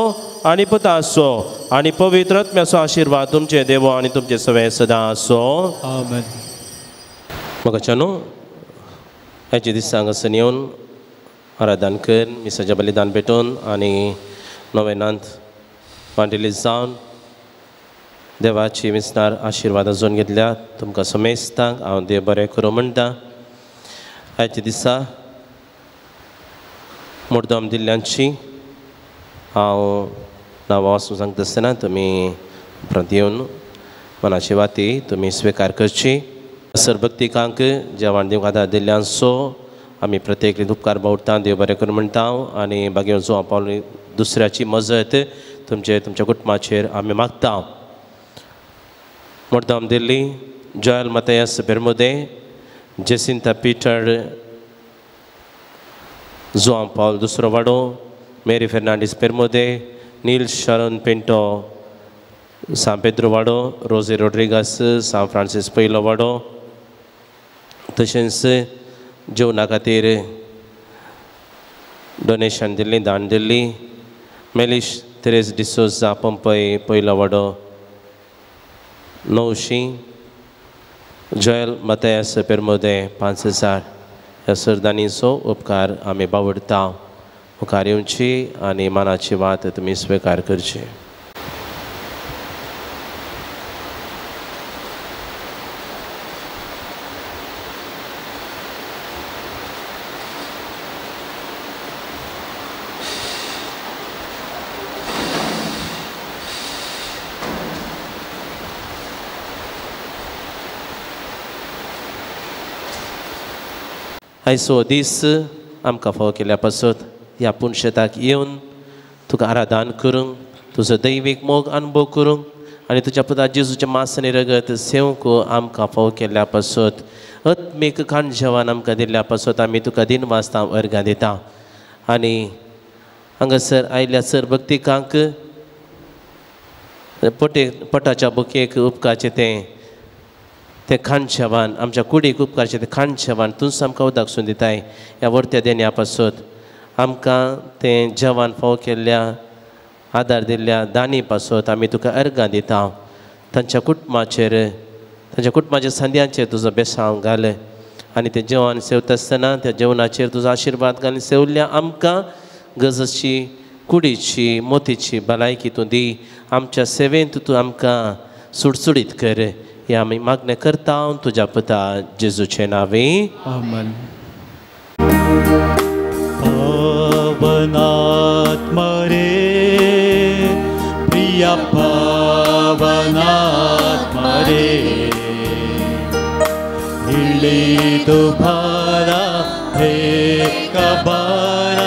आनी पुताचो आनी पवित्र आत्म्याचो आशिर्वाद तुमचे देवो आनी तुमचे सवे सदां आसो. आमेन. म्हाका न्हू ह्याचे दिसा हांगासर येवन आराधन कर मिसाचें बलिदान पेटोवन आनी नोवेनांत मांडिल्ली जावन देवाची मिसनार आशिर्वादां जोन घेतल्या. तुमकां समेस्तांक हांव देव बरें करूं म्हणटा. आयच्या दिसा मुर्दम दिल्ल्यांची हांव नांवां वाचून सांगता आसतना तुमी उपरांत येवन मनाची वाती तुमी स्विकार करची. सरभक्तिकांक जेवण दिवंक आदार दिल्ल्यांचो आमी प्रत्येक उपकार बावडटा. देव बरें करूं म्हणटा आनी भाग्यवंत जुवां पावल दुसऱ्याची मजत तुमचे तुमच्या कुटुंबाचेर आमी मागता. मुर्दाम दिल्ली Joel Mathias Bermude, Jacinta Peter Joao Paul दुसरो वाडो, Mary Fernandes Bermude, Neil Sharon Pinto San Pedro वाडो, रोजी रोड्रिगस सांत फ्रांसीस पयलो वाडो. तशेंच जेवणा खातीर डोनेशन दिल्ली दान दिल्ली मेलिश तेरेज डिसोजा पंपय पयलो वाडो 900, जोयल मतायस पेरमोदे 5000. ह्या सरदानीचो उपकार आमी बावडता. मुखार येवची आनी मानाची वात तुमी स्विकार करची. आयचो दीस आमकां फावो केल्या पासत ह्या पुनशेताक येवन तुका आराधन करूंक, तुजो दैवीक मोग अनुभव करूंक आनी तुज्या पुता जेजूचें मांस आनी रगत सेवंक आमकां फावो केल्ल्या पासत, आत्मीक खाण जेवण आमकां दिल्ल्या पासत आमी तुका दिनवासता, अर्गां दिता. आनी हांगासर आयिल्ल्या सर भक्तिकांक पोटे पोटाच्या बुकेक उपकारचें तें तें खाण जेवण, आमच्या कुडीक उपकारचें तें खाण जेवण तूंच आमकां उदक दिताय. ह्या वर्त्या देण्या पासत आमकां तें जेवण फावो केल्ल्या आदार दिल्ल्या दानी पासत आमी तुका अर्गां दिता. तांच्या कुटुंबाचेर, तांच्या कुटुंबाच्या संद्यांचेर तुजो बेसांव घाल आनी तें जेवण सेवता आसतना त्या जेवणाचेर तुजो आशिर्वाद घालून सेवल्ल्या आमकां गजची कुडीची मोतीची भलायकी तूं दी. आमच्या सेवेंत तूं आमकां सुडसुडीत कर. हे आमी मागणें करता तुज्या पुता जेजूचे नांवे. आमेन. पावनात्मा रे प्रिया पावनात्मा रे, इळिदु भार ಏಕಬಾರ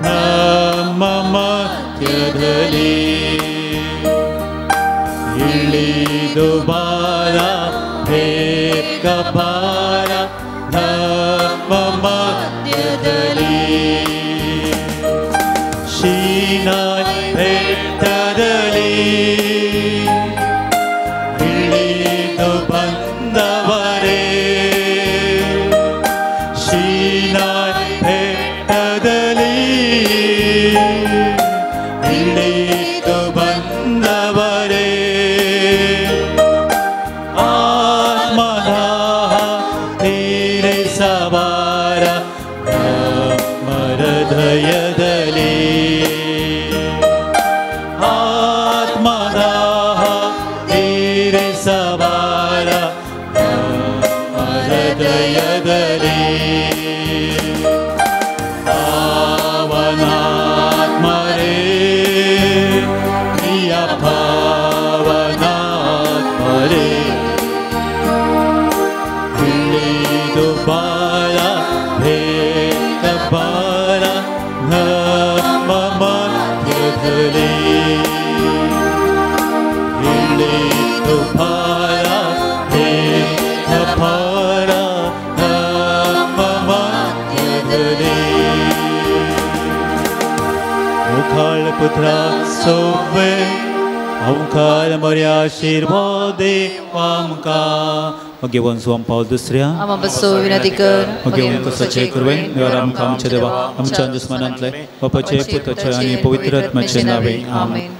ನಮ್ಮ ಮಧ್ಯದಲ್ಲಿ, ಇಳಿದು ಬಾರ ಏಕಬಾರ ನಮ್ಮ ಮಧ್ಯದಲ್ಲಿ. ಸೀನಾಯಿ ಬೆಟ್ಟದಲ್ಲಿ ಇಳಿದು ಬಂದವರೇ, ಸೀನಾಯಿ ಬೆಟ್ಟದಲ್ಲಿ ಇಳಿದು ಬಂದವರೇ, ಆತ್ಮದಾಹ ತೀರಿಸಬಾರ ನಮ್ಮ ಹೃದಯದಲ್ಲಿ, ಆತ್ಮದಾಹ ತೀರಿಸಬಾರ ನಮ್ಮ ಹೃದಯದಲ್ಲಿ. ಪಾವನಾತ್ಮರೇ ಪ್ರಿಯ ಪಾವನಾತ್ಮರೇ, ಇಳಿದು ಬಾರ ಭೇದ ಬಾರ ನಮ್ಮ ಮಧ್ಯದಲ್ಲಿ, ಇಳಿದು ಬಾರ ಭೇದ ಬಾರ ನಮ್ಮ ಮಧ್ಯದಲ್ಲಿ. ಮುಖಾಳ ಪುತ್ರ ಸೋವೆ ओंकार मोर्या आशीर्वाद आमकां. मगे स्वाम पावल दुसऱ्या आमा बसो विनंती कर. मगे कसचे कुरवेन देवा आमकां आमच्या देवा आमच्या दुस्मनांतले बापाचे पुताचे आनी पवित्र आत्म्याचे नावे. आमेन.